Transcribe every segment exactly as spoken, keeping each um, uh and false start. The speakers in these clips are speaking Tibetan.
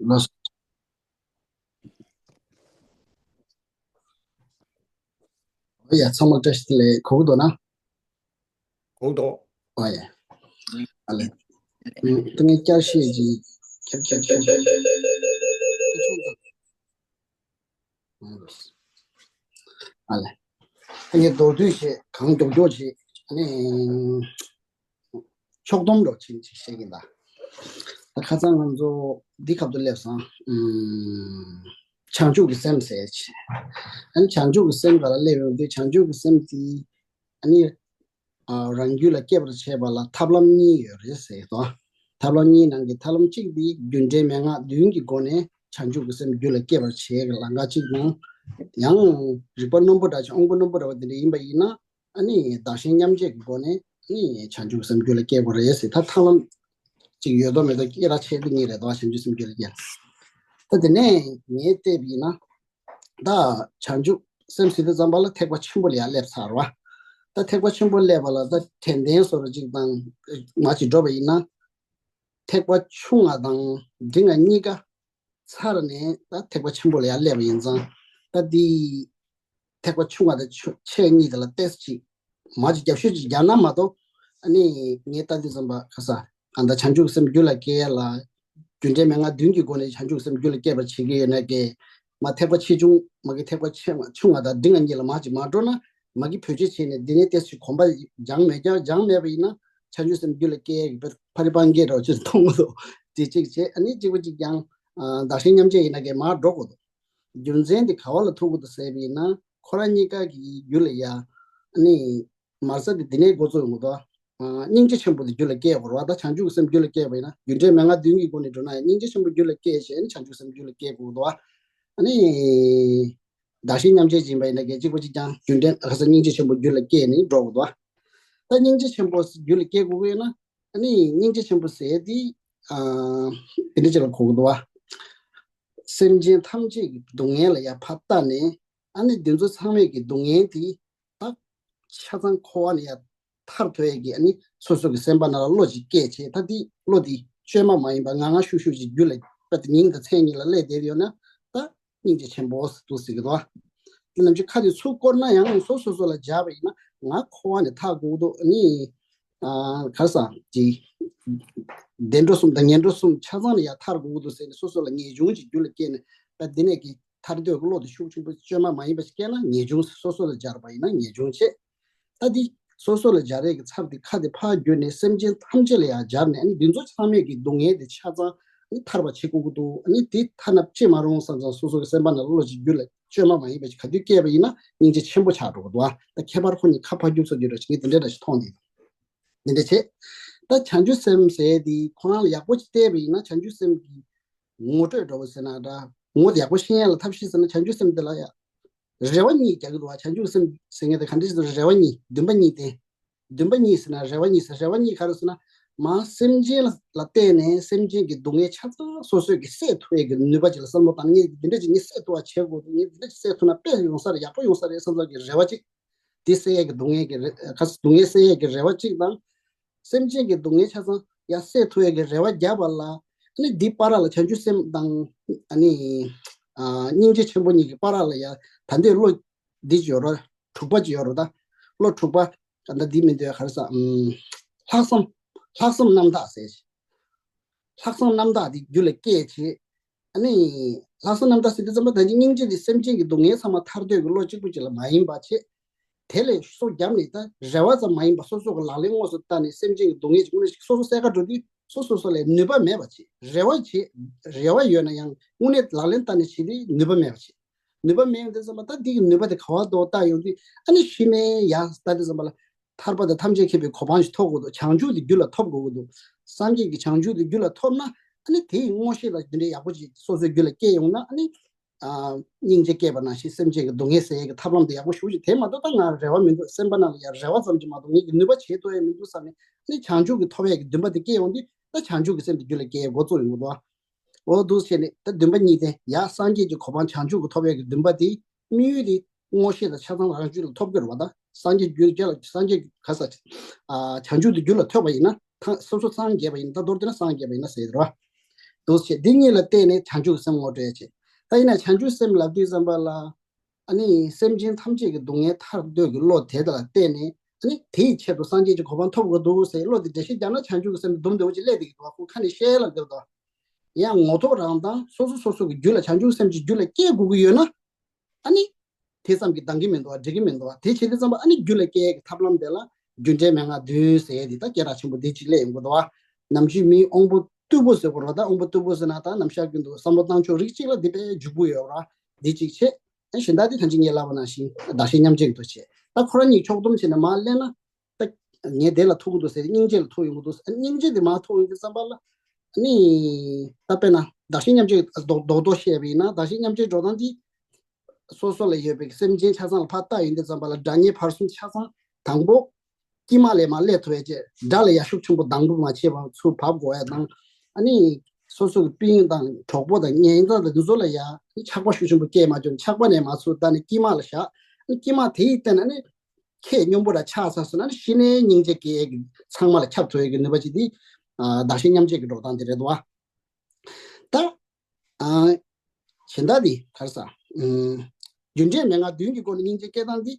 ལགས་སོ། ཡ་ཚང་མ་བཀྲ་ཤིས་བདེ་ལེགས། གོ་གི་འདུག་ན། གོ་གི་འདུག་ཨོ་ཡ། ཨ་ལེ། ཨུམ། ད་ངས་བསྐྱར་བཤད་ཅིག་བསྐྱར་བསྐྱར་བཤད། ཨ་ལེ། ད་ངས་མདོར་བསྡུས་བྱས་གང་མགྱོགས་མགྱོགས་བྱས། ཨ་ནི། ཕྱོགས་བསྡོམས་འདྲ་ཅིག་བྱེད་ཀྱིན་གདའ། ད་ཁ་སང་ང་ཚོ་འདི་སྐབས་སུ་སླེབས་སོང་། ཨུམ། བྱང་ཆུབ་ཀྱི་སེམས་ཟེར་ཅིག་ཨ་ནི་བྱང་ཆུབ་ཀྱི་སེམས་ག་ལ་སླེབས་ཡོང་དུས། བྱང་ཆུབ་ཀྱི་སེམས་དེ་ཨ་ནི། ཨ། རང་རྒྱུད་ལ་སྐྱེ་བར་བྱེད་པ་ལ་ཐབས་ལམ་གཉིས་ཡོད་རེད་ཟེར་དོ། ཐབས་ལམ་གཉིས་ནང་གི་ཐབས་ལམ་གཅིག་དེ་རྒྱུ་འབྲས་མན་ངག་བདུན་གྱི་སྒོ་ནས་བྱང་ཆུབ་ཀྱི་སེམས་རྒྱུད་ལ་སྐྱེ་བར་བྱེད་ཀྱི་ལམ་ཁ་གཅིག་དང་། ཡང་རིག་པ་རྣོན་པོ་འདྲ་ཅིག་དབང་པོ་རྣོན་པོ་འདྲ་བ་དེ་འདྲ་ཡིན་པ་ཡིན་ན། ཨ་ནི་བདག་གཞན་མཉམ་བརྗེ་གི་སྒོ་ནས་ཨ་ནི་བྱང་ཆུབ་སེམས་རྒྱུད་ལ་སྐྱེ་དགོས་རེད་ཟེར། ད་ཐབས་ལམ་གཅིག་ཡོད་དོ་མེད་དོ་སྐད་གྲགས་ཆེ་དེ་གཉིས་རེད་དོ། བྱང་ཆུབ་སེམས་རྒྱུད་ལ་སྐྱེ། ད་དེ་ནས་ངས་བལྟས་པ་ཡིན་ན། ད་བྱང་ཆུབ་སེམས་ཟེར་དུས་ཙམ་པ་ལ་ཐེག་པ་ཆེན་པོ་ལ་ཡར་སླེབས་ཚར་བ། ད་ཐེག་པ་ཆེན་པོ་སླེབས་པ་ལ་ད་དྲན་རྟེན་བཟོ་འདྲ་ཅིག་དང་མ་ཅིག་འགྲོ་བ་ཡིན་ན། ཐེག་པ་ཆུང་ང་དང་འབྲིང་ང་གཉིས་ཀ་ཚར་ནས་ད་ཐེག་པ་ཆེན་པོ་ལ་ཡར་སླེབས་པ་ཡིན་ཙང་། ད་འདི་ཐེག་པ་ཆུང་བ་དང་ཆུ་ཆེ་གཉིས་དེ་ལ་ཏོག་ཙམ་ཅིག་མ་ཅིག་རྒྱབ་ཤོད་ཅིག་རྒྱག་ན་མ་གཏོགས། ཨ་ནི་ངས་ལྟ་དུས་ཙམ་པ་ཁ་ས་ཨ་ད་བྱང་ཆུབ་སེམས་རྒྱུད་ལ་སྐྱེ་ཡ་ལ་རྒྱུ་འབྲས་མན་ངག་བདུན་གྱི་སྒོ་ནས་བྱང་ཆུབ་སེམས་རྒྱུད་ལ་སྐྱེ་བར་བྱེད་ཀྱི་ཡོད་ན་ཀྱེ། མ་ཐེག་པ་ཆེ་ཆུང་མ་གི་ཐེག་པ་ཆེ་ཆུང་བ་དང་འབྲིང་བ་གཉིས་ལ་མ་ཅིག་མ་འགྲོ་ན། མ་གི་བེད་སྤྱོད་བྱས་ནས་འདི་ནས་ཏོག་ཙམ་གོམ་པ་སྦྱངས་མེད་ཀྱང་སྦྱངས་མེད་པ་ཡིན་ན་བྱང་ཆུབ་སེམས་རྒྱུད་ལ་སྐྱེ་ཡ་གི་ཕ་རི་པང་སྐད་འདྲ་བ་ཅིག་མཐོང་གི་འདུག་དེ་གཅིག་བྱས། ཨ་ནི་གཅིག་པ་གཅིག་ཀྱང་བདག་གཞན་མཉམ་བརྗེ་ཡིན་ན་ཀྱེ་མར་འགྲོ་དགོས་འདུག་རྒྱུ་མཚན་དེ་ག་བ་ལ་ཐུག་གི་འདུག་ཟེར་བ་ཡིན་ན། ཁོ་རང་གཉིས་ཀ་གི་རྒྱུད་ལ་ཡ། ཨ་ནི། མར་ས་དེ་འདི་ནས་འགོ་ཚུགས་ཡོང་གི་འདུག་ཨ། སྙིང་རྗེ་ཆེན་པོ་དེ་རྒྱུད་ལ་སྐྱེ་དགོས་རེད་བ། ད་བྱང་ཆུབ་ཀྱི་སེམས་རྒྱུད་ལ་སྐྱེས་པ་ཡིན་ན། རྒྱུ་འབྲས་མན་ངག་བདུན་གྱི་སྒོ་ནས་འགྲོ་ན་ཡང་སྙིང་རྗེ་ཆེན་པོ་རྒྱུད་ལ་སྐྱེས་བྱས་ནས་བྱང་ཆུབ་སེམས་རྒྱུད་ལ་སྐྱེ་དགོས་འདུག་ཨ་ནི། བདག་གཞན་མཉམ་བརྗེ་ཡིན་པ་ཡིན་ན་ཀྱེ་གཅིག་པ་གཅིག་ཀྱང་རྒྱུ་འབྲས་ཁ་ས་སྙིང་རྗེ་ཆེན་པོ་རྒྱུད་ལ་སྐྱེས་ནས་འགྲོ་དགོས་འདུག་ད་སྙིང་རྗེ་ཆེན་པོ་རྒྱུད་ལ་སྐྱེ་དགོས་ཀྱི་ཡོད་ན། ཨ་ནི་སྙིང་རྗེ་ཆེན་པོ་ཟེར་དེ། ཨ། དེ་འདྲ་ཅིག་ལ་གོ་གི་འདུག་བ། སེམས་ཅན་ཐམས་ཅད་ཀྱི་སྡུག་བསྔལ་ལ་ཡར་ཕར་ལྟ་ནས། ཨ་ནི་འདི་ཚོ་ཚང་མས་ཀྱི་སྡུག་བསྔལ་དེ་ད་ཆ་ཚང་འཁོར་བ་ནས་ཡར་ཐར་ཐུབ་ཡས་ཀྱི། ཨ་ནི་སོ་སོ་གི་སེམས་པ་ནང་ལ་བློ་ཅིག་སྐྱེས་བྱས། ད་འདི་བློ་འདི་བཅོས་མ་མ་ཡིན་པ་ངང་ངང་ཤུགས་ཤུགས་ཅིག་རྒྱུད་ལ་པ་དེ་ཉིན་དང་མཚན་གཉིས་ལ་སླེབས་བསྡད་ཡོད་ན། ད་སྙིང་རྗེ་ཆེན་པོ་ཟེར་དུ་ཟེར་གི་འདུག་བ། དེ་ནམ་ཞིག་ཁ་དེ་ཚུར་བསྐོར་ན་ཡང་སོ་སོ་སོ་ལ་སྦྱར་བ་ཡིན་ན། ང་འཁོར་བ་ནས་ཐར་དགོས་འདུག་ཨ་ནི། ཨ། ག་རེ་ཟེར་གྱི། བདེ་འགྲོ་གསུམ་དང་ངན་འགྲོ་གསུམ་ཆ་ཚང་ལ་ཡར་ཐར་དགོས་འདུག་ཟེར་ནས་སོ་སོ་ལ་ངེས་འབྱུང་ཅིག་རྒྱུད་ལ་སྐྱེས་ནས། ད་འདི་ནས་ཀྱི་ཐར་འདོད་ཀྱི་བློ་དེ་ཤུགས་ཆེན་པོ་བཅོས་མ་མ་ཡིན་པ་ཞིག་སྐྱེས་ན། ངེས་འབྱུང་སོ་སོ་ལ་སྦྱར་བ་ཡིན་ན་ངེས་འབྱུང་བྱེད། ད་འདི་སོ་སོ་ལ་སྦྱར་ཡས་ཀྱི་ཚབ་དེ་ཁ་དེ་ཕར་བསྒྱུར་ནས་སེམས་ཅན་ཐམས་ཅད་ལ་ཡང་སྦྱར་ནས། ཨ་ནི་འདི་ཚོ་ཚང་མས་ཀྱི་སྡུག་བསྔལ་དེ་ཆ་ཚང་ཨ་ནི་ཐར་པ་བྱེད་དགོས་ཀྱི་འདུག་ཨ་ནི་དེ་ཐ་ན་ཅི་མ་རུང་བསམ་ཙང་སོ་སོ་གི་སེམས་པ་ནང་བློ་ཅིག་རྒྱུད་ལ་བཅོས་མ་མ་ཡིན་པ་ཞིག་ག་དུས་སྐྱེས་པ་ཡིན་ན་སྙིང་རྗེ་ཆེན་པོ་ཆགས་འགྲོ་གི་འདུག་ཨ། ད་ཁྱད་པར་ཁོ་གཉིས་ཁ་ཕར་བསྒྱུར་ཚུལ་བསྒྱུར་ར་ཞིག་ངས་དེ་འདྲའི་འདྲ་ཞིག་མཐོང་ནས། འདི་འདྲ་བྱས། ད་བྱང་ཆུབ་སེམས་ཟེར་དེ་ཁོ་རང་ལ་ཡག་པོ་ཅིག་བལྟས་པ་ཡིན་ན། བྱང་ཆུབ་སེམས་ཀྱི་ངོ་སྤྲོད་འདྲ་བོ་ཟེར་ན་འདྲ། ངོ་དེ་ཡག་པོ་ཤེས་ཡ་ལ་ཐབས་ཤེས་ཟེར་ན། བྱང་ཆུབ་སེམས་དེ་ལ་ཡ་རེ་བ་གཉིས་རྒྱག་གི་འདུག་བ། བྱང་ཆུབ་སེམས་ཟེར་མཁན་དེ་ག་འདྲ་ཞིག་རེ་བ་གཉིས། འདུན་པ་གཉིས་ཏེ། འདུན་པ་གཉིས་ཟེར་ན་རེ་བ་གཉིས་ཟེར། རེ་བ་གཉིས་ག་རེ་ཟེར་ན། མ་སེམས་ཅན་ལ་ལ་བརྟེན་ནས་སེམས་ཅན་གྱི་སྡུག་བསྔལ་ཆ་ཚང་སོ་སོས་ཀྱི་སེལ་ཐུབ་ཡས་ཀྱི་ནུས་པ་ཅིག་ལ་བསམ་བློ་བཏང་། ངས་འདི་འདྲ་ཅིག་ངས་སེལ་ཐུབ་པ་བྱེད་དགོས་འདུག་ངས་འདི་འདྲ་ཅིག་སེལ་ཐུབ་ན་དཔེ་ཡོང་ས་རེད། ཡག་པོ་ཡོང་ས་རེད་བསམ་ཚོར་གྱི་རེ་བ་ཅིག་དེ་སེལ་ཡས་ཀྱི་སྡུག་བསྔལ་གྱི་རེ་ཁ་སྡུག་བསྔལ་སེལ་ཡས་ཀྱི་རེ་བ་གཅིག་དང་། སེམས་ཅན་གྱི་སྡུག་བསྔལ་ཆ་ཚང་ཡང་སེལ་ཐུབ་ཡས་ཀྱི་རེ་བ་བརྒྱབ་པ་ལ། ཨ་ནི་འདི་བར་ལ་བྱང་ཆུབ་སེམས་དང་། ཨ་ནི། ཨ། སྙིང་རྗེ་ཆེན་པོ་གཉིས་ཀྱི་བར་ལ་ཡང་ད་འདོད་བློ་འདི་ཅིག་ཡོད་རེད། དྲུག་པ་ཅིག་ཡོད་རེད། ད་བློ་དྲུག་པ་ད་འདི་མི་འདོད་ག་རེ་ཟ། ཨམ། ལྷག་བསམ། ལྷག་བསམ་རྣམ་དག་ཟེར། ལྷག་བསམ་རྣམ་དག་དེ་རྒྱུད་ལ་སྐྱེས་བྱས། ཨ་ནི། ལྷག་བསམ་རྣམ་དག་ཟེར་དུས་ཙམ་པ་ད་ཅི་སྙིང་རྗེ་དེ་སེམས་ཅན་གྱི་སྡུག་བསྔལ་ཚང་མ་ཐར་འདོད་ཀྱི་བློ་གཅིག་པུ་ཅིག་ལ་མ་ཡིན་པ་བྱས། དེ་ལས་སོ་བརྒྱབ་ནས་ད་རེ་བ་ཙམ་མ་ཡིན་པ་སོ་སོ་གི་ལག་ལེན་དངོས་སུ་བསྟར་ནས་སེམས་ཅན་གྱི་སྡུག་བསྔལ་གྱི་དངོས་གནས་ཤིག་སོ་སོ་སེལ་ག་འགྲོ་དུས་སོ་སོ་སོ་ལ་ནུས་པ་མེད་པ་བྱས། རེ་བ་བྱས། རེ་བ་ཡོད་ན་ཡང་དངོས་གནས་ལག་ལེན་བསྟར་ནས་བྱེད་དུས་ནུས་པ་མེད་པ་བྱས། ནུས་པ་མེད་ཡོང་དུས་ཙམ་པ་ད་འདི་གི་ནུས་པ་དེ་ག་བ་འདུག་བལྟ་ཡོང་དུས། ཨ་ནི་གཞི་ནས་ཡར་ལྟ་དུས་ཙམ་པ་ལ། ཐར་པ་དང་ཐམས་ཅད་མཁྱེན་པའི་གོ་འཕང་ཞིག་ཐོབ་དགོས་འདུག་བྱང་ཆུབ་དེ་རྒྱུད་ལ་ཐོབ་དགོས་ཀྱི་འདུག་སངས་རྒྱས་ཀྱི་བྱང་ཆུབ་དེ་རྒྱུད་ལ་ཐོབ་ན། ཨ་ནི་དེའི་མངོན་ཤེས་ལ་དེ་འདྲའི་ཡག་པོ་ཅིག་སོ་སོའི་རྒྱུད་ལ་སྐྱེས་ཡོང་ན། ཨ་ནི། ཨ། སྙིང་རྗེ་སྐྱེས་པ་ནང་བཞིན་སེམས་ཅན་གྱི་སྡུག་བསྔལ་སེལ་ཡས་ཀྱི་ཐབས་ལམ་དེ་ཡག་པོ་ཞེ་པོ་ཅིག་དེ་མ་གཏོགས་ད་ང་རེ་བ་མི་འདུག་སེམས་པ་ནང་ལ་ཡང་རེ་བ་ཙམ་ཅིག་མ་གཏོགས་ངེད་ཀྱི་ནུས་པ་བྱེད་ཐུབ་ཡས་མི་འདུག་བསམ་ནས། ཨ་ནི་བྱང་ཆུབ་ཀྱི་ཐོབ་ཡས་ཀྱི་འདུན་པ་དེ་སྐྱེས་ཡོང་དུས། ད་བྱང་ཆུབ་ཀྱི་སེམས་དེ་རྒྱུད་ལ་སྐྱེ་ཡས་འགོ་བཙུགས་ཡོང་གི་འདུག་འོ་འདུག་བྱས་ནས་ད་འདུན་པ་གཉིས་ལྡན་ཡ། སངས་རྒྱས་ཀྱི་གོ་འཕང་བྱང་ཆུབ་ཀྱི་ཐོབ་ཡས་ཀྱི་འདུན་པ་དེ་དམིགས་ཡུལ་དེ་མངོན་ཤེས་དང་ཆ་ཚང་རང་རྒྱུད་ལ་ཐོབ་དགོས་རེད་བ། ད་སངས་རྒྱས་རྒྱུད་ལ། སངས་རྒྱས་ག་ས། ཨ། བྱང་ཆུབ་ཏུ་རྒྱུད་ལ་ཐོབ་པ་ཡིན་ན། ད་སོ་སོ་སངས་རྒྱས་པ་ཡིན་ན། ད་མདོར་བསྡུས་ན་སངས་རྒྱས་པ་ཡིན་ན་ཟེར་རེད་བ། འདུག་བྱས། འདི་གཉིས་ལ་བརྟེན་ནས་བྱང་ཆུབ་ཀྱི་སེམས་ངོ་སྤྲོད་བྱེད། ད་ཡིན་ན་བྱང་ཆུབ་སེམས་ལབ་དུས་ཙམ་པ་ལ། ཨ་ནི་སེམས་ཅན་ཐམས་ཅད་ཀྱི་སྡུག་བསྔལ་ཐར་འདོད་ཀྱི་བློ་དེ་དག་ལ་བརྟེན་ནས། ཨ་ནི་དེའི་ཆེད་དུ་སངས་རྒྱས་ཀྱི་གོ་འཕང་ཐོབ་དགོས་འདུག་ཟེར་བློ་དེ་འགྲེལ་བཤད་རྒྱག་ན། བྱང་ཆུབ་ཀྱི་སེམས་དེ་སྡུག་བསྔལ་ཅིག་སླེབས་བསྡད་ཀྱི་འདུག་བ། ཁོ་ཁ་ནས་བཤད་ལ་འདེབས་འདུག་ཡང་ངོ་ཐོག་རང་དང་སོ་སོ་སོ་སོ་གི་རྒྱུད་ལ་བྱང་ཆུབ་སེམས་ཀྱི་རྒྱུད་ལ་སྐྱེ་དགོས་ཀྱི་ཡོད་ན། ཨ་ནི་དེ་ཙམ་གྱིས་འདང་གི་མི་འདུག་བ། འགྲིག་གི་མི་འདུག་བ། དེ་བྱེད་དུས་ཙམ་པ་ཨ་ནི་རྒྱུད་ལ་སྐྱེ་ཡས་ཀྱི་ཐབས་ལམ་དེ་ལ་རྒྱུ་འབྲས་མན་ངག་བདུན་ཟེར་ཡས་དེ་ད་སྐད་གྲགས་ཆེན་པོ་དེ་གཅིག་སླེབས་ཡོང་གི་འདུག་བ། ནམ་རྒྱུན་མིའི་དབང་པོ་རྟུལ་པོ་ཟེར་དགོས་རེད་བ། ད་དབང་པོ་རྟུལ་པོ་ཟེར་ན་ད་ནམ་ཞག་རྒྱུན་དུ་བསམ་བློ་བཏང་ཕྱོགས་རིགས་གཅིག་ལ་དེ་དཔེ་འཇུག་པོ་ཡོད་ར། དེ་གཅིག་བྱས། ཨ་གཞན་དག་དེ་ད་ཅི་ངས་ལབ་པ་ནང་བཞིན་བདག་གཞན་མཉམ་བརྗེ་གི་འདུག་བྱས། ད་ཁོ་རང་གཉིས་ཕྱོགས་བསྡོམས་བྱས་ནས་མར་གླེང་ན། ད་ངས་དེ་ལ་ཐུག་གི་འདུག་ཟེར། སྙིང་རྗེ་ལ་ཐུག་ཡོང་གི་འདུག་ཟེར། སྙིང་རྗེ་དེ་མར་ཐུག་ཡོང་དུས་ཙམ་པ་ལ། ཨ་ནི་ད་དཔེར་ན་བདག་གཞན་མཉམ་བརྗེ་རྡོག་རྡོག་རྡོག་བཤད་པ་ཡིན་ན། བདག་གཞན་མཉམ་བརྗེའི་འགྲོ་སྟངས་འདི་སོ་སོ་ལ་ཡོད་པའི་སེམས་ཅན་ཆ་ཚང་ལ་ཕར་བལྟ་ཡོང་དུས་ཙམ་པ་ལ། དགྲ་གཉེན་བར་གསུམ་ཆ་ཚང་དང་པོ་དཀྱིལ་མ་ལས་མར་སླེབས་ཐུབ་ཡ་བྱས། དགྲ་ལ་ཡ་ཤུགས་ཆེན་པོ་སྡང་ཟུག་མ་བྱེད་པ་ཚུར་བབས་དགོས་ཡ་དང་། ཨ་ནི་སོ་སོ་གི་སྤུན་དང་གྲོགས་པོ་དང་ཉེ་འབྲེལ་དང་འདི་ཚོ་ལ་ཡ་ཆགས་པ་ཤུགས་ཆེན་པོ་སྐྱེས་མ་བྱུང་། ཆགས་པ་ནས་མར་ཚུར་ད་ནི་དཀྱིལ་མ་ལ་བཞག། ཨ་ནི་དཀྱིལ་མ་དེ་ཡི་སྟེང་ན་ཨ་ནི་ཁྱེད་སྙོམས་པོ་ར་ཆགས་ཚར་སོང་ན། ཨ་ནི་གཞི་ནས་སྙིང་རྗེ་སྐྱེ་ཡས་ཀྱི་ཚང་མ་ལ་ཁྱབ་ཐུབ་ཡས་ཀྱི་ནུས་པ་ཅིག་དེ། ཨ་བདག་གཞན་མཉམ་བརྗེ་གི་འགྲོ་སྟངས་དེ་རེད་འདུག་བ། ད། ཨ། གཞན་དག་དེ་ག་རེ་ཟ། ཨུམ། རྒྱུ་འབྲས་མན་ངག་བདུན་གྱི་སྒོ་ནས་སྙིང་རྗེ་སྐྱེ་སྟངས་འདི།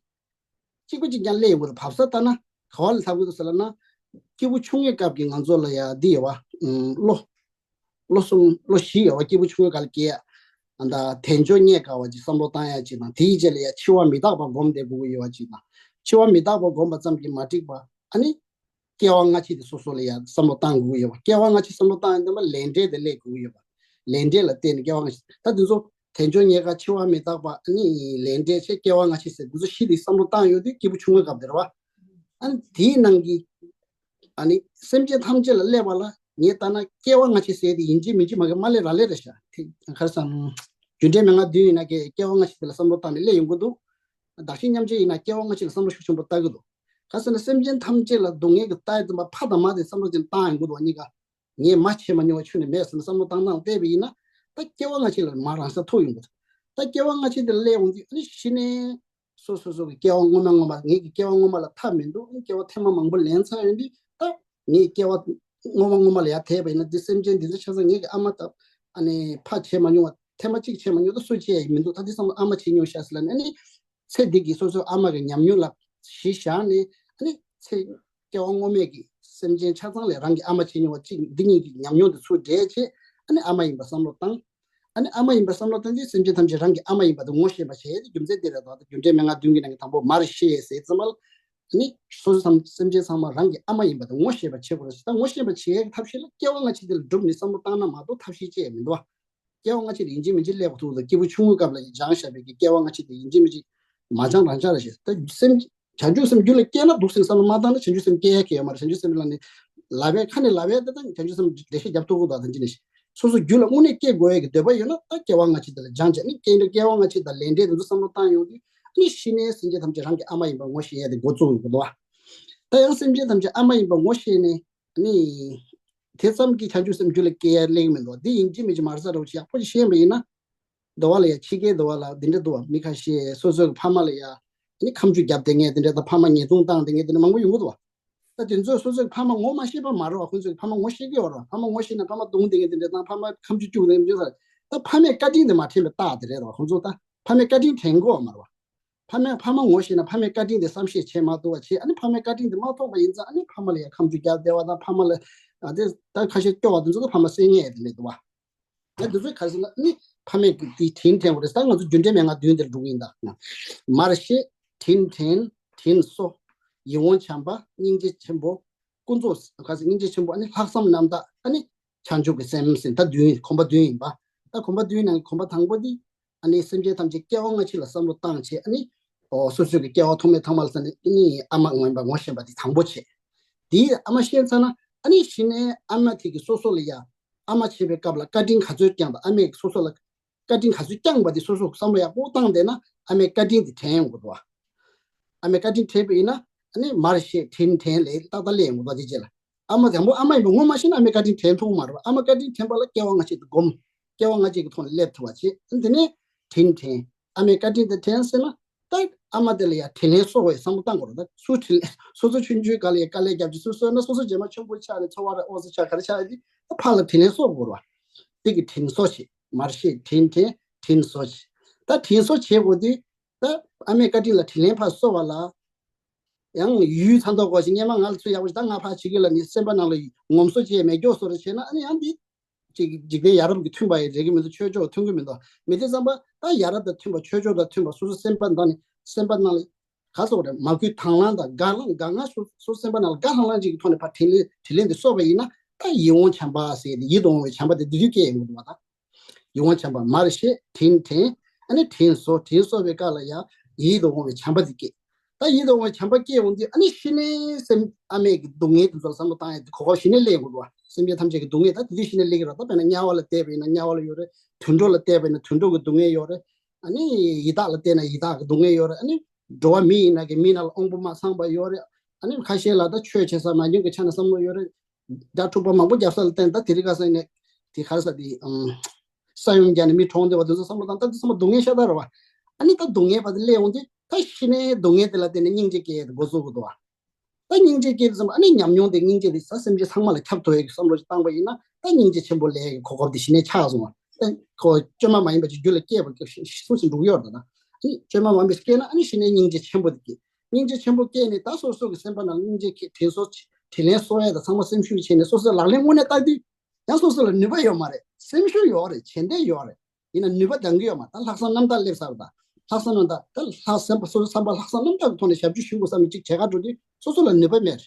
གཅིག་པ་གཅིག་རྐྱང་སླེབས་ཡོང་གི་རེད། བབས་ས་ལྟ་ན་ག་བ་ལ་ལྷག་གི་འདུག་ཟེར་ལབ་ན། སྐྱེས་བུ་ཆུང་ངུའི་སྐབས་ཀྱི་ང་ཚོ་ལ་ཡ་འདི་ཡོད་བ། ཨུམ། བློ། བློ་གསུམ། བློ་བཞི་ཡོད་བ། སྐྱེས་བུ་ཆུང་ངུའི་སྐབས་ལ་སྐྱེ་ཡ། ཨ་ད་དལ་འབྱོར་རྙེད་དཀའ་བ་ཅིག་བསམ་བློ་བཏང་ཡ་ཅིག་དང་། དེའི་རྗེས་ལ་ཡ་འཆི་བ་མི་རྟག་པ་སྒོམ་བསྡད་དགོས་ཀྱི་ཡོད་བ་ཅིག་དང་། འཆི་བ་མི་རྟག་པ་སྒོམ་པ་ཙམ་གྱིས་མ་འགྲིག་པ། ཨ་ནི། སྐྱེ་བ་སྔ་ཕྱི་དེ་སོ་སོ་ལ་ཡང་བསམ་བློ་བཏང་དགོས་ཀྱི་ཡོད་པ། སྐྱེ་བ་སྔ་ཕྱི་བསམ་བློ་བཏང་ཡོང་དུས་ལས་འབྲས་དེ་སླེབས་དགོས་ཀྱི་ཡོད་པ། ལས་འབྲས་ལ་བརྟེན་ནས་སྐྱེ་བ་སྔ་ཕྱི། ད་དེ་ཚོ་དལ་འབྱོར་རྙེད་དཀའ། འཆི་བ་མི་རྟག་པ། ཨ་ནི་ལས་འབྲས་བྱས། སྐྱེ་བ་སྔ་ཕྱི་ཟེར་དེ་ཚོ་བཞི་དེ་བསམ་བློ་བཏང་ཡོང་དུས་སྐྱེས་བུ་ཆུང་ངུའི་སྐབས་དེ་རེད་བ། ཨ་ནི་དེའི་ནང་གི། ཨ་ནི་སེམས་ཅན་ཐམས་ཅད་ལ་སླེབས་པ་ལ་ངས་ལྟ་ན་སྐྱེ་བ་སྔ་ཕྱི་ཟེར་དེ་ཡིན་གཅིག་མིན་གཅིག་མ་གི་མ་སླེབས་ར་སླེབས་རེད་ཤག། དེ་ག་རེ་ཟ། རྒྱུ་འབྲས་མན་ངག་བདུན་ཡིན་ན་ཀྱེ་སྐྱེ་བ་སྔ་ཕྱི་དེ་ལ་བསམ་བློ་བཏང་ནས་སླེབས་ཡོང་གི་འདུག། བདག་གཞན་མཉམ་བརྗེ་ཡིན་ན་སྐྱེ་བ་སྔ་ཕྱི་ལ་བསམ་བློ་ཤུགས་ཆེན་པོ་བཏང་གི་འདུག། ག་ཟེར་ན་སེམས་ཅན་ཐམས་ཅད་ལ་སྡུག་བསྔལ་གྱི་རྟགས་ཡིན་ཙམ་པ་ཕ་དང་མ་དེ་བསམ་བློ་ཅན་བཏང་ཡོང་གི་འདུག། གཉིས་ཀ། ངས་མ་བྱས་མ་མྱོང་བ་ཁྱོན་ནས་མེད་ཟེར་ནས་བསམ་བློ་བཏང་སྟངས་བལྟས་པ་ཡིན་ན། ད་སྐྱེ་བ་སྔ་ཕྱི་ལ་མ་རང་ས་ཐུག་ཡོང་གི་འདུག། ད་སྐྱེ་བ་སྔ་ཕྱི་དེ་ལ་སླེབས་ཡོང་དུས། ཨ་ནི་གཞི་ནས་སོ་སོ་སོ་གི་སྐྱེ་བ་སྔོན་མ་སྔོན་མ། ངེད་ཀྱི་སྐྱེ་བ་སྔོན་མ་ལ་ཐབས་མི་འདུག། ཨ་ནི་སྐྱེ་བ་ཐེངས་མ་མང་པོ་ལེན་ཚར་ཡོང་དུས། ད་ངའི་སྐྱེ་བ་སྔོན་མ་སྔོན་མ་ལ་ཡར་དེད་པ་ཡིན་ན། འདི་སེམས་ཅན་འདི་ཚོ་ཆ་ཚང་ངེད་ཀྱི་ཨ་མ་དང་། ཨ་ནི་ཕ་བྱས་མ་མྱོང་བ། ཐེངས་མ་གཅིག་བྱས་མ་མྱོང་། ད་སུ་བྱས་ཡ་མི་འདུག། ད་འདི་ཚང་མ་ཨ་མ་བྱས་མྱོང་ཤག་ཟེར་ལབ་ནས། ཨ་ནི་ཚེ་འདི་གི་སོ་སོའི་ཨ་མ་གི་ཉམས་མྱོང་ལ་གཞི་བཞག་ནས། ཨ་ནི་ཚེ་སྐྱེ་བ་སྔོན་མའི་གི་སེམས་ཅན་ཆ་ཚང་ལ་རང་གི་ཨ་མ་བྱས་མྱོང་བ་གཅིག། འདི་གཉིས་ཀྱི་ཉམས་མྱོང་དེ་ཚུར་འདྲེས་བྱས། ཨ་ནི་ཨ་མ་ཡིན་པ་བསམ་བློ་བཏང་། ཨ་ནི་ཨ་མ་ཡིན་པ་བསམ་བློ་བཏང་དུས་སེམས་ཅན་ཐམས་ཅད་རང་གི་ཨ་མ་ཡིན་པ་དེ་ངོ་ཤེས་པ་བྱས་ཏེ། རྒྱུ་མཚན་འདི་རེད་དོ། ད་རྒྱུ་འབྲས་མན་ངག་བདུན་གྱི་ནང་གི་དང་པོ་མར་ཤེས་ཟེར་ཙམ་པ་ལ། ཨ་ནི་སོ་སོ་ཚང་སེམས་ཅན་ཚང་མ་རང་གི་ཨ་མ་ཡིན་པ་དེ་ངོ་ཤེས་པ་བྱེད་དགོས་རེད། ད་ངོ་ཤེས་པ་བྱེད་ཡག་གི་ཐབས་ཤེས་ལ་སྐྱེ་བ་སྔ་ཕྱི་དེ་ལ་བསྒྲུབས་ནས་བསམ་བློ་བཏང་ན་མ་གཏོགས་ཐབས་ཤེས་ཅི་ཡང་མི་འདུག་བ། སྐྱེ་བ་སྔ་ཕྱི་དེ་ཡིན་གཅིག་མིན་གཅིག་སླེབས་ཐུབ་འདུག། སྐྱེས་བུ་ཆུང་ངུའི་སྐབས་ལ་སྦྱངས་བཞག་པའི་གི་སྐྱེ་བ་སྔ་ཕྱི་དེ་ཡིན་གཅིག་མིན་གཅིག་མ་སྦྱངས་རང་སྦྱངས་རེད་ཤག། ད་སེམས་བྱང་ཆུབ་སེམས་རྒྱུད་ལ་སྐྱེས་ན་འདུག་སེ་བསམ་བློ་མ་བཏང་ན་བྱང་ཆུབ་སེམས་སྐྱེ་ཡ་གི་ཡོད་མ་རེད། བྱང་ཆུབ་སེམས་ལ་ནི་ལབ་པའི་ཁ་ནས་ལབ་པའི་ད་ལྟ་བྱང་ཆུབ་སེམས་འགྲེལ་བཤད་རྒྱབ་ཐུབ་ཀྱི་འདུག། ད་ཅི་ནས་སོ་སོ་རྒྱུད་ལ་དངོས་གནས་སྐྱེ་དགོས་ཡ་གི་འདོད་པ་ཡོད་ན། ད་སྐྱེ་བ་སྔ་ཕྱི་དེ་ལ་སྦྱངས་བྱས་ནས། སྐྱེ་འདྲ་སྐྱེ་བ་སྔ་ཕྱི་དང་ལས་འབྲས་དེ་ཚོ་བསམ་བློ་བཏང་ཡོང་དུས། ཨ་ནི་གཞི་ནས་སེམས་ཅན་ཐམས་ཅད་རང་གི་ཨ་མ་ཡིན་པ་ངོ་ཤེས་ཡ་དེ་འགོ་བཙུགས་ཡོང་གི་འདུག་བ། ད་ཡང་སེམས་ཅན་ཐམས་ཅད་ཨ་མ་ཡིན་པ་ངོ་ཤེས་ནས། ནི། དེ་ཙམ་གྱིས་བྱང་ཆུབ་སེམས་རྒྱུད་ལ་སྐྱེ་ཡ་སླེབས་མི་འདུག། འདི་ཡིན་གཅིག་མིན་གཅིག་མར་ས་རོགས་ཅིག་ཡག་པོ་ཅིག་ཤེས་པ་ཡིན་ན། འདི་བ་ལ་ཡ་ཕྱི་རྒྱལ་འདི་བ་ལ་འདི་འདྲ་འདུག་བ། མི་ཁ་ཤས་སོ་སོའི་ཕ་མ་ལ་ཡ་ནི་ཁ་མཆུ་བརྒྱབ་བསྡད་མཁན་དེ་འདྲ་དང་། ཕ་མ་ཉེས་རྡུང་བཏང་བསྡད་མཁན་དེ་འདྲ་མང་པོ་ཡོང་གི་འདུག་བ། ད་དེ་ཚོས་སོ་སོའི་ཕ་མ་ངོ་མ་ཤེས་པ་མ་རེད་བ། ཁོང་ཚོས་ཕ་མ་ངོ་ཤེས་ཀྱི་ཡོད་རེད་བ། ཕ་མ་ངོ་ཤེས་ན་ཕ་མ་རྡུང་བསྡད་མཁན་དེ་འདྲ་དང་། ཕ་མ་ཁ་མཆུ་བཅུག་བསྡད་མཁན་དེ་འདྲ། ད་ཕ་མས་བཀའ་དྲིན་དེ་མ་དྲན་པའི་རྟགས་དེ་རེད་བ། ཁོང་ཚོ་ད་ཕ་མས་བཀའ་དྲིན་དྲན་དགོས་བ་མ་རེད་བ། ཕ་མས་ཕ་མ་ངོ་ཤེས་ན་ཕ་མའི་བཀའ་དྲིན་དེ་བསམ་ཤེས་བྱེད་མ་ཐུབ་པ་བྱེད། ཨ་ནི་ཕ་མའི་བཀའ་དྲིན་དེ་མ་ཐོབ་པ་ཡིན་ཙང་། ཨ་ནི་ཕ་མ་ལ་ཡང་ཁ་མཆུ་རྒྱག་བསྡད་པ་དང་། ཕ་མ་ལ་ཨ་དེ་ད་ཁ་ཤས་སྐྱོ་བ་དེ་ཚོ་ཕ་མ་སེམས་ངལ་དེ་འདྲ་འདུག་བ། ཨ་དེ་ཚོའི་ཁ་སང་ལ་ཨ་ནི་ཕ་མས་དེ་དྲིན་དྲན་དགོས་རེད། ད་ང་ཚོ་རྒྱུ་འབྲས་མན་ངག་བདུན་དེར་འགྲོ་གི་ཡིན་ད། མར་ཤེས། དྲིན་དྲན། དྲིན་གཟོ། ཡིད་འོང་བྱམས་པ། སྙིང་རྗེ་ཆེན་པོ། ཀུན་རྫོབ་ཁ་སང་སྙིང་རྗེ་ཆེན་པོ། ཨ་ནི་ལྷག་བསམ་རྣམ་དག། ཨ་ནི་བྱང་ཆུབ་ཀྱི་སེམས་ཟེར། ད་བདུན། གོམ་པ་བདུན་ཡིན་པ། ད་གོམ་པ་བདུན་ནང་གི་གོམ་པ་དང་པོ་འདི། ཨ་ནི་སེམས་ཅན་ཐམས་ཅད་སྐྱེ་བ་སྔ་ཕྱི་ལ་བསམ་བློ་བཏང་བྱས། ཨ་ནི་འོ་སོ་སོའི་གི་སྐྱེ་བ་ཐོག་མའི་ཐོག་མ་ལ་ས་ནས་ཨ་ནི་ཨ་མ་ངོ་ཡིན་པ་ངོ་ཤེས་པ་དེ་དང་པོ་བྱས། དེའི་ཨ་མ་ཤེས་ཚར་ན། ཨ་ནི་གཞི་ནས་ཨ་མ་དེ་གིས་སོ་སོ་ལ་ཡ། ཨ་མ་བྱེད་པའི་སྐབས་ལ་བཀའ་དྲིན་ག་ཚོད་བསྐྱངས་དང་། ཨ་མས་སོ་སོ་ལ་བཀའ་དྲིན་ག་ཚོད་བསྐྱངས་པ་དེ་སོ་སོ་བསམ་བློ་ཡག་པོ་བཏང་བསྡད་ན། ཨ་མའི་བཀའ་དྲིན་དེ་དྲན་ཡོང་གི་འདུག་བ། ཨ་མའི་བཀའ་དྲིན་དྲན་པ་ཡིན་ན། ཨ་ནི་མར་ཤེས་དྲིན་དྲན་ལས་ཏག་ཏག་སླེབས་ཡོང་གི་འདུག་བ། དེ་རྗེས་ལ། ཨ་མ་དང་པོ་ཨ་མ་ཡིན་པ་ངོ་མ་ཤེས་ན་ཨ་མའི་བཀའ་དྲིན་དྲན་ཐུབ་ཀྱི་མ་རེད་བ། ཨ་མ་བཀའ་དྲིན་དྲན་པ་ལ་སྐྱེ་བ་སྔ་ཕྱི་དེ་སྒོམ། སྐྱེ་བ་སྔ་ཕྱི་གི་ཐོག་ནས་སླེབས་ཐུབ་པ་བྱེད། དེ་ནས་དྲིན་དྲན། ཨ་མའི་བཀའ་དྲིན་དེ་དྲན་ཟེར་ན། ད་ཨ་མ་དེ་ལ་ཡ་དྲིན་ལན་གསོ་བའི་བསམ་བློ་བཏང་དགོས་རེད། ད་སུ་དྲིན་ལན། སོ་སོ་ཆུང་ཆུང་སྒང་ལ་ཡ་དཀའ་ལས་བརྒྱབ་བྱས། སོ་སོ་ན་སོ་སོ་རྗེས་མ་ཆེན་པོ་ཆགས་ནས་འཚོ་བ་ར་འོ་ཟེར་ཆགས། ག་རེ་ཆགས་ཡ་དེ་ད་ཕར་ལ་དྲིན་ལན་གསོ་དགོས་རེད་བ། དེ་གི་དྲིན་གཟོ་བྱེད། མར་ཤེས་དྲིན་དྲན་དྲིན་གཟོ་བྱེད། ད་དྲིན་གཟོ་བྱེད་དགོས་དུས། ད་ཨ་མས་བཀའ་དྲིན་ལ་དྲིན་ལན་ཕར་གསོ་བ་ལ། ཡང་ཡུལ་ཚ་མདོག་གོ་ཞིག་སྔན་མ་ང་ལ་ཚུར་ཡག་པོ་ཞིག་ད་ང་ཕར་བྱེད་ཀྱི་ལ་ནི་སེམས་པ་ནང་ལ་ངོམ་སོ་བྱས་མེད་སྐྱོ་སོ་རེ་བྱས་ན། ཨ་ནི་ཡང་འདི་ཅིག་འཇིག་རྟེན་ཡ་རབས་ཀྱི་མཐུན་པ་ཡི་རེད་ཀྱི་མི་འདུག་ཆོས་ཕྱོགས་མཐུན་གྱི་མི་འདུག་མི་དེ་ཙམ་པ་ད་ཡ་རབས་དང་མཐུན་པ་ཆོས་ཕྱོགས་དང་མཐུན་པ་སོ་སོ་སེམས་པ་ནང་ནས་སེམས་པ་ནང་ལ་ག་སོགས་རེད་མ་གུས་དང་བླངས་དང་དགའ་བླངས་དགའ་ང་སོ་སོ་སེམས་པ་ནང་ལ་དགའ་ལྷང་ལྷང་ཅིག་གི་ཐོག་ནས་ཕར་དྲིན་ལན་དྲིན་ལན་དེ་གསོ་བ་ཡིན་ན། ད་ཡིད་འོང་བྱམས་པ་ཟེར་ཏེ་ཡིད་དུ་འོང་བའི་བྱམས་པ་དེ་འདི་དུས་སྐྱེ་ཡོང་གི་འདུག་བ་ད། ཡིད་འོང་བྱམས་པ་མར་ཤེས་དྲིན་དྲན། ཨ་ནི་དྲིན་གཟོ་དྲིན་གཟོ་བའི་སྐབས་ལ་ཡང་ཡིད་དུ་འོང་བའི་བྱམས་པ་དེ་སྐྱེ། ད་ཡིད་དུ་འོང་བའི་བྱམས་པ་སྐྱེ་འོང་དུས་ཨ་ནི་ཤི་ནས་སེམས་ཨ་མས་ཀྱི་སྡུག་བསྔལ་དེ་ཚོ་ལ་བསམ་བློ་བཏང་ཡ་དེ་གོ་སྐབས་ཤི་ནས་སླེབས་དགོས་འདུག་བ། སེམས་ཅན་ཐམས་ཅད་ཀྱི་སྡུག་བསྔལ་ད་དེ་དུས་ཤི་ནས་སླེབས་ཀྱི་རེད། ད་དཔེར་ན་དམྱལ་བ་ལ་བལྟས་པ་ཡིན་ན་དམྱལ་བ་ལ་ཡོད་རེད། དུད་འགྲོ་ལ་བལྟས་པ་ཡིན་ན་དུད་འགྲོ་གི་སྡུག་བསྔལ་ཡོད་རེད། ཨ་ནི་ཡི་དྭགས་ལ་བལྟས་ན་ཡི་དྭགས་ཀྱི་སྡུག་བསྔལ་ཡོད་རེད། ཨ་ནི་འགྲོ་བ་མི་ཡིན་ན་གི་མི་ནང་ལ་དབང་པོ་མ་ཚང་པ་ཡོད་རེད། ཨ་ནི་ཁ་ཤས་ལ་ད་ཆོས་བྱེད་ས་མ་བྱུང་གི་ཆ་ནས་བསམ་བློ་ཡོད་རེད། དགྲ་འཁྲུག་པ་མང་པོ་བརྒྱབ་ས་ལ་བརྟེན་ད་དེ་རིང་ཁ་སང་ནས་དེ་ག་རེ་ཟ་དེ་ཨམ། ས་ཡོམ་བརྒྱབ་ནས་མི་གྲོངས་བསྡད་པ་དེ་ཚོ་བསམ་བློ་བཏང་ད་དེ་ཚང་མ་སྡུག་བསྔལ་ཤ་སྟག་རེད་བ། ཨ་ནི་ད་སྡུག་བསྔལ་བ་དེ་སླེབས་འོང་དུས་ད་ཤི་ནས་སྡུག་བསྔལ་དེ་ལ་བརྟེན་ནས་སྙིང་རྗེ་སྐྱེ་ཡས་དེ་འགོ་བཙུགས་དགོས་འདུག་བ། ད་སྙིང་རྗེ་སྐྱེས་ཙམ་ཨ་ནི་ཉམས་མྱོང་དེ་སྙིང་རྗེ་དེ་ས་སེམས་ཅན་ཚང་མ་ལ་ཁྱབ་ཐུབ་ཡས་ཀྱི་བསམ་བློ་ཞིག་བཏང་པ་ཡིན་ན་ད་སྙིང་རྗེ་ཆེན་པོ་ལས་ཀྱི་གོ་སྐབས་དེ་གཞི་ནས་ཆགས་སོང་བ། ད་ཁོ་བཅོས་མ་མ་ཡིན་པ་ཅིག་རྒྱུད་ལ་སྐྱེས་པ་སྐྱེས་སུ་ཞིག་འགྲུག་ཡོད་རེད། ད་ཨ་ནི་བཅོས་མ་མ་ཡིན་པ་ཞིག་སྐྱེས་ན་ཨ་ནི་གཞི་ནས་སྙིང་རྗེ་ཆེན་པོ་དེ་སྐྱེས། སྙིང་རྗེ་ཆེན་པོ་སྐྱེས་ནས་ད་སོ་སོ་གི་སེམས་པ་ནང་སྙིང་རྗེ་སྐྱེས་དྲིན་གཟོ་དྲིན་ལན་གསོ་ཡས་དང་ཚང་མ་སེམས་ཤུགས་བྱས་ནས་སོ་སོའི་ལག་ལེན་དངོས་གནས་བསྟར་དུས་ཡང་སོ་སོ་ལ་ནུས་པ་ཡོད་མ་རེད། སེམས་ཤུགས་ཡོད་རེད། བྱེད་འདོད་ཡོད་རེད། ཡིན་ན་ནུས་པ་ལྡང་གི་ཡོད་མ་རེད། ད་ལྷག་བསམ་རྣམ་དག་སླེབས་ཚར་བ་དང་ལྷག་བསམ་རྣམ་དག་ད་ལྷག་བསམ་པ་སོ་སོའི་བསམ་པ་ལྷག་བསམ་རྣམ་དག་གི་ཐོག་ནས་ཞབས་ཕྱི་ཞུ་དགོས་བསམ་ནས་གཅིག་བྱེད་ག་འགྲོ་དུས་སོ་སོ་ལ་ནུས་པ་མེད་རེད།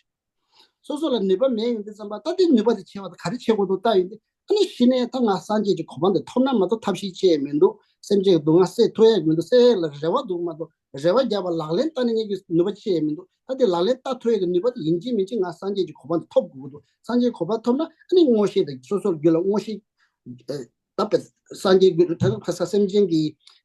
སོ་སོ་ལ་ནུས་པ་མེད་ཡོང་དུས་ཙམ་པ་ད་དེ་ནུས་པ་དེ་ཆེ་བ་དང་ག་རེ་བྱེད་དགོས་འདུག་ལྟ་ཡོང་དུས་ཨ་ནི་གཞི་ནས་ད་ང་སངས་རྒྱས་ཀྱི་གོ་འཕང་དེ་ཐོབ་ན་མ་གཏོགས་ཐབས་ཤེས་ཅི་ཡང་མི་འདུག་སེམས་ཅན་གྱི་སྡུག་བསྔལ་སེལ་ཐུབ་ཡ་མི་འདུག་སེལ་ལ་རེ་བ་འདུག་མ་གཏོགས་རེ་བ་བརྒྱབ་པ་ལག་ལེན་བསྟར་ནས་ཉན་གྱི་ནུས་པ་ཅི་ཡང་མི་འདུག་ད་དེ་ལག་ལེན་བསྟར་ཐུབ་ཡ་གི་ནུས་པ་དེ་ཡིན་གཅིག་མིན་གཅིག་ང་སངས་རྒྱས་ཀྱི་གོ་འཕང་དེ་ཐོབ་དགོས་ཀྱི་འདུག་སངས་རྒྱས་གོ་འཕང་ཐོབ་ན་ཨ་ནི་མངོན་ཤེས་དང་སོ་སོར་རྒྱུད་ལ་མངོན་ཤེས། ད་དཔེ་སངས་རྒྱས་ཀྱི་ད་ཁ་ས་སེམས་ཅན་གྱི་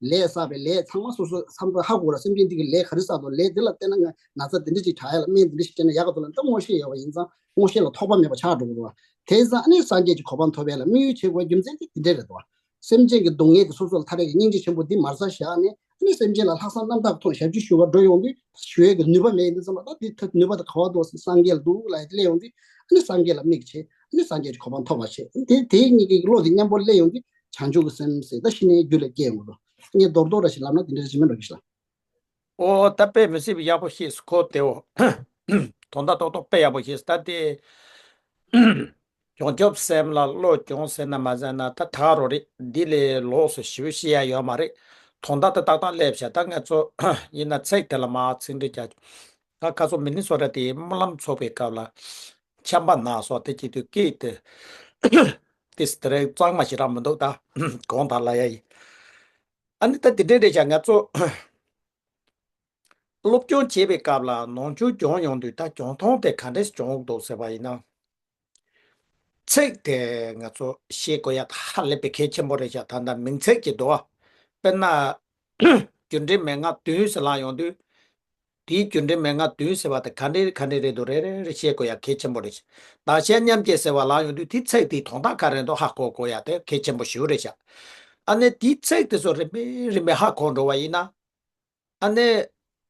ལས་བསགས་པའི་ལས་ཚང་མ་སོ་སོ་བསམ་ཚུལ་ཧ་གོ་ར། སེམས་ཅན་འདི་གི་ལས་ག་རེ་བསགས་འདུག་ལས་འདི་ལ་བརྟེན་ན་ང་ན་ཚ་འདི་འདྲ་ཅིག་དྲག་ཡ་ལ་སྨན་འདི་འདྲ་ཞིག་སྤྲད་ན་ཡག་ག་འདུག་ལ་ད་མངོན་ཤེས་ཡོད་པ་ཡིན་ཙང་མངོན་ཤེས་ལ་ཐོགས་པ་མེད་པ་ཆགས་འགྲོ་གི་འདུག་དེ་ཙང་ཨ་ནི་སངས་རྒྱས་ཀྱི་གོ་འཕང་ཐོབ་ཡ་ལ་དམིགས་ཡུལ་བྱེད་དགོས་རྒྱུ་མཚན་དེ་འདི་འདྲ་རེད་འདུག་སེམས་ཅན་གྱི་སྡུག་བསྔལ་དེ་སོ་སོ་ལ་ཐར་ཡ་གི་སྙིང་རྗེ་ཆེན་པོ་འདི་མར་ཟ་བཞག་ནས་ཨ་ནི་སེམས་ཅན་ལ་ལྷག་བསམ་རྣམ་དག་ཐོག་ཞབས་ཕྱི་ཞུ་བར་འགྲོ་ཡོང་དུས་ཞུ་ཡ་གི་ནུས་པ་མེད་འདི་ཙམ་པ་ད་འདི་ཐད་ནུས་པ་དེ་ག་བ་འདུག་སེ་སངས་རྒྱས་ལ་འདུག་ལ་ཡ་དེ་སླེབས་ཡོང་དུས་ཨ་ནི་སངས་རྒྱས་ལ་དམིགས་བྱེད། ཨ་ནི་སངས་རྒྱས་ཀྱི་གོ་འཕང་ཐོབ་པ་བྱེད། དེ་དེའི་གཉིས་ཀའི་བློ་དེ་མཉམ་པོ་སླེབས་ཡོང་དུས་བྱང་ཆུབ་ཀྱི་སེམས་ཟེར་ད་ཤི་ནས་རྒྱུད་ལ་སྐྱེ་ཡོང་གི་འདུག་ངས་མདོར་མདོར་ར་ཞིག་ལབ་ན་དེ་འདྲ་ཞིག་མིན་འགྲོ་གི་ཤི་ལ། ཨོ་ད་དཔེ་མི་སྲིད་པའི་ཡག་པོ་ཤེས་སུ་གོ་དེའོ། དོན་དག་ཏོག་ཏོག་དཔེ་ཡག་པོ་ཤེས་ད་དེ། བྱང་ཆུབ་སེམས་ལ་བློ་སྦྱོང་ཟེར་ན་མ་ཟེར་ན་ད་ད་རོ་རེད། འདི་ལས་ལོགས་སུ་ཞིབ་བཤད་ཡ་ཡོད་མ་རེད། དོན་དག་ཏུ་ཏག་ཏག་སླེབས་བྱ་ད་ང་ཚོ་ཡིན་ན་ཚིག་དེ་ལ་མ་ཚིག་འབྲི་རྒྱག་ད་ཁ་སོ་མི་ནི་སོ་ར་དེའི་སྨོན་ལམ་ཚོགས་པའི་སྐབས་ལ་ཆམ་པ་ན་སོགས་དེ་བྱེད་དུས་སྐད་དེ་དེ་སི་ཏི་རེག་གཙང་མ་ཞིག་རང་མི་འདུག་ད་གོང་དང་ལ་ཡ་ཡིན། ཨ་ནི་ད་དེ་འདྲའི་རེད་བྱ་ང་ཚོ་སློབ་སྦྱོང་བྱེད་པའི་སྐབས་ལ་ནང་ཆོས་སྦྱོང་ཡོང་དུས་ད་སྦྱོང་སྟངས་དེ་ག་འདྲས་སྦྱོང་འདུག་ཟེར་བ་ཡིན་ན། ཚིག་དེ་ང་ཚོ་ཤེས་དགོས་ཡ་ཧ་ལས་པའི་གལ་ཆེན་པོ་རེད་ཤག་ད་ལྟ་མིང་ཚིག་ཅིག་འདུག་བ། དཔེར་ན། རྒྱུ་འབྲས་མན་ངག་བདུན་ཟེར་ལབ་ཡོང་དུས། དེའི་རྒྱུ་འབྲས་མན་ངག་བདུན་ཟེར་བ་དེ་ག་འདྲས་ག་འདྲས་རེད་འདུག་རེ་རེ་རེ་ཤེས་དགོས་ཡ་གལ་ཆེན་པོ་རེད་ཤག་བདག་གཞན་མཉམ་བརྗེ་ཟེར་བ་ལབ་ཡོང་དུས་དེའི་ཚིག་དེའི་དོན་དག་ག་རེ་འདུག་ཧ་གོ་དགོས་ཡ་དེ་གལ་ཆེན་པོ་ཞེ་པོ་རེད་ཤག་ཨ་ནི་དེའི་ཚིག་དེ་ཚོ་རིམ་པས་རིམ་པས་ཧ་གོ་འགྲོ་བ་ཡིན་ན། ཨ་ནི།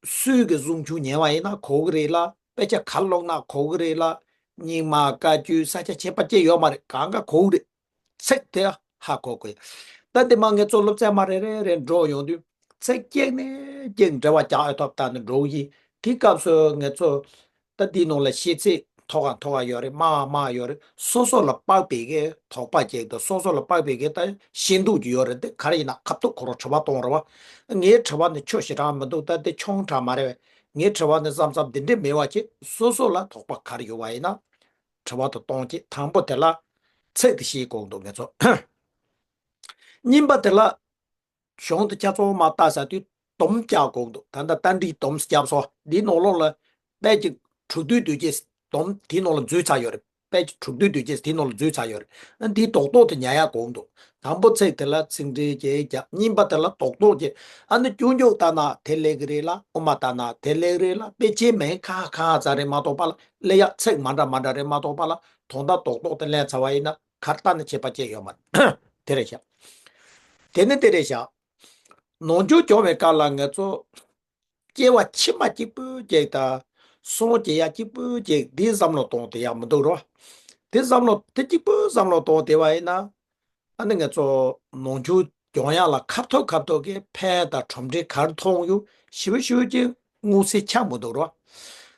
སུས་གི་གཟུངས་ཆུང་ཉན་པ་ཡིན་ན་གོ་གི་རེད་ལ། དཔེ་ཆ་ག་རེ་ཀློག་ན་གོ་གི་རེད་ལ། རྙིང་མ་བཀའ་བརྒྱུད་ས་ཆ་ཁྱད་པར་ཅན་ཡོད་མ་རེད། གང་ག་གོ་གི་རེད། ཚིག་དེ་ཧ་གོ་དགོས། ད་འདི་མ་ངས་ཚོ་སློབ་ཚན་མ་རེ་རེ་རེ་འགྲོ་ཡོང་དུས་ཚིག་གཅིག་ནས་གཅིག་འབྲེལ་བ་རྒྱག་ཨེ་ཐོབ་ད་ནི་འགྲོ་གི་ཡིན། དེ་སྐབས་སུ་ངས་ཚོ། ད་འདིའི་ནང་ལ་ཤེས་ཚད་མཐོ་ག་མཐོ་ག་ཡོད་རེད། དམའ་ག་དམའ་ག་ཡོད་རེད། སོ་སོ་ལ་དཔག་པའི་གི་དོགས་པ་ཅིག་དང་སོ་སོ་ལ་དཔག་པའི་གི་ད་ཤེས་འདུག་ཅིག་ཡོད་རེད། དེ་ག་རེ་ཡིན་ན་ཁ་ཐུག་ཁོ་རང་དྲི་བ་གཏོང་རེད་བ། ངའི་དྲི་བ་ནི་ཆོ་ཞེ་དྲག་མི་འདུག་ད་དེ་ཆུང་དྲགས་མ་རེད་བས། ངའི་དྲི་བ་ནི་བསམ་བསམ་འདི་འདྲས་མེད་བ་ཅིག་སོ་སོ་ལ་དོགས་པ་ག་རེ་ཡོད་བ་ཡིན་ན། དྲི་བ་དང་གཏོང་ཅིག་དང་པོ་དེ་ལ་ཚིག་དེ་ཤེས་དགོས་འདུག་ངེད་ཚོ། གཉིས་པ་དེ་ལ། གཞུང་དེ་ཆ་ཚང་མ་ལྟ་ས་དུས་སྡོམ་རྒྱག་དགོས་འདུག་ད་ལྟ་རྟ་མགྲིན་སྡོམ་རྒྱབ་སོ། འདིའི་ནང་ལོགས་ལ་དཔེ་ཅིག་དྲུག་བསྡུས་བསྡུས་རྗེས་སྡོམ་དེའི་ནང་ལ་འཛུལ་ཚར་ཡོད་རེད། དཔེ་ཅིག་དྲུག་བསྡུས་བསྡུས་རྗེས་དེའི་ནང་ལ་འཛུལ་ཚར་ཡོད་རེད། འདིའི་རྡོག་རྡོག་དེ་ཉར་ཡག་དགོས་འདུག་དང་པོ་ཚིག་དེ་ལ་ཚིག་འགྲེལ་བྱས་རྒྱག་གཉིས་པ་དེ་ལ་རྡོག་རྡོག་བྱས། ཨ་ནི་རྐྱང་རྐྱང་ལྟ་ན་དེ་ལེགས་གི་རེད་ལ། དབུ་མ་ལྟ་ན་དེ་ལེགས་རེད་ལ། དཔེ་ཆའི་མིང་ཁ་ཁ་ཙམ་རེད་མ་གཏོགས་པ་ལ་སླེབས་ཡག་ཚིག་མ་འདྲ་མ་འདྲ་རེད་མ་གཏོགས་པ་ལ་དོན་དག་རྡོག་རྡོག་དེ་ལེན་ཚར་བ་ཡིན་ན། གར་ལྟ་ནས་ཁྱད་པར་ཅན་ཡོད་མ་རེད། དེ་རེད་ཤག་དེ་ནི་དེ་རེད་ཤག་ནང་ཆོས་སྦྱོང་བའི་སྐབས་ལ་ང་ཚོ་སྐྱེ་བ་ཕྱི་མ་གཅིག་པུ་གཅིག་དང་སངས་རྒྱས་ཡ་གཅིག་པུ་གཅིག་འདི་བསམ་བློ་གཏོང་དེ་ཡག་མི་འདུག་རོ། དེ་བསམ་བློ་དེ་གཅིག་པུ་བསམ་བློ་གཏོང་དེ་བ་ཡིན་ན། ཨ་ནི་ང་ཚོ་ནང་ཆོས་སྦྱོང་ཡག་ལ་ཁ་ཐོར་ཁ་ཐོར་གྱི་ཕན་དང་གྲུབ་འབྲས་ག་རེ་མཐོང་ཡོད་ཞིབ་ཞིབ་ཀྱི་མངོན་གསལ་ཆགས་མི་འདུག་རོ།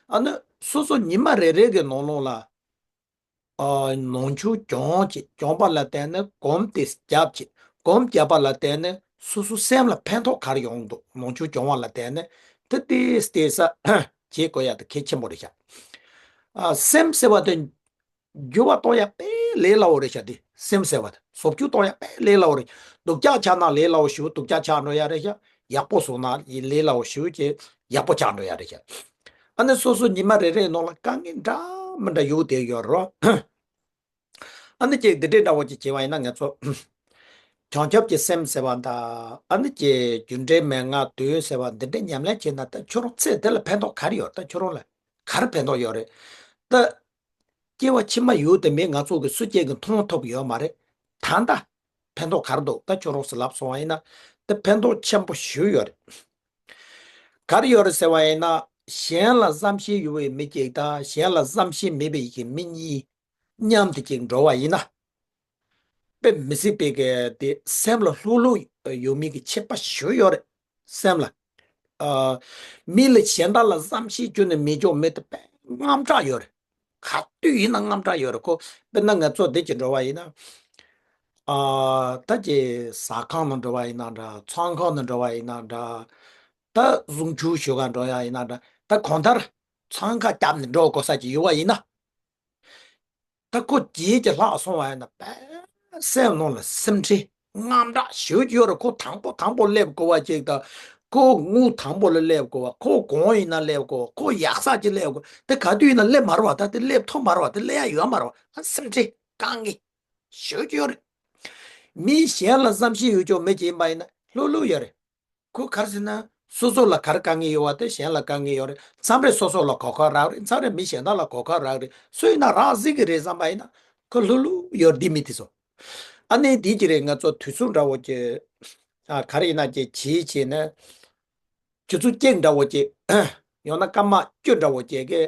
ཨ་ནི་སོ་སོ་ཉི་མ་རེ་རེ་གི་ནང་ལོགས་ལ། ཨ། ནང་ཆོས་སྦྱོང་བྱེད། སྦྱོང་བ་ལ་བརྟེན་ནས་གོམས་དེ་རྒྱབ་བྱེད། གོམས་བརྒྱབ་པ་ལ་བརྟེན་ནས་སོ་སོ་སེམས་ལ་ཕན་ཐོགས་ག་རེ་ཡོང་འདུག་ནང་ཆོས་སྦྱོང་བ་ལ་བརྟེན་ནས་དེ་ཏིས་ཏིས་ས་བྱེད་དགོས་ཡ་དེ་གལ་ཆེན་པོ་རེད་ཤག་ཨ། སེམས་ཟེར་བ་དེ་འགྱུར་བ་གཏོང་ཡ་དཔེ་ལས་སླ་བོ་རེད་ཤག་དེ་སེམས་ཟེར་བ་དེ་བཟོ་བཅོས་གཏོང་ཡ་དཔེ་ལས་སླ་བོ་རེད། སྡུག་ཅག་ཆགས་ན་ལས་སླ་བོ་ཞེ་པོ་སྡུག་ཅག་ཆགས་འགྲོ་ཡ་རེད་ཤག་ཡག་པོ་བཟོ་ན་ལས་སླ་བོ་ཞེ་པོ་ཅིག་ཡག་པོ་ཆགས་འགྲོ་ཡ་རེད་ཤག་ཨ་ནི་སོ་སོ་ཉི་མ་རེ་རེའི་ནང་ལ་དཀའ་ངལ་འདྲ་མི་འདྲ་ཡོད་དེ་ཡོད་རོ། ཨ་ནི་ཅིག་འདི་འདྲའི་འདྲ་བོ་ཅིག་བྱས་པ་ཡིན་ན་ང་ཚོ་བྱང་ཆུབ་ཀྱི་སེམས་ཟེར་བ་དང་། ཨ་ནི་ཅིག་རྒྱུ་འབྲས་མན་ངག་བདུན་ཟེར་བ་འདི་འདྲའི་ཉམས་ལེན་བྱས་ན། ད་ཁྱོད་རང་ཚེ་འདི་ལ་ཕན་ཐོགས་ག་རེ་ཡོད། ད་ཁྱོད་རང་ལ་ག་རེ་ཕན་ཐོགས་ཡོད་རེད། ད་སྐྱེ་བ་ཕྱི་མ་ཡོད་དེ་མེད་ང་ཚོ་གི་སུ་གཅིག་གིས་མཐོང་ཐུབ་ཡོད་མ་རེད། ད་ལྟ་ཕན་ཐོགས་ག་རེ་འདུག་ད་ཁྱོད་རང་ཚོ་ལབ་སོང་བ་ཡིན་ན་ད་ཕན་ཐོགས་ཆེན་པོ་ཞེ་པོ་ཡོད་རེད། ག་རེ་ཡོད་རེད་ཟེར་བ་ཡིན་ན། གཞན་ལ་བསམ་ཤེས་ཡོད་པའི་མི་གཅིག་དང་གཞན་ལ་བསམ་ཤེས་མེད་པའི་གི་མི་གཉིས་མཉམ་དུ་ཅིག་འགྲོ་བ་ཡིན་ན། དཔེ་མི་སྲིད་པའི་གི་དེ་སེམས་ལ་ལྷུག་ལྷུག་ཡོད་མི་གི་ཁྱད་པར་ཞེ་པོ་ཡོད་རེད། སེམས་ལ། ཨ། མི་ལ་གཞན་དག་ལ་བསམ་ཤེས་ཁྱོན་ནས་མེད་ཅོག་མེད་དེ་དཔེ་དངངས་སྐྲག་ཡོད་རེད། ག་དུས་ཡིན་ན་དངངས་སྐྲག་ཡོད་རེད་ཁོ། དཔེར་ན་ང་ཚོ་འདི་ཅིག་འགྲོ་བ་ཡིན་ན། ཨ། ད་ཅིག་ཟ་ཁང་ནང་འགྲོ་བ་ཡིན་ན་འདྲ། ཚོང་ཁང་ནང་འགྲོ་བ་ཡིན་ན་འདྲ། ད་གཟུགས་འགྱུར་ཞུ་ག་འགྲོ་ཡ་ཡིན་ན་འདྲ། ད་གང་ལྟར་འཚང་ཁ་བརྒྱབ་ནས་འགྲོ་དགོས་ས་ཅིག་ཡོད་པ་ཡིན་ན། ད་ཁོ་རྗེས་ཀྱི་ལྷག་སོང་བ་ཡིན་ན་དཔེ་སེམས་ནང་ལ་སེམས་ཁྲལ་དངངས་སྐྲག་ཞེ་པོ་ཅིག་ཡོད་རེད། ཁོ་དང་པོ་དང་པོ་སླེབས་དགོས་པ་ཅིག་དང་། ཁོ་དངུལ་དང་པོ་ལ་སླེབས་དགོས་པ། ཁོ་གང་ཡིན་ན་སླེབས་དགོས་པ། ཁོ་ཡག་ས་ཅིག་སླེབས་དགོས། དེ་ག་དུས་ཡིན་ན་སླེབས་མ་རེད་པ། ད་དེ་སླེབས་ཐུབ་མ་རེད་པ། དེ་སླེབས་ཡ་ཡོད་མ་རེད་པ། ཨ། སེམས་ཁྲལ་དཀའ་ངལ་ཞེ་པོ་ཅིག་ཡོད་རེད། མི་གཞན་ལ་བསམ་ཤེས་ཡོད་ཅོག་མི་ཅིག་ཡིན་པ་ཡིན་ན་ལྷུག་ལྷུག་ཡོད་རེད། ཁོ་ག་རེ་ཟེར་ན། སོ་སོ་ལ་ག་རེ་དཀའ་ངལ་ཡོད་པ་དེ་གཞན་ལ་དཀའ་ངལ་ཡོད་རེད། མཚམས་རེ་སོ་སོ་ལ་གོ་སྐབས་རག་རེད། མཚམས་རེ་མི་གཞན་དག་ལ་གོ་སྐབས་རག་རེད། སུ་ཡིན་ན་རག་སྲིད་ཀྱི་རེད་བསམ་པ་ཡིན་ན་ཁོ་ལྷུག་ལྷུག་ཡོད་རེད། འདི་མི་དེ་ཚོ། ཨ་ནི་འདི་ཅི་རེད། ང་ཚོ་དུས་ཚོད་འདྲ་བོ་ཅིག་ཨ། ག་རེ་ཡིན་ན་ཅིག་བྱེད་བྱས་ནས། ཆུ་ཚོད་གཅིག་འདྲ་བོ་ཅིག་ཡང་ན་སྐར་མ་བཅུ་འདྲ་བོ་ཅིག་གི་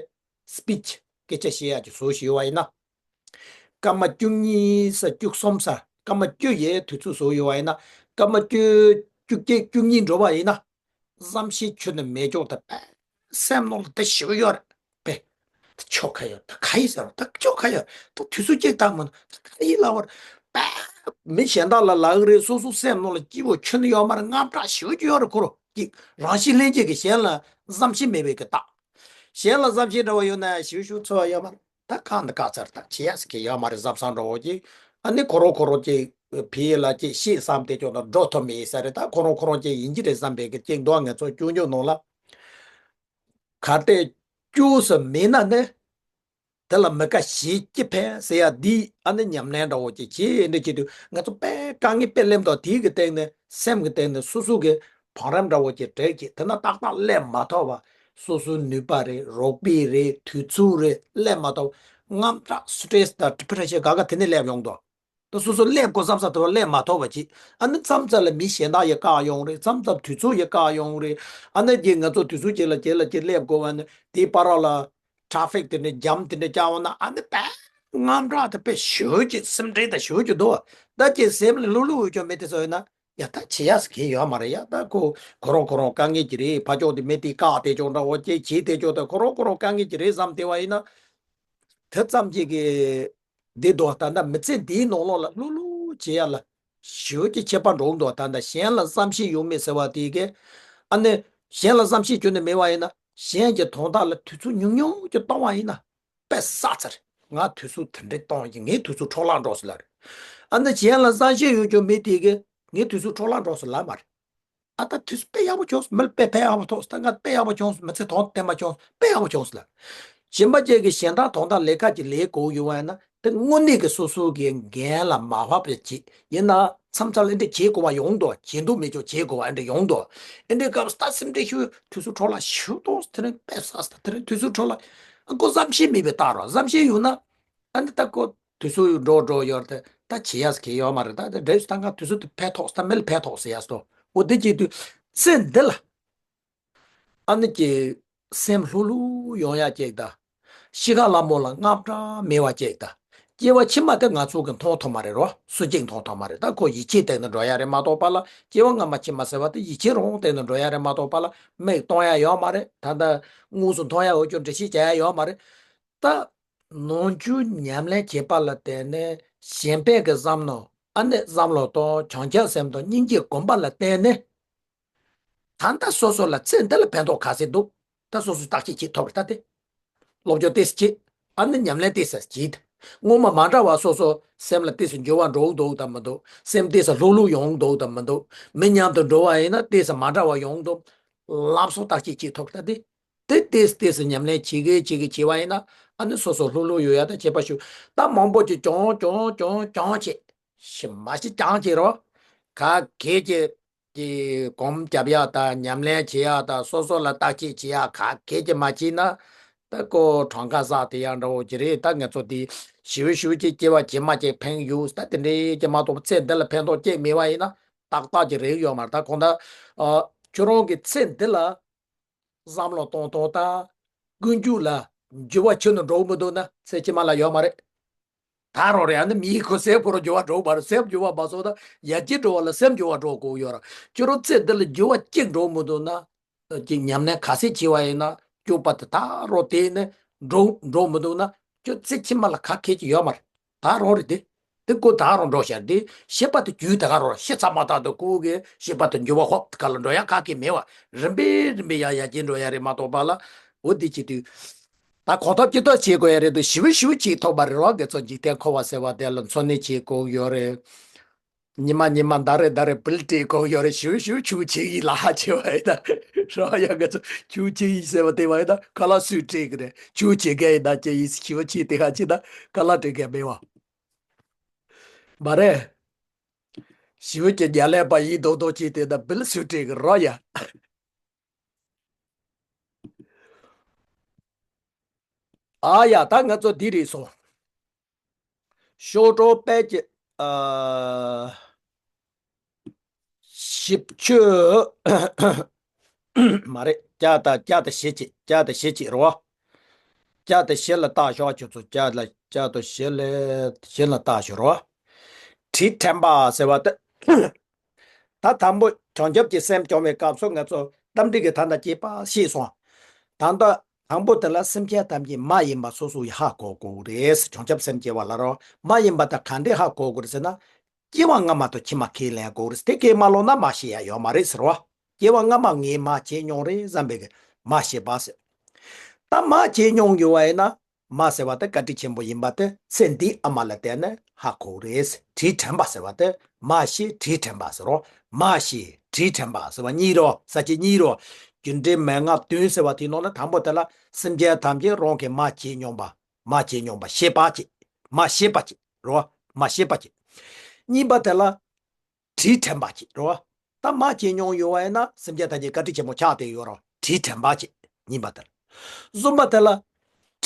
སི་པི་ཆི་སྐད་ཆ་བཤད་ཡག་ཅིག་བཟོ་ཞིག་ཡོད་པ་ཡིན་ན། སྐར་མ་བཅུ་གཉིས་ས་བཅུ་གསུམ་ས་སྐར་མ་བཅུ་ཡི་དུས་ཚོད་བཟོ་ཡོད་པ་ཡིན་ན། སྐར་མ་བཅུ་བཅུ་གཅིག་བཅུ་གཉིས་འགྲོ་བ་ཡིན་ན། བསམ་ཤེས་ཁྱོན་ནས་མེད་ཅོག་དེ་དཔེ་སེམས་ནང་ལ་དེ་ཞེ་པོ་ཡོད་རེད་པས། དེ་ཆོ་ག་ཡོད། ད་ག་ཡིན་ཟེར་བ། ད་ཆོ་ག་ཡོད། ད་དུས་ཚོད་གཅིག་བཏང་མ་ད་ག་ཡིན་ལབ་པ་རེད་པས། མི་གཞན་དག་ལ་ལབ་ཀྱི་རེད། སོ་སོ་སེམས་ནང་ལ་སྐྱིད་པོ་ཁྱོན་ནས་ཡོད་མ་རེད། དངངས་སྐྲག་ཞེ་པོ་ཅིག་ཡོད་རེད། ཁོ་རང་གཅིག་རང་ཤེད་ལྷན་སྐྱེས་ཀྱི་གཞན་ལ་བསམ་ཤེས་མེད་པའི་གི་རྟགས། གཞན་ལ་བསམ་ཤེས་འདྲ་བོ་ཡོད་ན་ཞེ་པོ་ཞེ་པོ་ཚོར་བ་ཡོད་མ་རེད། ད་གང་འདི་བཀག་ཚར། ད་བྱེད་ཡ་ཟེར་གྱི་ཡོད་མ་རེད་བསམ་བསམ་འདྲ་བོ་ཅིག་ཨ་ནི་ཁོ་རང་ཁོ་རང་ཅིག་ཕི་ཡེ་ལ་ཅིག་ཤེས་བསམ་དེ་ཅོག་ན་འགྲོ་ཐུབ་མེད་ས་རེད། ད་ཁོ་རང་ཁོ་རང་ཅིག་ཡིན་གྱི་རེད་བསམ་པའི་གི་ཅིག་འདུག་ང་ཚོ་སྐྱོན་བརྗོད་ནང་ལ་གར་ཏེ་སྐྱོ་ས་མེད་ན་ནི། དེ་ལ་མི་དགའ་ཞེ་གཅིག་ཕན་ཟེར་ཡ་འདི་ཨ་ནི་ཉམས་ལེན་འདྲ་བོ་ཅིག་བྱེད་འདི་བྱེད་དུས་ང་ཚོ་དཔེ་དཀའ་ངལ་དཔེ་སླེབས་འདུག་དེའི་གི་སྟེང་ནས་སེམས་ཀྱི་སྟེང་ནས་སོ་སོ་གི་བང་རིམ་འདྲ་བོ་ཅིག་བྲེགས་ཀྱི་དེ་ན་ཏག་ཏག་སླེབས་མ་ཐུབ་པ། སོ་སོའི་ནུས་པ་རེད། རོགས་པས་རེད། དུས་ཚོད་རེད། སླེབས་མ་ཐུབ། དངངས་སྐྲག་སི་ཊེ་རེ་སི་དང་ཌི་པི་རེ་ཤན་ག་ག་དེ་ནས་སླེབས་ཡོང་འདུག་ད་སོ་སོ་སླེབས་དགོས་བསམ་ས་དེ་བ་སླེབས་མ་ཐུབ་པ་ཅིག་ཨ་ནི་མཚམས་མཚམས་ལ་མི་གཞན་དག་ཡི་བཀག་ཡོང་རེད། མཚམས་མཚམས་དུས་ཚོད་ཡི་བཀག་ཡོང་རེད། ཨ་ནི་རྗེས་ང་ཚོ་དུས་ཚོད་ཅིག་ལ་རྗེས་ལ་ཅིག་སླེབས་དགོས་པ་ནི་དེའི་བར་ལ་ཊ་ཕིག་དེ་འདྲ་ཇམ་དེ་འདྲ་བཅག་འོང་ན་ཨ་ནི་དཔེ་དངངས་སྐྲག་དེ་དཔེ་ཞེ་པོ་ཅིག་སེམས་ཁྲལ་དང་ཞེ་པོ་ཅིག་འདུག་ད་ཅིག་སེམས་ལ་ལྷུག་ལྷུག་འོས་ཅོག་མེད་དེ་ཚོ་ཡོད་ན་ཡ་ད་བྱེད་ཡ་ཟེར་གྱི་ཡོད་མ་རེད། ཡ་ད་ཁོ་ཁོ་རང་ཁོ་རང་དཀའ་ངལ་གྱི་རེད། ཕ་ཕྱོགས་དེ་མི་དེ་བཀག་དེ་ཅོག་འདྲ་བོ་ཅིག་བྱེད་དེ་ཅོག་ད་ཁོ་རང་ཁོ་རང་དཀའ་ངལ་གྱི་རེད་བསམ་དེ་བ་ཡིན་ན། དེ་ཙམ་ཅིག་གི་འདི་དོ་ད་ལྟ་མི་ཚེ་འདིའི་ནང་ལོགས་ལ་ལྷུག་ལྷུག་བྱེད་ཡ་ལ་ཞེ་པོ་ཅིག་ཁྱད་པར་འགྲོ་གི་འདུག་ད་ལྟ་གཞན་ལ་བསམ་ཤེས་ཡོད་མེད་ཟེར་བ་དེ་གས། ཨ་ནི་གཞན་ལ་བསམ་ཤེས་ཁྱོན་ནས་མེད་པ་ཡིན་ན་གཞན་གྱི་དོན་དག་ལ་དུས་ཚོད་ཉུང་ཉུང་ཅིག་གཏོང་བ་ཡིན་ན་དཔེ་བསགས་ཚར། ང་དུས་ཚོད་དེ་འདྲས་གཏོང་ཡིན། ངའི་དུས་ཚོད་འཕྲོ་བརླག་འགྲོ་སོང་ལབ་རེད། ཨ་ནི་གཞན་ལ་བསམ་ཤེས་ཡོད་ཀྱང་མེད་དེ་གས་ངའི་དུས་ཚོད་འཕྲོ་བརླག་འགྲོ་སོང་ལབ་མ་རེད། ཨ་ད་དུས་ཚོད་དཔེ་ཡག་པོ་བྱུང་སོང་། མི་ལ་དཔེ་དཔེ་ཡག་པོ་ཐོགས་སོང་། ད་ང་དཔེ་ཡག་པོ་བྱུང་སོང་། མི་ཚེ་དོན་བསྟན་པ་བྱུང་སོང་། དཔེ་ཡག་པོ་བྱུང་སོང་ལབ། གཞན་པ་ཅིག་གིས་གཞན་དག་དོན་དག་ལས་ཀ་ཅིག་ལས་དགོས་ཡོད་པ་ཡིན་ན་དེ་དངོས་གནས་ཀྱི་སོ་སོ་གི་འགན་ལ་མ་བབས་པ་ཅིག་ཡིན་ན་མཚམས་མཚམས་ལ་འདི་བྱེད་དགོས་པ་ཡོང་འདུག་བྱེད་འདུག་མེད་ཀྱང་བྱེད་དགོས་པ་འདི་འདྲ་ཡོང་འདུག་འདི་འདྲའི་སྐབས་སུ་ད་སེམས་ཁྲལ་ཞུ། དུས་ཚོད་འཕྲོ་བརླག་ཞུ་ཏོག་དེ་རིང་དཔེ་བསགས་སོང་། དེ་རིང་དུས་ཚོད་འཕྲོ་བརླག་ཨ་ཁོ་བསམ་ཤེས་མེད་པའི་རྟགས་རོ། བསམ་ཤེས་ཡོད་ན་ཨ་ནི་ད་ཁོ་དུས་ཚོད་འགྲོ་འགྲོ་ཡོད་རེད། ད་བྱེད་ཡ་ཟེར་གྱི་ཡོད་མ་རེད། ད་དེ་འདྲས་སུ་ད་ང་དུས་ཚོད་དེ་ཕན་ཐོགས་སོང་། ད་མི་ལ་ཕན་ཐོགས་ཟེར་ཡ་སོ། འོ་དེ་བྱེད་དུས་ཚེ་འདི་ལ་ཨ་ནི་ཀྱི་སེམས་ལྷུག་ལྷུག་ཡོང་ཡ་ཅིག་དང་། ཤི་ཁ་ལ་མོ་ལ་དངངས་སྐྲག་མེད་པ་ཅིག་དང་ སྐྱེ་བ་ཕྱི་མ་དེ་ང་ཚོ་གིས་མཐོང་ཐུབ་མ་རེད་རོ། སུ་གཅིག་མཐོང་ཐུབ་མ་རེད། ད་ཁོ་ཡིད་ཆེས་སྟེང་དུ་འགྲོ་ཡ་རེད་མ་གཏོགས་པ་ལ། སྐྱེ་བ་སྔ་མ་ཕྱི་མ་ཟེར་བ་དེ་ཡིད་ཆེས་རང་དབང་སྟེང་དུ་འགྲོ་ཡ་རེད་མ་གཏོགས་པ་ལ། མིག་གཏོང་ཡ་ཡོད་མ་རེད། ད་ལྟ་དངོས་སུ་མཐོང་ཡ་འོ་ཅོག་འགྲེལ་བཤད་བྱ་ཡ་ཡོད་མ་རེད། ད་ནང་རྒྱུད་ཉམས་ལེན་བྱེད་པ་ལ་བརྟེན་ནས་གཞན་ཕན་གྱི་བསམ་མནོ། ཨ་ནི་བསམ་བློ་གཏོང་། བྱང་ཆུབ་སེམས་དང་སྙིང་རྗེ་སྒོམ་པ་ལ་བརྟེན་ནས། ད་ལྟ་སོ་སོ་ལ་ཚེ་འདི་ལ་ཕན་ཐོགས་ག་ཚད་འདུག་ད་སོ་སོས་བརྟག་དཔྱད་བྱེད་ཐུབ་རེད། ད་དེ་སློབ་སྦྱོང་ཏོག་ཙམ་བྱེད། ཨ་ནི་ཉམས་ལེན་ཏོག་ཙམ་བྱེད། སྔོན་མ་མ་འདྲ་བ་སོ་སོ་སེམས་ལ་ཏོག་ཙམ་འགྱུར་བ་འགྲོ་གི་འདུག་དང་མི་འདུག་སེམས་ཏོག་ཙམ་ལྷོད་ལྷོད་ཡོང་གི་འདུག་དང་མི་འདུག་མི་མཉམ་དུ་འགྲོ་བ་ཡིན་ན་ཏོག་ཙམ་མ་འདྲ་བ་ཡོང་གི་འདུག་ལམ་སང་བརྟག་དཔྱད་བྱེད་ཐུབ་རེད། ད་དེ་དེ་ཏོག་ཙམ་ཏོག་ཙམ་ཉམས་ལེན་བྱེད་གི་བྱེད་གི་བྱེད་པ་ཡིན་ན། ཨ་ནི་སོ་སོ་ལྷོད་ལྷོད་ཡོང་ཡ་ད་བྱེད་པ་ཞུ། ད་མང་པོ་ཅིག་གྱོང་གྱོང་གྱོང་གྱོང་བྱེད། ཤི་མ་ཤི་ཀྱང་བྱེད་རོགས། ག་གེ་ཅི་གི་གོམ་རྒྱབ་ཡག་དང་ཉམས་ལེན་བྱེད་ཡག་དང་སོ་སོ་ལ་བརྟག་དཔྱད་བྱེད་ཡག་ག་གེ་ཅི་མ་བྱེད་ན། ད་ཀོ་གྲངས་ཀ་བསགས་དེ་ཡག་འདྲ་བོ་ཅི་རེད། ད་ང་ཚོ་དེ་ཞི་བ་ཞི་བ་ཅིག་སྐྱེ་བ་ཇི་མ་ཅིག་ཕན་ཡོད་ད་དེ་འདྲའི་ཅི་མ་གཏོགས་ཚེ་འདི་ལ་ཕན་ཐོགས་ཅིག་མེད་པ་ཡིན་ན་ཏག་ཏག་ཅིག་རེད་ཡོད་མ་རེད། ད་གོང་ད་ཁྱོད་རང་གི་ཚེ་འདི་ལ་བསམ་བློ་གཏོང་སྟངས་དང་ཀུན་སྤྱོད་ལ་འགྱུར་བ་ཁྱོན་ནས་འགྲོ་གི་མི་འདུག་ན་ཚེ་ཕྱི་མ་ལ་ཡོད་མ་རེད། ད་རང་རེད། ཨ་ནི་མིའི་ཁོ་སེམས་ཁོ་རང་འགྱུར་བ་འགྲོ་བར་སེམས་འགྱུར་བ་མ་སོང་ན་ཡར་རྒྱས་འགྲོ་བ་ལ་སེམས་འགྱུར་བ་འགྲོ་དགོས་ཡོད་ར། ཁྱོད་རང་ཚེ་འདི་ལ་འགྱུར་བ་གཅིག་འགྲོ་མི་འདུག་ན། ཀྱི་ཉམས་ལེན་ག་ཚད་བྱས་པ་ཡིན་ན་སྐྱོབ་པ་དེ་ད་རང་དེ་ནས་འགྲོ་འགྲོ་མི་འདུག་ན་ཁྱོད་ཚེ་ཕྱི་མ་ལ་ག་གེ་ཅི་ཡོད་མ་རེད། ད་རང་རེད་དེ། དེ་ཀོ་ད་རང་འགྲོ་ཤར་དེ་ཤེས་པ་དེ་རྒྱུད་དེ་ག་རང་ཤེས་ཚར་མ་ཐག་ཏུ་ཀོ་གི་ཤེས་པ་དེ་འགྱུར་བ་ཧོབ་དེ་ག་ལ་འགྲོ་ཡ་ག་གེ་མེད་བ། རིམ་པས་རིམ་པས་ཡར་ཡར་རྒྱས་འགྲོ་ཡ་རེད་མ་གཏོགས་པ་ལ། འོ་དེ་ཅི་དུས། ད་གོ་ཐོབ་ཅི་ཐོབ་བྱེད་དགོས་ཡ་རེད་འདུག་ཞི་བ་ཞི་བ་ཅིག་ཐོབ་པ་རེད་རོགས། དགེ་ཚོགས་འཇིག་རྟེན་འཁོར་བ་ཟེར་བ་དེ་ལ་འཚོ་གནས་བྱེད་དགོས་ཡོད་རེད། ཉི་མ་ཉི་མ་ཟླ་རེ་ཟླ་རེ་བིལ་སྤྲད་དགོས་ཡོད་རེད། ཞུ་ཞུ་ཆུ་ཆེ་ཡིན་ལ་ཧ་ཆེ་བ་ཡིན་ད། ར་ཡ་ག་ཚོད་ཆུ་ཆེ་ཡིན་ཟེར་བ་དེ་བ་ཡིན་ད་ཁ་ལག་སུས་སྤྲད་གི་རེད། ཆུ་ཆེ་ག་ཡིན་ད་ཅེ་ཡིན་ཞུ་ཆེ་དེ་ཧ་ཆེ་ད་ཁ་ལག་སྤྲད་གི་མེད་བ། མ་རེད། ཞུ་ཆེ་རྒྱ་ལས་པ་ཡིན་རྡོག་རྡོག་ཆེ་དེ་ད་བིལ་སུས་སྤྲད་གི་ར་ཡ། ཨ་ཡ་ད་ང་ཚོ་འདི་རེད་སོང་། ཤོག་གྲོགས་དཔེ་ཀྱི། ཨ། ཞིབ་ཆོས། མ་རེད། བརྒྱ་དང་བརྒྱ་དང་ཞེ་གཅིག་བརྒྱ་དང་ཞེ་གཅིག་རེད་བ། བརྒྱ་དང་བཞི་ལ་བལྟ་ཤོག་ཁྱོད་ཚོ་བརྒྱ་ལ་བརྒྱ་དང་བཞི་ལ་བཞི་ལ་བལྟ་ཤོག་རེད་བ། དྲི་དྲན་པ་ཟེར་བ་དེ། ད་དང་པོ་བྱང་ཆུབ་ཀྱི་སེམས་སྐྱོང་བའི་སྐབས་སུ་ང་ཚོ་རྟ་མགྲིན་གྱི་མཐའ་དང་བཅས་པ་ཤེས་སོང་། ད་ལྟ་དང་པོ་དེ་ལ་སེམས་ཅན་ཐམས་ཅད་མ་ཡིན་པ་སོ་སོ་ཡིས་ཧ་གོ་དགོས་རེད། བྱང་ཆུབ་སེམས་སྐྱེ་བ་ལ་རོ། མ་ཡིན་པ་དེ་ག་འདྲས་ཧ་གོ་དགོས་རེད་ཟེར་ན། སྐྱེ་བ་སྔ་མ་དང་ཕྱི་མ་ཁས་ལེན་དགོས་རེད། དེ་ཁས་མ་ལོངས་ན་མ་ཤེས་ཡ་ཡོད་མ་རེད་ཟེར་བ། སྐྱེ་བ་སྔ་མ་ངས་མ་བྱས་མྱོང་རེད་བསམ་པའི་གི་མ་ཤེས་པ་ཟེར། ད་མ་བྱས་མྱོང་ཡོད་བ་ཡིན་ན། མ་ཟེར་བ་དེ་བཀའ་དྲིན་ཆེན་པོ་ཡིན་པ་དེ་ཚེ་འདིའི་ཨ་མ་ལ་བལྟས་ནས་ཧ་གོ་རེད། དྲིན་དྲན་པ་ཟེར་བ་དེ་མ་ཤེས་དྲིན་དྲན་པ་ཟེར་རོ། མ་ཤེས་དྲིན་དྲན་པ་ཟེར་བ་གཉིས་རོ། ས་བཅད་གཉིས་རོ། རྒྱུ་འབྲས་མན་ངག་བདུན་ཟེར་བ་དེའི་ནང་ན་དང་པོ་དེ་ལ་སེམས་ཅན་ཐམས་ཅད་རང་གིས་མ་བྱས་མྱོང་པ། མ་བྱས་མྱོང་པ་ཤེས་པ་ཅིག་མ་ཤེས་པ་ཅིག་རོ། མ་ཤེས་པ་ཅིག་གཉིས་པ་དེ་ལ། དྲིན་དྲན་པ་ཅིག་རོ། ད་མ་བྱས་མྱོང་ཡོད་བ་ཡིན་ན་སེམས་ཅན་ཐམས་ཅད་བཀའ་དྲིན་ཆེན་པོ་ཆགས་བསྡད་ཡོད་རོ། དྲིན་དྲན་པ་ཅིག་གཉིས་པ་དེ་ལ། གསུམ་པ་དེ་ལ།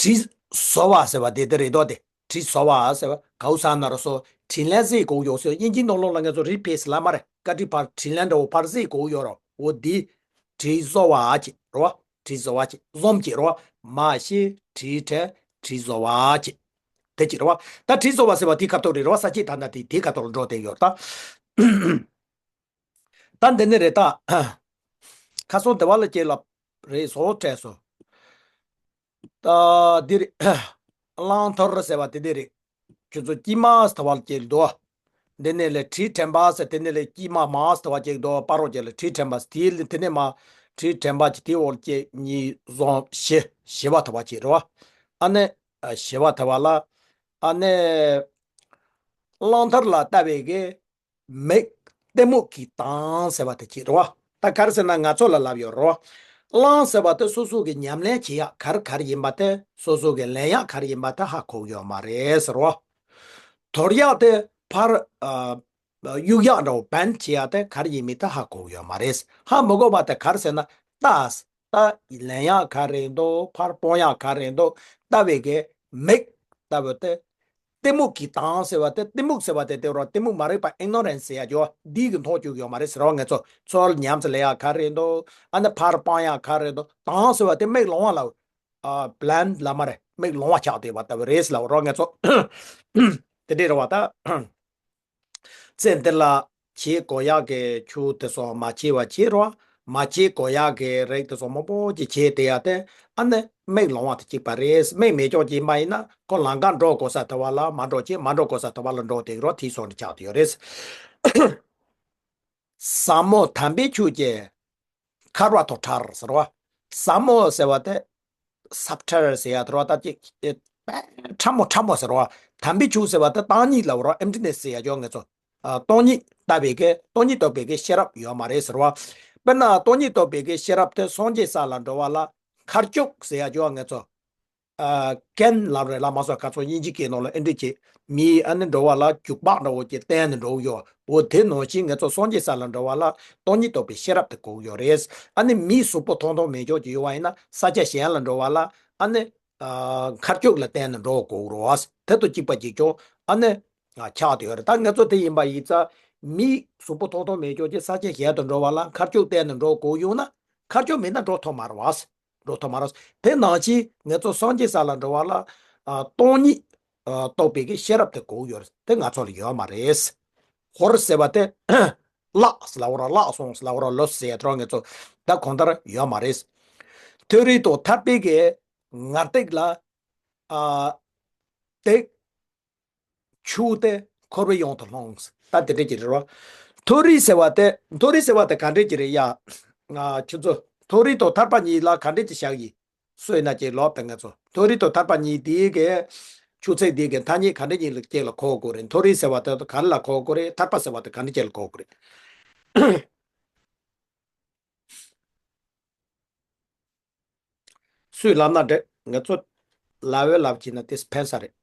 དྲི་བཟོ་བ་ཟེར་བ་དེ་དེ་རེད་དོ། དེ་དྲི་བཟོ་བ་ཟེར་བ་གའུ་ས་ན་རོ་སོ་དྲིན་ལན་གཟིགས་དགོས་ཡོད་སོ། དབྱིན་ཇིའི་ནང་ལོགས་ལ་ང་ཚོ་རི་ཕེས་ལ་མ་རེད། བཀའ་དྲིན་ཕར་དྲིན་ལན་འདྲ་བོ་ཕར་གཟིགས་དགོས་ཡོད་རོ། འོ་དེ་དྲི་བཟོ་བ་ཅིག་རོ། དྲི་བཟོ་བ་ཅིག་གསུམ་ཅིག་རོ། མ་ཤེས་དྲིན་དྲན་དྲི་བཟོ་བ་ཅིག་དེ་ཅིག་རེད་བ། ད་དྲི་བཟོ་བ་ཟེར་བ་དེའི་ཁ་ཐོག་རེད་རེད་བ། ས་བཅད་ད་ལྟ་དེ་དེའི་ཁ་ཐོག་ལ་འགྲོ་བསྡད་ཡོད་ད། ད་འདི་ནི་རེད་ད། ཁ་སང་དེ་བ་ལ་སྐྱེས་ལ་རེད་བཟོ་སྤྲད་སོ། ད་འདི་རེད། གླང་ཐོར་ཟེར་བ་དེ་འདི་རེད། ཁྱོད་ཚོ་སྐྱིད་མ་ཟེར་བ་ལ་སྐྱེས་འདུག་དེ་ནས་ལས་དྲི་དྲན་པ་ཟེར་དེ་ནས་ལས་སྐྱིད་མ་མ་ཟེར་བ་སྐྱེས་འདུག་པ་རོ་སྐྱེས་ལ་དྲི་དྲན་པ་ཟེར་དེ་ལས་དེ་ནས་མ་དྲི་དྲན་པ་ཅིག་དེ་འོག་སྐྱེས་གཉིས་བཟང་བཞི་བཞི་བ་ཐ་བ་ཅིག་རེད་བ། ཨ་ནི། བཞི་བ་ཐ་བ་ལ། ཨ་ནི། གླང་ཐར་ལ་ལྟ་བའི་གི་མིག་གཏི་མུག་གིས་དང་ཟེར་བ་དེ་ཅིག་རེད་བ། ད་ག་རེ་ཟེར་ན་ང་ཚོ་ལ་ལབ་ཡོད་རེད་བ། གླང་ཟེར་བ་དེ་སོ་སོ་གི་ཉམས་ལེན་བྱེད་ཡག་ག་རེ་ག་རེ་ཡིན་པ་དེ་སོ་སོ་གི་ལེན་ཡག་ག་རེ་ཡིན་པ་དེ་ཧ་གོ་གི་ཡོད་མ་རེད་ཟེར་བ། དོར་ཡག་དེ་ཕར། གཡུག་ཡག་འདྲ་བོ་བན་བྱེད་ཡག་དེ་ག་རེ་ཡིན་མིན་དེ་ཧ་གོ་གི་ཡོད་མ་རེད། ཧ་མི་གོ་བ་དེ་ག་རེ་ཟེར་ན་ལྟ། ལྟ་ལེན་ཡག་ག་རེ་འདུག་ཕར་སྤོང་ཡག་ག་རེ་འདུག་ལྟ་བའི་གི་མིག་ལྟ་བུ་དེ། གཏི་མུག་གིས་དང་ཟེར་བ་དེ་གཏི་མུག་ཟེར་བ་དེ་དེ་རོ་གཏི་མུག་མ་རིག་པ་ཨིག་ནོ་རན་སི་ཟེར་ཡ་ཇོ་འདི་གི་མཐོང་བཅུག་ཡོད་མ་རེད་ཟེར་བ། ང་ཚོ་ཚོར་ཉམས་སུ་ལེན་ཡག་ག་རེ་འདུག་ཨ་ནི་ཕར་སྤང་ཡག་ག་རེ་འདུག་དང་ཟེར་བ་དེ་མིག་ལོང་བ་ལ། ཨ་པི་ལན་ལ་མ་རེད། མིག་ལོང་བ་ཆགས་བསྡད་པ་ལྟ་བུ་རེད་ལབ་རོགས་ང་ཚོ། དེ་འདྲ་རེད་བ་ད། ཚེ་འདི་ལ་བྱེད་དགོས་ཡག་གི་ཆོས་དེ་ཚོ་མ་བྱས་པ་བྱེད་རོགས། མ་བྱེད་དགོས་ཡག་གི་རིགས་དེ་ཚོ་མང་པོ་ཅིག་བྱས་བསྡད་ཡ་དེ་ཨ་ནི་མིག་ལོང་བ་དེ་གཅིག་པ་རེད། མིག་མེད་ཅོག་ཅིག་མ་ཡིན་ན་ཁོ་ལམ་ཁ་འགྲོ་དགོས་ས་དེ་བ་ལ་མ་འགྲོ་ཅིག་མ་འགྲོ་དགོས་ས་དེ་བ་ལ་འགྲོ་བསྡད་རོགས། དེའི་སོང་ནས་ཆགས་བསྡད་ཡོད་རེད། ཟབ་མོ་དམ་པའི་ཆོས་ཀྱི་ཁར་བ་ཐོག་ཁྲར་ཟེར་བ། ཟབ་མོ་ཟེར་བ་དེ་སབ་ཊལ་ཟེར་ཡ་དེ་རོ། ད་ཅིག་ཨེ་ཕྲ་མོ་ཕྲ་མོ་ཟེར་བ། དམ་པའི་ཆོས་ཟེར་བ་དེ་སྟོང་ཉིད་ལ་འོ་རོ། ཨེམ་ཊི་ནེ་སི་ཟེར་ཡ་ཅོ་ང་ཚོ། ཨ་སྟོང་ཉིད་ལྟ་བའི་གི་སྟོང་ཉིད་རྟོགས་པའི་གི་ཤེས་རབ་ཡོད་མ་རེད་ཟེར་བ། དཔེར་ན་སྟོང་ཉིད་རྟོགས་པའི་གི་ཤེས་རབ་དེ་སངས་རྒྱས་ས་ལ་འགྲོ་བ་ལ་ཁར་ཅོག་ཟེར་ཡ་ཅོ་ང་ཚོ། ཨ་ཀེན་ལབ་རེད་ལ་མ་སོ་ཁ་ཚོ་དབྱིན་ཇི་སྐད་ནང་ལ་ཨེ་འདྲ་བྱེད། མིའི་ཨ་ནི་འགྲོ་བ་ལ་རྒྱུག་པགས་འདྲ་བོ་ཅིག་བསྟན་ནས་འགྲོ་གི་ཡོད། འོ་དེ་ནང་བཞིན་ང་ཚོ་སངས་རྒྱས་ས་ལ་འགྲོ་བ་ལ་སྟོང་ཉིད་རྟོགས་པའི་ཤེས་རབ་དེ་དགོས་ཀྱི་ཡོད་རེད། ཨ་ནི་མིའི་གཟུགས་པོ་ཐོགས་ཐོགས་མེད་ཅོག་ཅིག་ཡོད་པ་ཡིན་ན་ས་ཆ་གཞན་ལ་འགྲོ་བ་ལ་ཨ་ནི་ཨ་ཁར་ཅོག་ལ་བསྟན་ནས་འགྲོ་དགོས་ཀྱི་རེད། དེ་དང་གཅིག་པ་གཅིག་ཅོག་ཨ་ནི་ཨ་ཆགས་བསྡད་ཡོད་རེད། ད་ང་ཚོ་དེ་ཡིན་པ་ཡིན་ཙང་མིའི་གཟུགས་པོ་ཐོགས་ཐོགས་མེད་ཅོག་ཅིག་ས་ཆ་གཞན་དུ་འགྲོ་བ་ལ་ཁར་ཅོག་བསྟན་ནས་འགྲོ་དགོས་ཡོང་ན་ཁར་ཅོག་མེད་ན་འགྲོ་ཐུབ་མ་རེད་བ། འགྲོ་ཐུབ་མ་རེད། དེ་ནང་བཞིན་ང་ཚོ་སངས་རྒྱས་ས་ལ་འགྲོ་བ་ལ་ཨ་སྟོང་ཉིད་ཨ་རྟོགས་པའི་གི་ཤེས་རབ་དེ་དགོས་ཡོད་རེད། དེ་ང་ཚོ་ལ་ཡོད་མ་རེད། ཧོར་ཟེར་བ་དེ་བརླག་ཟེར་ལབ་པ་ར་བརླག་སོང་ཟེར་ལབ་པ་ར་ལོས་ཟེར་ཡ་དེ་རང་ང་ཚོ་ད་གང་ལྟར་ཡོད་མ་རེད། མཐོ་རིས་དང་ཐར་པའི་གི་ངར་སྟེགས་ལ་ཨ་སྟེགས། ཆུ་སྟེ་འཁོར་བའི་གཡང་དུ་ལྷུང་། ད་དེ་འདྲ་ཅིག་རེད་བ། མཐོ་རིས་ཟེར་བ་དེ་མཐོ་རིས་ཟེར་བ་དེ་ག་འདྲ་ཅིག་རེད་ཡ། ང་ཁྱོད་ཚོ་མཐོ་རིས་དང་ཐར་པ་གཉིས་ལ་ག་འདྲ་ཅིག་བཞག་ཡིན། སུ་ཡིན་ན་ཅིག་ལོག་པའི་ང་ཚོ་མཐོ་རིས་དང་ཐར་པ་གཉིས་དེའི་གི་ཆུ་ཚད་དེའི་གི་ཐ་སྙད་ག་འདྲ་ཅིག་ལ་ཅིག་ལ་གོ་དགོས་རེད། མཐོ་རིས་ཟེར་བ་དེ་ག་རེ་ལ་གོ་དགོས་རེད། ཐར་པ་ཟེར་བ་དེ་ག་འདྲ་ཅིག་ལ་གོ་དགོས་རེད། སུས་ལབ་ན་འགྲིག་ང་ཚོ་ལབ་འོས་ལབ་བྱས་ན་དེ་ཕན་ས་རེད།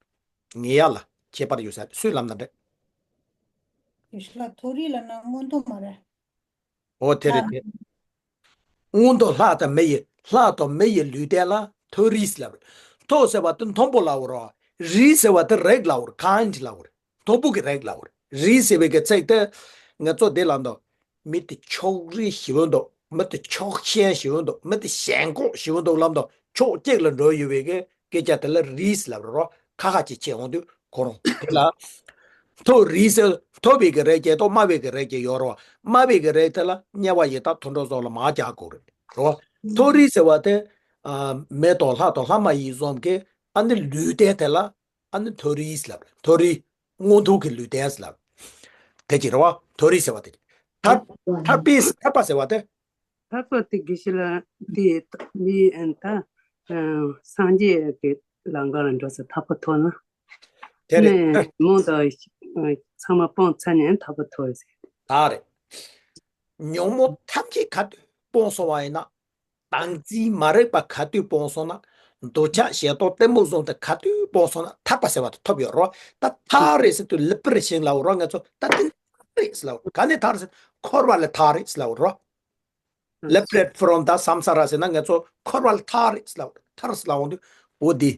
ངེས་ཡ་ལ་ཁྱད་པར་ཡོད་ས་རེད། སུས་ལབ་ན་འགྲིག་ཡེ་ཤེས་ལགས། མཐོ་རིས་ལབ་ན་མངོན་མཐོ་མ་རེད། འོ་དེ་རེད་ལྷ། དེ། མངོན་མཐོ་ལྷ་དང་མི་ཡི་ལྷ་དང་མི་ཡི་ལུས་རྟེན་ལ་མཐོ་རིས་ལབ་རེད། མཐོ་ཟེར་བ་དེ་མཐོན་པོ་ལབ་རོ། རིས་ཟེར་བ་དེ་རིགས་ལབ་རེད། ཀའིན་ལབ་རེད། མཐོ་པོ་གི་རིགས་ལབ་རེད། རིས་ཟེར་བའི་གི་ཚིག་དེ་ང་ཚོ་དེ་ལ་འདུག་མི་དེ་ཕྱོགས་རིས་ཞེ་པོ་འདུག་མི་དེ་ཕྱོགས་ཞེན་ཞེ་པོ་འདུག་མི་དེ་ཞེན་ཁོག་ཞེ་པོ་འདུག་ལབ་འདུག་ཕྱོགས་གཅིག་ལ་འགྲོ་ཡོད་པའི་གི་སྐད་ཆ་དེ་ལ་རིས་ལབ་རོ། ཁ་ཁ་ཅིག་ཆེ་འོང་དུས་ཁོ་རང་དེ་ལ་མཐོ་རིས་ཟེར། མཐོ་བའི་གི་རིགས་ཀྱི་དང་དམའ་བའི་གི་རིགས་ཀྱི་ཡོད་རོ། དམའ་བའི་གི་རིགས་དེ་ལ་དམྱལ་བ་ཡི་དྭགས་དུད་འགྲོ་སོགས་ལ་མར་རྒྱག་དགོས་རེད་རོ། མཐོ་རིས་ཟེར་བ་དེ་ཨ་མི་དང་ལྷ་དང་ལྷ་མ་ཡིན་གསུམ་གི་ཨ་ནི་ལུས་རྟེན་དེ་ལ་ཨ་ནི་མཐོ་རིས་ལབ་རེད། མཐོ་རིས་མངོན་མཐོ་གི་ལུས་རྟེན་ལབ་རེད། དེ་ཅི་རེད་བ། མཐོ་རིས་ཟེར་བ་དེ། ཐར་ཐར་པའི་ཐར་པ་ཟེར་བ་དེ། ལྷག་པར་དུ་དགེ་བཤེས་ལགས་འདི་མི་ཨན་ད་སངས་རྒྱས་ཀྱི་ལམ་ཁ་ལ་འགྲོ་ས་ཐར་པ་ཐོབ་ན། དེ་རེད། ནས་མོ་དང་ཚང་མ་སྤོང་ཚར་ནས་ཐར་པ་ཐོབ་ཟེར། ད་རེད། ཉོན་མོངས་ཐམས་ཅད་ག་དུས་སྤོང་སོང་བ་ཡིན་ན། དང་ཚིག་མ་རིག་པ་ག་དུས་སྤོང་སོང་ན། འདོད་ཆགས་ཞེ་སྡང་གཏི་མུག་གསུམ་དེ་ག་དུས་སྤོང་སོང་ན་ཐར་པ་ཟེར་བ་དེ་ཐོབ་ཡོད་རོ། ད་ཐར་རེད་ཟེར་དུས་ལི་པི་རེ་ཤིང་ལ་འོ་རོ། ང་ཚོ་ད་དེ་ཐར་རེད་ཟེར་ལ་འོ་རོ། ག་ནས་ཐར་ཟེར། འཁོར་བ་ལས་ཐར་རེད་ཟེར་ལ་འོ་རོ། Liberate from the samsara ཟེར་ན་ང་ཚོ་འཁོར་བ་ལས་ཐར་རེད་ཟེར་ལ་འོ་རོ། ཐར་ཟེར་ལ་འོང་དུས་འོ་དེ།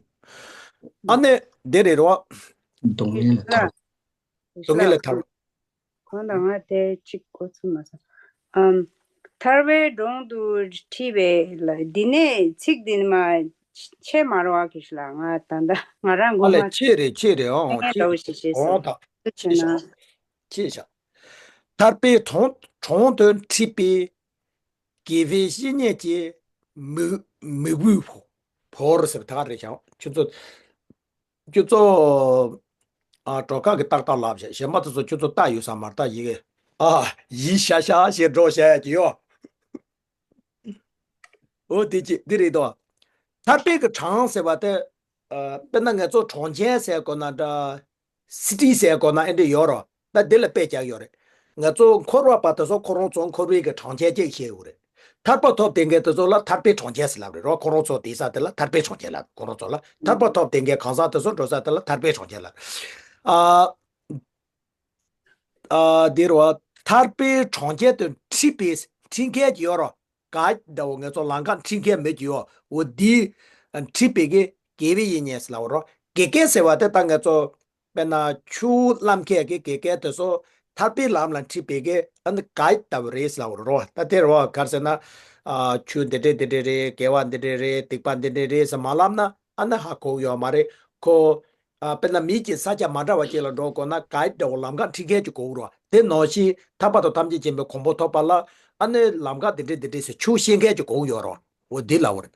ཨ་ནི་དེ་རེད་རོ། སྡུག་བསྔལ་ལས་ཐར། སྡུག་བསྔལ་ལས་ཐར། གང་ལྟར་ང་དེ་གཅིག་གོ་ཚོད་མ་སོང་། ཨམ། ཐར་པའི་སྒྲུང་དུ་བྲིས་པའི་ལ་འདི་ནས་ཚིག་འདི་ནི་མ་ཆེ་མ་རོ་བ་གི་ཤི་ལ་ང་ད་ལྟ་ང་རང་ཨ་མགོ་ལས་མ་ཆེ་རེད་ཆེ་རེད་ཨང་ངས་ཆེ་འདྲ་བོ་ཞིག་བྱས་སོང་། ཨང་ད་དེ་ཆེ་ཆེ་ན་ཤག་ཆེ་ཤག་ཐར་པའི་གྲོང་གྲོང་དུ་འཁྲིད་པའི་དགེ་བའི་བཤེས་གཉེན་གྱི་མི་མི་བུ་བོ་བོར་ཟེར་ད་ག་རེད་ཤག་ཁྱོད་ཚོ། ཁྱོད་ཚོ། ཨ་གྲོགས་ཁ་གི་ཏག་ཏག་ལབ་བྱས་གཞན་པ་དེ་ཚོ་ཁྱོད་ཚོ་ལྟ་ཡོད་ས་མ་རེད་ད་ཡི་གེ་ཨ་ཡི་ཤ་ཤ་ཞེས་འགྲོ་བྱས་ཀྱི་ཡོད། འོ་དེ་ཅི་འདི་རེད་དོ། ཐར་པའི་གི་གྲོང་ཟེར་བ་དེ། ཨ་དཔེར་ན་ང་ཚོ་གྲོང་ཁྱེར་ཟེར་དགོས་ན་འདྲ། སི་ཊི་ཟེར་དགོས་ན་ཨེ་འདྲ་ཡོད་རོ། ད་འདི་ལ་དཔེ་རྒྱག་ཡོད་རེད། ང་ཚོ་འཁོར་བ་པ་དེ་ཚོ་ཁོ་རང་ཚོ་འཁོར་བའི་གི་གྲོང་ཁྱེར་ཅིག་ཤེས་ཡོད་རེད། ཐར་པ་ཐོབ་བསྡད་མཁན་དེ་ཚོ་ལ་ཐར་པའི་གྲོང་ཁྱེར་ཟེར་ལབ་རེད་རོ། ཁོ་རང་ཚོ་བསྡད་ས་དེ་ལ་ཐར་པའི་གྲོང་ཁྱེར་ལབ། ཁོ་རང་ཚོ་ལ་ཐར་པ་ཐོབ་བསྡད་མཁན་གང་ཟག་དེ་ཚོ་འགྲོ་ས་དེ་ལ་ཐར་པའི་གྲོང་ཁྱེར་ལབ། ཨ། ཨ་འདིར་བ་ཐར་པའི་གྲོང་ཁྱེར་དུ་འཁྲིད་པའི་འཁྲིད་མཁན་གྱི་ཡོད་རོ། ག་ཟླ་བོ་ང་ཚོ་ལམ་ཁ་འཁྲིད་མཁན་མེད་ཀྱི་ཡོད། འོ་འདི་འཁྲིད་པའི་གི་དགེ་བའི་བཤེས་གཉེན་ཟེར་ལབ་རོ། དགེ་རྒན་ཟེར་བ་དེ་ད་ང་ཚོ་དཔེར་ན་ཆུ་བླམ་མཁན་གྱི་དགེ་རྒན་དེ་ཚོ་ ཐར་པའི་ལམ་ལ་ཁྲིད་པའི་གི་ཨ་ནི་གའིཌ་ལྟ་བུ་རེད་ལབ་རོ། ད་དེ་རོ་ག་རེ་ཟེར་ན། ཨ་ཆོས་འདི་འདྲས་འདི་འདྲས་རེད། དགེ་བ་འདི་འདྲས་རེད། སྡིག་པ་འདི་འདྲས་རེད་ཟེར་མ་ལབ་ན་ཨ་ནི་ཧ་གོ་ཡོད་མ་རེད་ཁོ། ཨ་དཔེར་ན་མི་གཅིག་ས་ཆ་མ་འདྲ་བ་ཅིག་ལ་འགྲོ་དགོས་ན་གའིཌ་འདྲ་བོ་ལམ་ཁ་ཁྲིད་མཁན་ཅིག་དགོས་རོ། དེ་ནང་བཞིན་ཐར་པ་དང་ཐམས་ཅད་མཁྱེན་པའི་གོ་འཕང་ཐོབ་པ་ལ་ཨ་ནི་ལམ་ཁ་འདི་འདྲས་འདི་འདྲས་ཟེར་ཆོས་བཤད་མཁན་ཅིག་དགོས་ཡོད་རོ། འོ་འདི་ལབ་པ་རེད།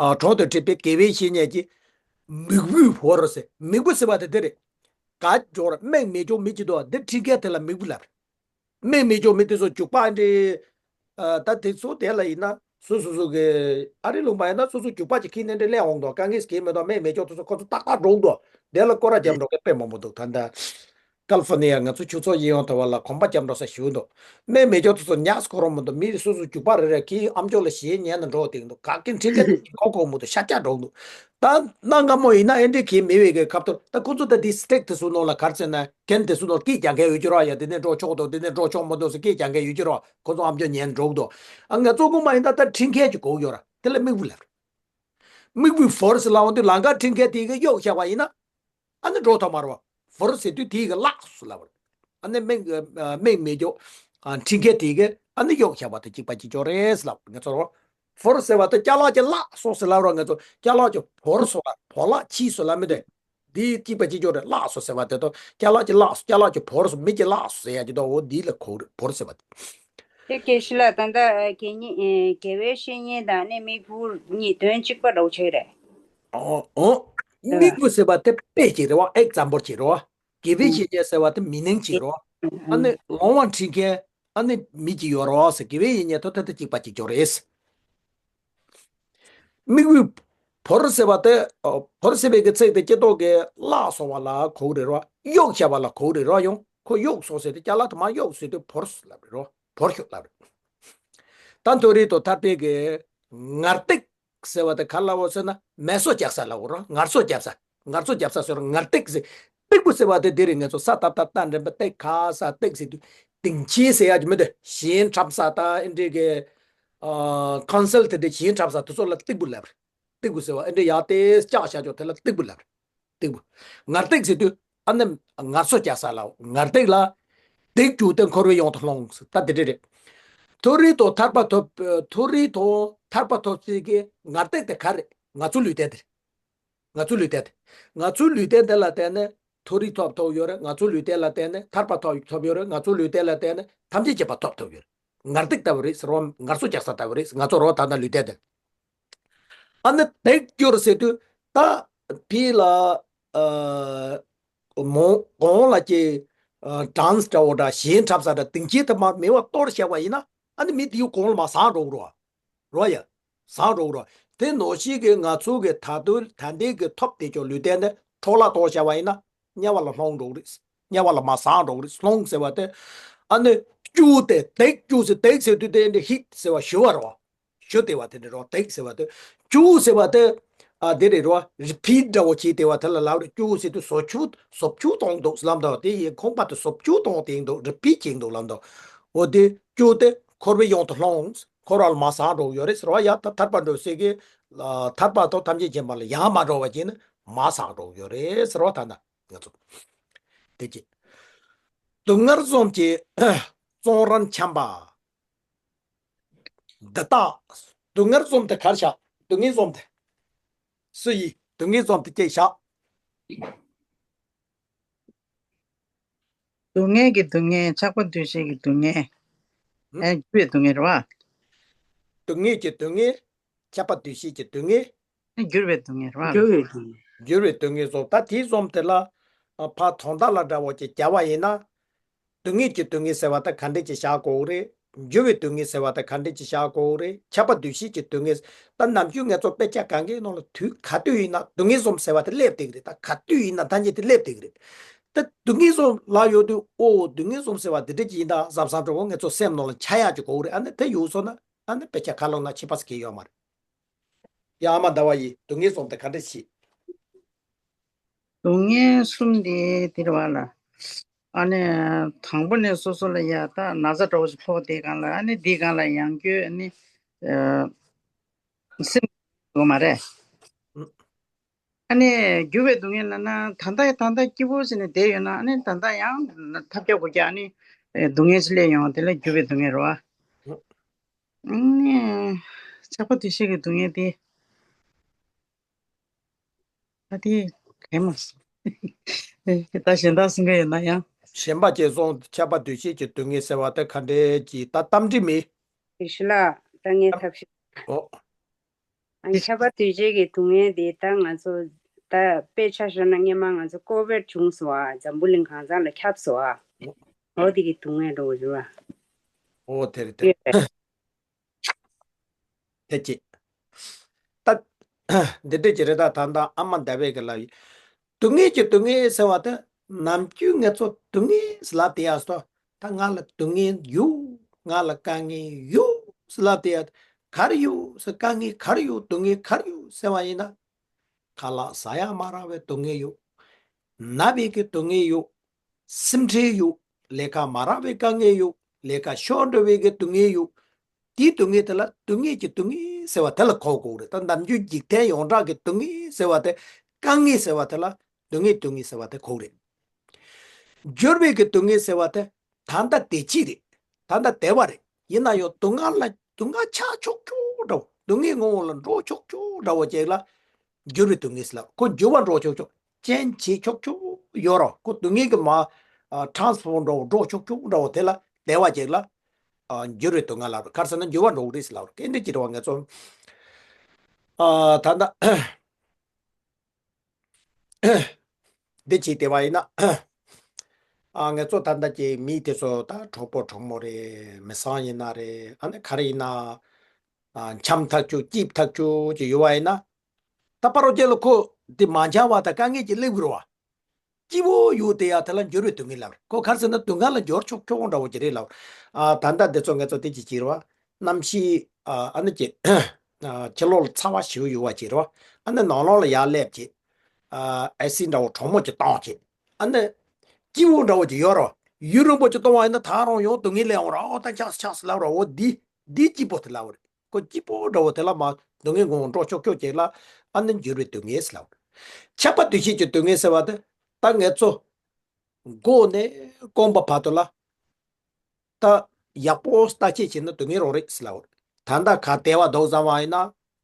ཨ་གྲོགས་དང་འཕྲད་པའི་དགེ་བའི་བཤེས་གཉེན་གྱིས་མིག་དཔེའི་བོར་ཟེར། མིག་དཔེ་ཟེར་བ་དེ་དེ་རེད། ག་འཇོག་ར་མིག་མི་འཇོག་མི་གཅིག་འདུག་དེ་ཁྲིད་མཁན་དེ་ལ་མིག་དཔེ་ལབ་རེད། མིག་མི་འཇོག་མི་དེ་ཚོ་རྒྱུག་པ་འདྲི། ཨ་ད་དེ་ཚོ་དེ་ལ་ཡིན་ན་སོ་སོ་སོ་གི་ཨ་རི་ལུང་པ་ཡིན་ན་སོ་སོ་རྒྱུག་པ་ཅིག་ཁྱེར་ནས་འདྲི་ལེན་འོང་འདུག་དཀའ་ངལ་གྱིས་མི་འདུག་མིག་མི་འཇོག་དེ་ཚོ་ཁོ་ཚོ་ཏག་ཏག་འགྲོ་འདུག་དེ་ལ་སྐོར་ར་རྒྱབ་འགྲོ་མཁན་དཔེ་མང་པོ་འདུག་ད་ལྟ་ཀལ་ཧྥོར་ནི་ཡ་ང་ཚོ་ཆུ་ཚོད་ཡིན་ཡོང་ཐུབ་པ་ལ་གོམ་པ་རྒྱབ་འགྲོ་ས་ཞིག་འདུག་མིག་མི་འཇོག་དེ་ཚོ་ཉག་སྐོར་རོ་མི་འདུག་མི་སོ་སོ་རྒྱུག་པ་རེ་རེ་ཁྱེར་ཨམ་ཅོག་ལ་གཞས་ཉན་ན་འགྲོ་དེ་འདུག་ག་གེ་འཕྲིན་ལས་གོ་གོ་མི་འདུག་ཤ་སྐྱ་འགྲོ་འདུག་ད་གནའ་སྔ་མོ་ཡིན་ན་ཨེ་འདྲས་གྱིས་མི་བས་གི་ཁབ་ཏུ་ད་ཁོ་ཚོ་ད་དེ་སི་ཊེག་དེ་ཚོ་ནང་ལ་གར་ཚེ་ན་རྒན་དེ་ཚོ་ནང་སྐད་རྒྱག་མཁན་ཡོད་ཀྱི་རོགས། ཡ་དེ་ནས་འགྲོ་ཆོག་འདུག་དེ་ནས་འགྲོ་ཆོག་མི་འདུག་ཟེར་སྐད་རྒྱག་མཁན་ཡོད་ཀྱི་རོགས། ཁོ་ཚོ་ཨམ་ཅོག་ཉན་འགྲོ་གི་འདུག་ཨ་ང་ཚོ་སྔོན་མ་ཡིན་ན་ད་ཁྲིད་མཁན་ཅིག་དགོས་ཀྱི་ཡོད་ར། དེ་ལ་མིག་དཔེ་ལབ་རེད། མིག་དཔེ་བོར་ཟེར་ལབ་འོང་དུས་ལམ་ཁ་ཁྲིད་མཁན་དེ་གི་གཡོག་བཞག་པ་ཡིན་ན་ཨ་ནི་འགྲོ་ཐུབ་མ་རེད་བ། བོར་ཟེར་དུས་དེ་གི་བརླགས་སོང་ལབ་རེད། ཨ་ནི་མིག་ཨ་མིག་མི་འཇོག་ཨ་ཁྲིད་མཁན་དེ་གི་ཨ་ནི་གཡོག་བཞག་པ་དང་གཅིག་པ་གཅིག་རྐྱང་རེད་ཟེར་ལབ་ང་ཚོ་རོ། བོར་ཟེར་བ་དེ་ཅ་ལག་ཅིག་བརླགས་སོང་ཟེར་ལབ་རོགས། ང་ཚོ་ཅ་ལག་ཅིག་བོར་སོང་ལ་བོར་བརླག་ཕྱིས་སོང་ལབ་མི་འདུག་འདི་གཅིག་པ་གཅིག་རྐྱང་རེད། བརླགས་སོང་ཟེར་བ་དེ་དང་ཅ་ལག་ཅིག་བརླགས་སོང་ཅ་ལག་ཅིག་བོར་སོང་མི་གཅིག་བརླགས་སོང་ཟེར་ཡ་གཅིག་འདུག་འོ་འདི་ལ་གོ་རེད་བོར་ཟེར་བ་དེ། དེ་དགེ་བཤེས་ལགས་ད་ལྟ་དགེ་བཤེས་གཉེན་དགེ་བའི་བཤེས་གཉེན་དང་ནི་མིག་དཔེ་གཉིས་དོན་གཅིག་པ་འདྲ་བོ་ཆགས་རེད། ཨོ་ཨོ། མིག་དཔེ་ཟེར་བ་དེ་དཔེ་གཅིག་རེད་བ། ཨེག་ཛམ་པལ་གཅིག་རེད་བ། དགེ་བའི་བཤེས་གཉེན་ཟེར་བ་དེ་མི་ནང་གཅིག་རེད་བ། ཨ་ནི་ལོང་བ་ཁྲིད་མཁན་ཨ་ནི་མི་གཅིག་ཡོད་རེད་བ་ཟེར། དགེ་བའི་བཤེས་གཉེན་ཐོག་ཐོག་ཏུ་གཅིག་པ་གཅིག་རྐྱང་རེད། མིག་དཔེ་བོར་ཟེར་བ་དེ་ཨ་བོར་ཟེར་བའི་གི་ཚིག་དེ་སྐྱེ་ཐོག་གི་བརླགས་སོང་བ་ལ་གོ་གི་རེད་རོ། གཡོག་བཞག་པ་ལ་གོ་གི་རེད་རོ། ཡང་ཁོ་གཡོག་སོང་ཟེར་དུས་ཅ་ལག་དེ་མར་གཡོག་ཟེར་དུས་བོར་ལབ་རེད་རོ། བོར་ཤོག་ལབ་རེད། ད་མཐོ་རིས་དང་ཐར་པའི་གི་ངར་སྟེགས་ཟེར་བ་དེ་ག་ལ་འོ་ཟེར་ན་མེ་སོ་རྒྱབ་ས་ལ་འོ་རོ། ངར་སོ་རྒྱབ་ས། ངར་སོ་རྒྱབ་ས་ཟེར་རོ། ངར་སྟེགས་ཟེར། སྟེགས་བུ་ཟེར་བ་དེ་དེ་རེད། ང་ཚོ་ས་བཏབ་བཏབ་རྟ་འདྲེན་པ་སྟེགས་ཁ་ས་སྟེགས་ཟེར་དུས་སྡིངས་ཆའི་ཟེར་ཡ་གི་མི་འདུག་ཞིང་འཁྲབ་ས་དང་ཨེ་འདྲས་གི་ཨ་ཀོན་སལ་དེ་འདྲས་ཞིང་འཁྲབ་ས་དེ་ཚོ་ལ་སྟེགས་བུ་ལབ་རེད། སྟེགས་བུ་ཟེར་བ་ཨེ་འདྲས་ཡར་ཏེ་ལྕགས་བཞག་ཆོག་དེ་ལ་སྟེགས་བུ་ལབ་རེད། སྟེགས་བུ། ངར་སྟེགས་ཟེར་དུས་ཨ་ནི་ངར་སོ་རྒྱག་ས་ལ་ངར་སྟེགས་ལ། སྡིགས་གྱུར་ཏེ་འཁོར་བའི་གཡང་དུ་ལྷུང་། ད་དེ་འདྲ་རེད། མཐོ་རིས་དང་ཐར་པ་ཐོབ། མཐོ་རིས་དང་ཐར་པ་ཐོབ་ཚེ་གི་ངར་སྟེགས་དེ་ག་རེད། ང་ཚོའི་ལུས་རྟེན་དེ་རེད། ང་ཚོའི་ལུས་རྟེན་དེ། ང་ཚོའི་ལུས་རྟེན་དེ་ལ་བརྟེན་ནས་མཐོ་རིས་ཐོབ་ཐུབ་ཡོད་རེད། ང་ཚོའི་ལུས་རྟེན་ལ་བརྟེན་ནས་ཐར་པ་ཐོབ་ཐུབ་ཡོད་རེད། ང་ཚོའི་ལུས་རྟེན་ལ་བརྟེན་ནས་ཐམས་ཅད་མཁྱེན་པ་ཐོབ་ཐུབ་ཡོད་རེད། ངར་སྟེགས་ལྟ་བུ་རེད་ཟེར་བ། ངར་སོ་རྒྱག་ས་ལྟ་བུ་རེད། ང་ཚོ་རོ་ད་ལྟ་ལུས་རྟེན་དེ། ཨ་ནི་སྡིགས་གྱུར་ཟེར་དུས་ད་ཕི་ལ་ཨ་མོ་གོང་ལ་ཀྱི་ཨ་ཌན་སི་འདྲ་བོ་འདྲ་ཞིང་འཁྲབ་ས་འདྲ་སྡིངས་ཆའི་ཐ་མ་མེ་བ་གཏོར་བཞག་པ་ཡིན་ན་ཨ་ནི་མི་དེའི་གོང་ལ་མར་ཟག་འགྲོ་གི་རེད་བ། རེད་ཡ། ཟག་འགྲོ་གི་རེད་བ། དེ་ནང་བཞིན་གྱི་ང་ཚོ་གི་ད་དུང་ད་ལྟའི་གི་ཐོབ་བསྡད་ཀྱོག་ལུས་རྟེན་དེ་འཕྲོ་བརླག་གཏོང་བཞག་པ་ཡིན་ན་དམྱལ་བ་ལ་ལྷུང་འགྲོ་གི་རེད། དམྱལ་བ་ལ་མར་ཟག་འགྲོ་གི་རེད། ལྷུང་ཟེར་བ་དེ་ཨ་ནི་སྐྱུག་སྟེ་སྡིགས་སྐྱུག་ཟེར། སྡིགས་ཟེར་དུས་དེ་འདྲ་ཧིཊ་ཟེར་བ་ཞུ་བ་རེད་བ། ཞུ་བདེ་བ་དེ་འདྲ་རོ། སྡིགས་ཟེར་བ་དེ། སྐྱུག་ཟེར་བ་དེ། ཨ་དེ་རེད་རོ། རི་པིཊ་འདྲ་བོ་བྱས་བདེ་བ་དེ་ལ་ལབ་རེད། སྐྱུག་ཟེར་དུས་ཟོ་ཆུ་ཟོ་ཆུ་གཏོང་འདུག་ལབ་འདུག་དེ་ཡི་ཁོང་པ་དེ་ཟོ་ཆུ་གཏོང་དེ་འདུག་རི་པིཊ་བྱེད་འདུག་ལབ་འདུག་འོ་དེ་སྐྱུག་སྟེ་འཁོར་བའི་གཡང་དུ་ལྷུང་། འཁོར་བ་ལ་མར་ཟག་འགྲོ་གི་ཡོད་རེད་ཟེར་བ། ཡ་ད་ཐར་པ་འགྲོ་སའི་གི་ཨ་ཐར་པ་དང་ཐམས་ཅད་མཁྱེན་པ་ལ་ཡང་མ་འགྲོ་བ་བྱས་ནས་མར་ཟག་འགྲོ་གི་ཡོད་རེད་ཟེར་བ། ད་ན་ང་ཚོ་དེ་གི་སྡུག་བསྔལ་གསུམ་གྱི་གཙང་རིན་འཁྱམས་པ། འདི་དག་སྡུག་བསྔལ་གསུམ་དེ་གར་བཞག་སྡུག་བསྔལ་གསུམ་དེ། སུ་ཡིས་སྡུག་བསྔལ་གསུམ་དེ་སྐྱེས་བཞག་སྡུག་བསྔལ་གྱི་སྡུག་བསྔལ། ཆགས་པ་འདུ་ཤེས་ཀྱི་སྡུག་བསྔལ། ཧུམ། ཨེ་འགྱུར་བའི་སྡུག་བསྔལ་རེད་བ། སྡུག་བསྔལ་གྱི་སྡུག་བསྔལ། ཆགས་པ་འདུ་ཤེས་ཀྱི་སྡུག་བསྔལ། ཨེ་འགྱུར་བའི་སྡུག་བསྔལ་རེད་བ། འགྱུར་བའི་སྡུག་བསྔལ། འགྱུར་བའི་སྡུག་བསྔལ་གསུམ། ད་དེ་གསུམ་དེ་ལ་ཨ་ཕར་དོན་དག་ལ་འདྲ་བོ་ཅིག་བྱ་བ་ཡིན་ན། སྡུག་བསྔལ་གྱི་སྡུག་བསྔལ་ཟེར་བ་ད་ག་འདྲས་ཅིག་བཞག་དགོས་རེད། འགྱུར་བའི་སྡུག་བསྔལ་ཟེར་བ་ད་ག་འདྲས་ཅིག་བཞག་དགོས་རེད། ཆགས་པ་འདུ་ཤེས་ཀྱི་སྡུག་བསྔལ། ད་ནམ་རྒྱུན་ངས་ཚོ་དཔེ་ཆ་གང་གའི་ནང་ལ་དུས་ག་དུས་ཡིན་ན་སྡུག་བསྔལ་གསུམ་ཟེར་བ་དེ་སླེབས་བསྡད་ཀྱི་རེད། ད་ག་དུས་ཡིན་ན་ཐ་སྙད་དེ་སླེབས་བསྡད་ཀྱི་རེད། ད་སྡུག་བསྔལ་གསུམ་ལབ་ཡོང་དུས་ཨོ་སྡུག་བསྔལ་གསུམ་ཟེར་བ་འདི་འདྲ་ཅིག་ཡིན་ད་བསམ་བསམ་འགྲོ་བོ་ངས་ཚོ་སེམས་ནང་ལ་འཆར་ཡག་ཅིག་དགོས་རེད། ཨ་ནི་དེ་ཡོང་སོང་ན་ཨ་ནི་དཔེ་ཆ་ཁ་ལོག་ན་ཁྱད་པར་ཟེར་གྱི་ཡོད་མ་རེད། ཡ་ཨ་མ་ཟླ་བ་ཡིས་སྡུག་བསྔལ་གསུམ་དེ་ག་འདྲ་ཞིག་སྡུག་བསྔལ་གསུམ་དེ་དེ་རེད་བ་ལ། ཨ་ནི་དང་པོ་ནས་སོ་སོ་ལ་ཡ་ད་ན་ཚ་འདྲ་བོ་ཞིག་ཕོག་དེ་སྒང་ལ་ཨ་ནི་འདི་སྒང་ལ་ཡང་བསྐྱོད་ཨ་ནི་ཨ་སེམས་འདུག་མ་རེད། ཨ་ནི་འགྱུར་བའི་སྡུག་བསྔལ་ལབ་ན་ད་ལྟ་ད་ལྟ་སྐྱིད་པོ་བྱས་ནས་བསྡད་ཡོད་ན་ཨ་ནི་ད་ལྟ་ཡང་ཐབས་བརྒྱ་དགོས་བརྒྱ་ཨ་ནི་སྡུག་བསྔལ་ཞིག་སླེབས་ཡོང་དེ་ལ་འགྱུར་བའི་སྡུག་བསྔལ་རེད་བ། ཨ་ནི་ཆགས་པ་འདུ་ཤེས་ཀྱི་སྡུག་བསྔལ་དེ། ད་དེ་གས་མ་སོང་། ད་གཞན་དག་གསུང་གི་ཡོད་ན་ཡང་། གཞན་པ་ཅེས་སོང་ཆགས་པ་འདུ་ཤེས་ཀྱི་སྡུག་བསྔལ་ཟེར་བ་དེ་ག་འདྲས་ཀྱི་ད་གཏམ་འདྲི་མེད། དེ་ཤི་ལ་ད་ངས་ཐབས་ཤེས། ཨོ། ཨ་ནི་ཆགས་པ་འདུ་བྱེད་ཀྱི་སྡུག་བསྔལ་དེ་ད་ང་ཚོ་ད་དཔེ་ཆ་བཞག་ན་སྔས་མ་ང་ཚོ་ཀོ་བིཌ་བྱུང་སོང་ཨ། འཛམ་བུ་གླིང་གང་ས་ལ་ཁྱབ་སོང་ཨ། འོ་དེ་གི་སྡུག་བསྔལ་འདྲ་བོ་ཞུ་བ། ཨོ་དེ་རེད་དེ་རེད། དེ་ཅི། ད། འདི་འདྲས་ཀྱི་རེད་ད་ད་ལྟ་ཨ་མ་ཟླ་བའི་གི་ལ་ཡི། སྡུག་བསྔལ་གྱི་སྡུག་བསྔལ་ཟེར་བ་དེ་ནམ་རྒྱུན་ངེད་ཚོ་སྡུག་བསྔལ་ཟེར་ལབ་དེ་ཡ་སོ། ད་ང་ལ་སྡུག་བསྔལ་ཡོད། ང་ལ་དཀའ་ངལ་ཡོད་ཟེར་ལབ་དེ་ཡ། ག་རེ་ཡོད་ཟེར་དཀའ་ངལ་ག་རེ་ཡོད་སྡུག་བསྔལ་ག་རེ་ཡོད་ཟེར་བ་ཡིན་ན། ཁ་ལག་ཟ་ཡ་མ་རག་པའི་སྡུག་བསྔལ་ཡོད། ན་བའི་གི་སྡུག་བསྔལ་ཡོད། སེམས་ཁྲལ་ཡོད། ལས་ཀ་མ་རག་པའི་དཀའ་ངལ་ཡོད། ལས་ཀ་ཤོར་འགྲོ་བའི་གི་སྡུག་བསྔལ་ཡོད། དེའི་སྡུག་བསྔལ་དེ་ལ་སྡུག་བསྔལ་གྱི་སྡུག་བསྔལ་ཟེར་བ་དེ་ལ་གོ་དགོས་རེད། ད་ནམ་རྒྱུན་འཇིག་རྟེན་ཡོངས་གྲགས་ཀྱི་སྡུག་བསྔལ་ཟེར་བ་དེ་དཀའ་ངལ་ཟེར་བ་དེ་ལ་སྡུག་བསྔལ་སྡུག་བསྔལ་ཟེར་བ་དེ་གོ་གི་རེད། འགྱུར་བའི་གི་སྡུག་བསྔལ་ཟེར་བ་དེ་ད་ལྟ་བདེ་སྐྱིད་རེད། ད་ལྟ་བདེ་བ་རེད། ཡིན་ན་ཡང་སྡུག་བསྔལ་ལ་སྡུག་བསྔལ་ཆགས་ཆོག་ཆོག་འདྲ་བོ་སྡུག་བསྔལ་ངོ་བོ་ལ་འགྲོ་ཆོག་ཆོག་འདྲ་བོ་ཅིག་ལ་འགྱུར་བའི་སྡུག་བསྔལ་ཟེར་ལ་ཁོ་འགྱུར་བ་འགྲོ་ཆོག་ཆོག་ཅན་བྱེད་ཆོག་ཆོག་ཡོད་རོ། ཁོ་སྡུག་བསྔལ་གྱི་མ་ཊ་རན་སི་ཕོརམ་འགྲོ་འགྲོ་ཆོག་ཆོག་འགྲོ་དེ་ལ་བདེ་བ་ཅིག་ལ་འགྱུར་བའི་སྡུག་བསྔལ་ལབ་རེད། ག་རེ་ཟེར་ན་འགྱུར་བ་འགྲོ་གི་རེད་ཟེར་ལབ་རེད། སྐད་འདྲ་ཅིག་རེད་བ། ངེད་ཚོ་ད་ལྟ་འདི་བྱས་བསྡད་པ་ཡིན་ན། ཨ་ངེད་ཚོ་ད་ལྟ་ཀྱི་མི་དེ་ཚོ་ད་གྲོགས་པོ་གྲོགས་མོ་རེད། མི་ཚང་ཡིན་ན་རེད། ཨ་ནི་ག་རེ་ཡིན་ན། ཨ་འཆམ་ཐག་ཆོད་སྐྱིད་ཐག་ཆོད་ཅིག་ཡོད་པ་ཡིན་ན། ད་པ་རོ་ཅན་ལ་ཁོ་འདི་མ་འཆམ་པ་དང་དཀའ་ངལ་གྱི་སླེབས་ཀྱི་རེད་བ། སྐྱིད་པོ་ཡོད་དེ་ཡ་དེ་ལ་འགྱུར་བའི་སྡུག་བསྔལ་ལབ་རེད། ཁོ་ག་རེ་ཟེར་ན་སྡུག་བསྔལ་ལ་འགྱུར་ཆོག་ཆོག་འདྲ་བོ་ཅིག་རེད་ལབ་རེད། ཨ་ད་ལྟ་འདི་ཚོ་ངེད་ཚོ་དེ་ཅིག་བྱེད་རེད་བ། གནམ་གཤིས་ཨ་ཨ་ནི་ཅིག་ཨ་ཕྱི་ལོགས་ལ་ཚ་བ་ཞེ་པོ་ཡོད་པ་ཅིག་རེད་བ། ཨ་ནི་ནང་ལོགས་ལ་ཡར་སླེབས་ཅིག་ཨ་ཨེ་སི་འདྲ་བོ་གྲང་མོ་ཅིག་བཏང་ཅིག་ཨ་ནི་སྐྱིད་པོ་འདྲ་བོ་ཅིག་ཡོད་རེད་བ། ཡུན་རིང་པོ་ཅིག་གཏོང་བ་ཡིན་ན་ད་རུང་ཡང་སྡུག་བསྔལ་སླེབས་ཡོང་རེད། ཨོ་ད་ཆགས་སོང་ཆགས་སོང་ལབ་རེད། འོ་འདི་འདི་སྐྱིད་པོ་དེ་ལབ་རེད། ཁོ་སྐྱིད་པོ་འདྲ་བོ་དེ་ལ་མ་སྡུག་བསྔལ་ངོ་བོ་འགྲོ་ཆོག་ཆོག་ཅིག་ལ་ཨ་ནི་འགྱུར་བའི་སྡུག་བསྔལ་ཟེར་ལབ། ཆགས་པ་འདུ་ཤེས་ཀྱི་སྡུག་བསྔལ་ཟེར་བ་དེ་ད་ངེད་ཚོ་མགོ་ནས་རྐང་པ་བར་དུ་ལ་ད་ཡག་པོ་བརྟག་དཔྱད་བྱས་ན་སྡུག་བསྔལ་རང་རེད་ཟེར་ལབ། ད་ལྟ་ག་བདེ་བ་འདུག་བསམ་པ་ཡིན་ན་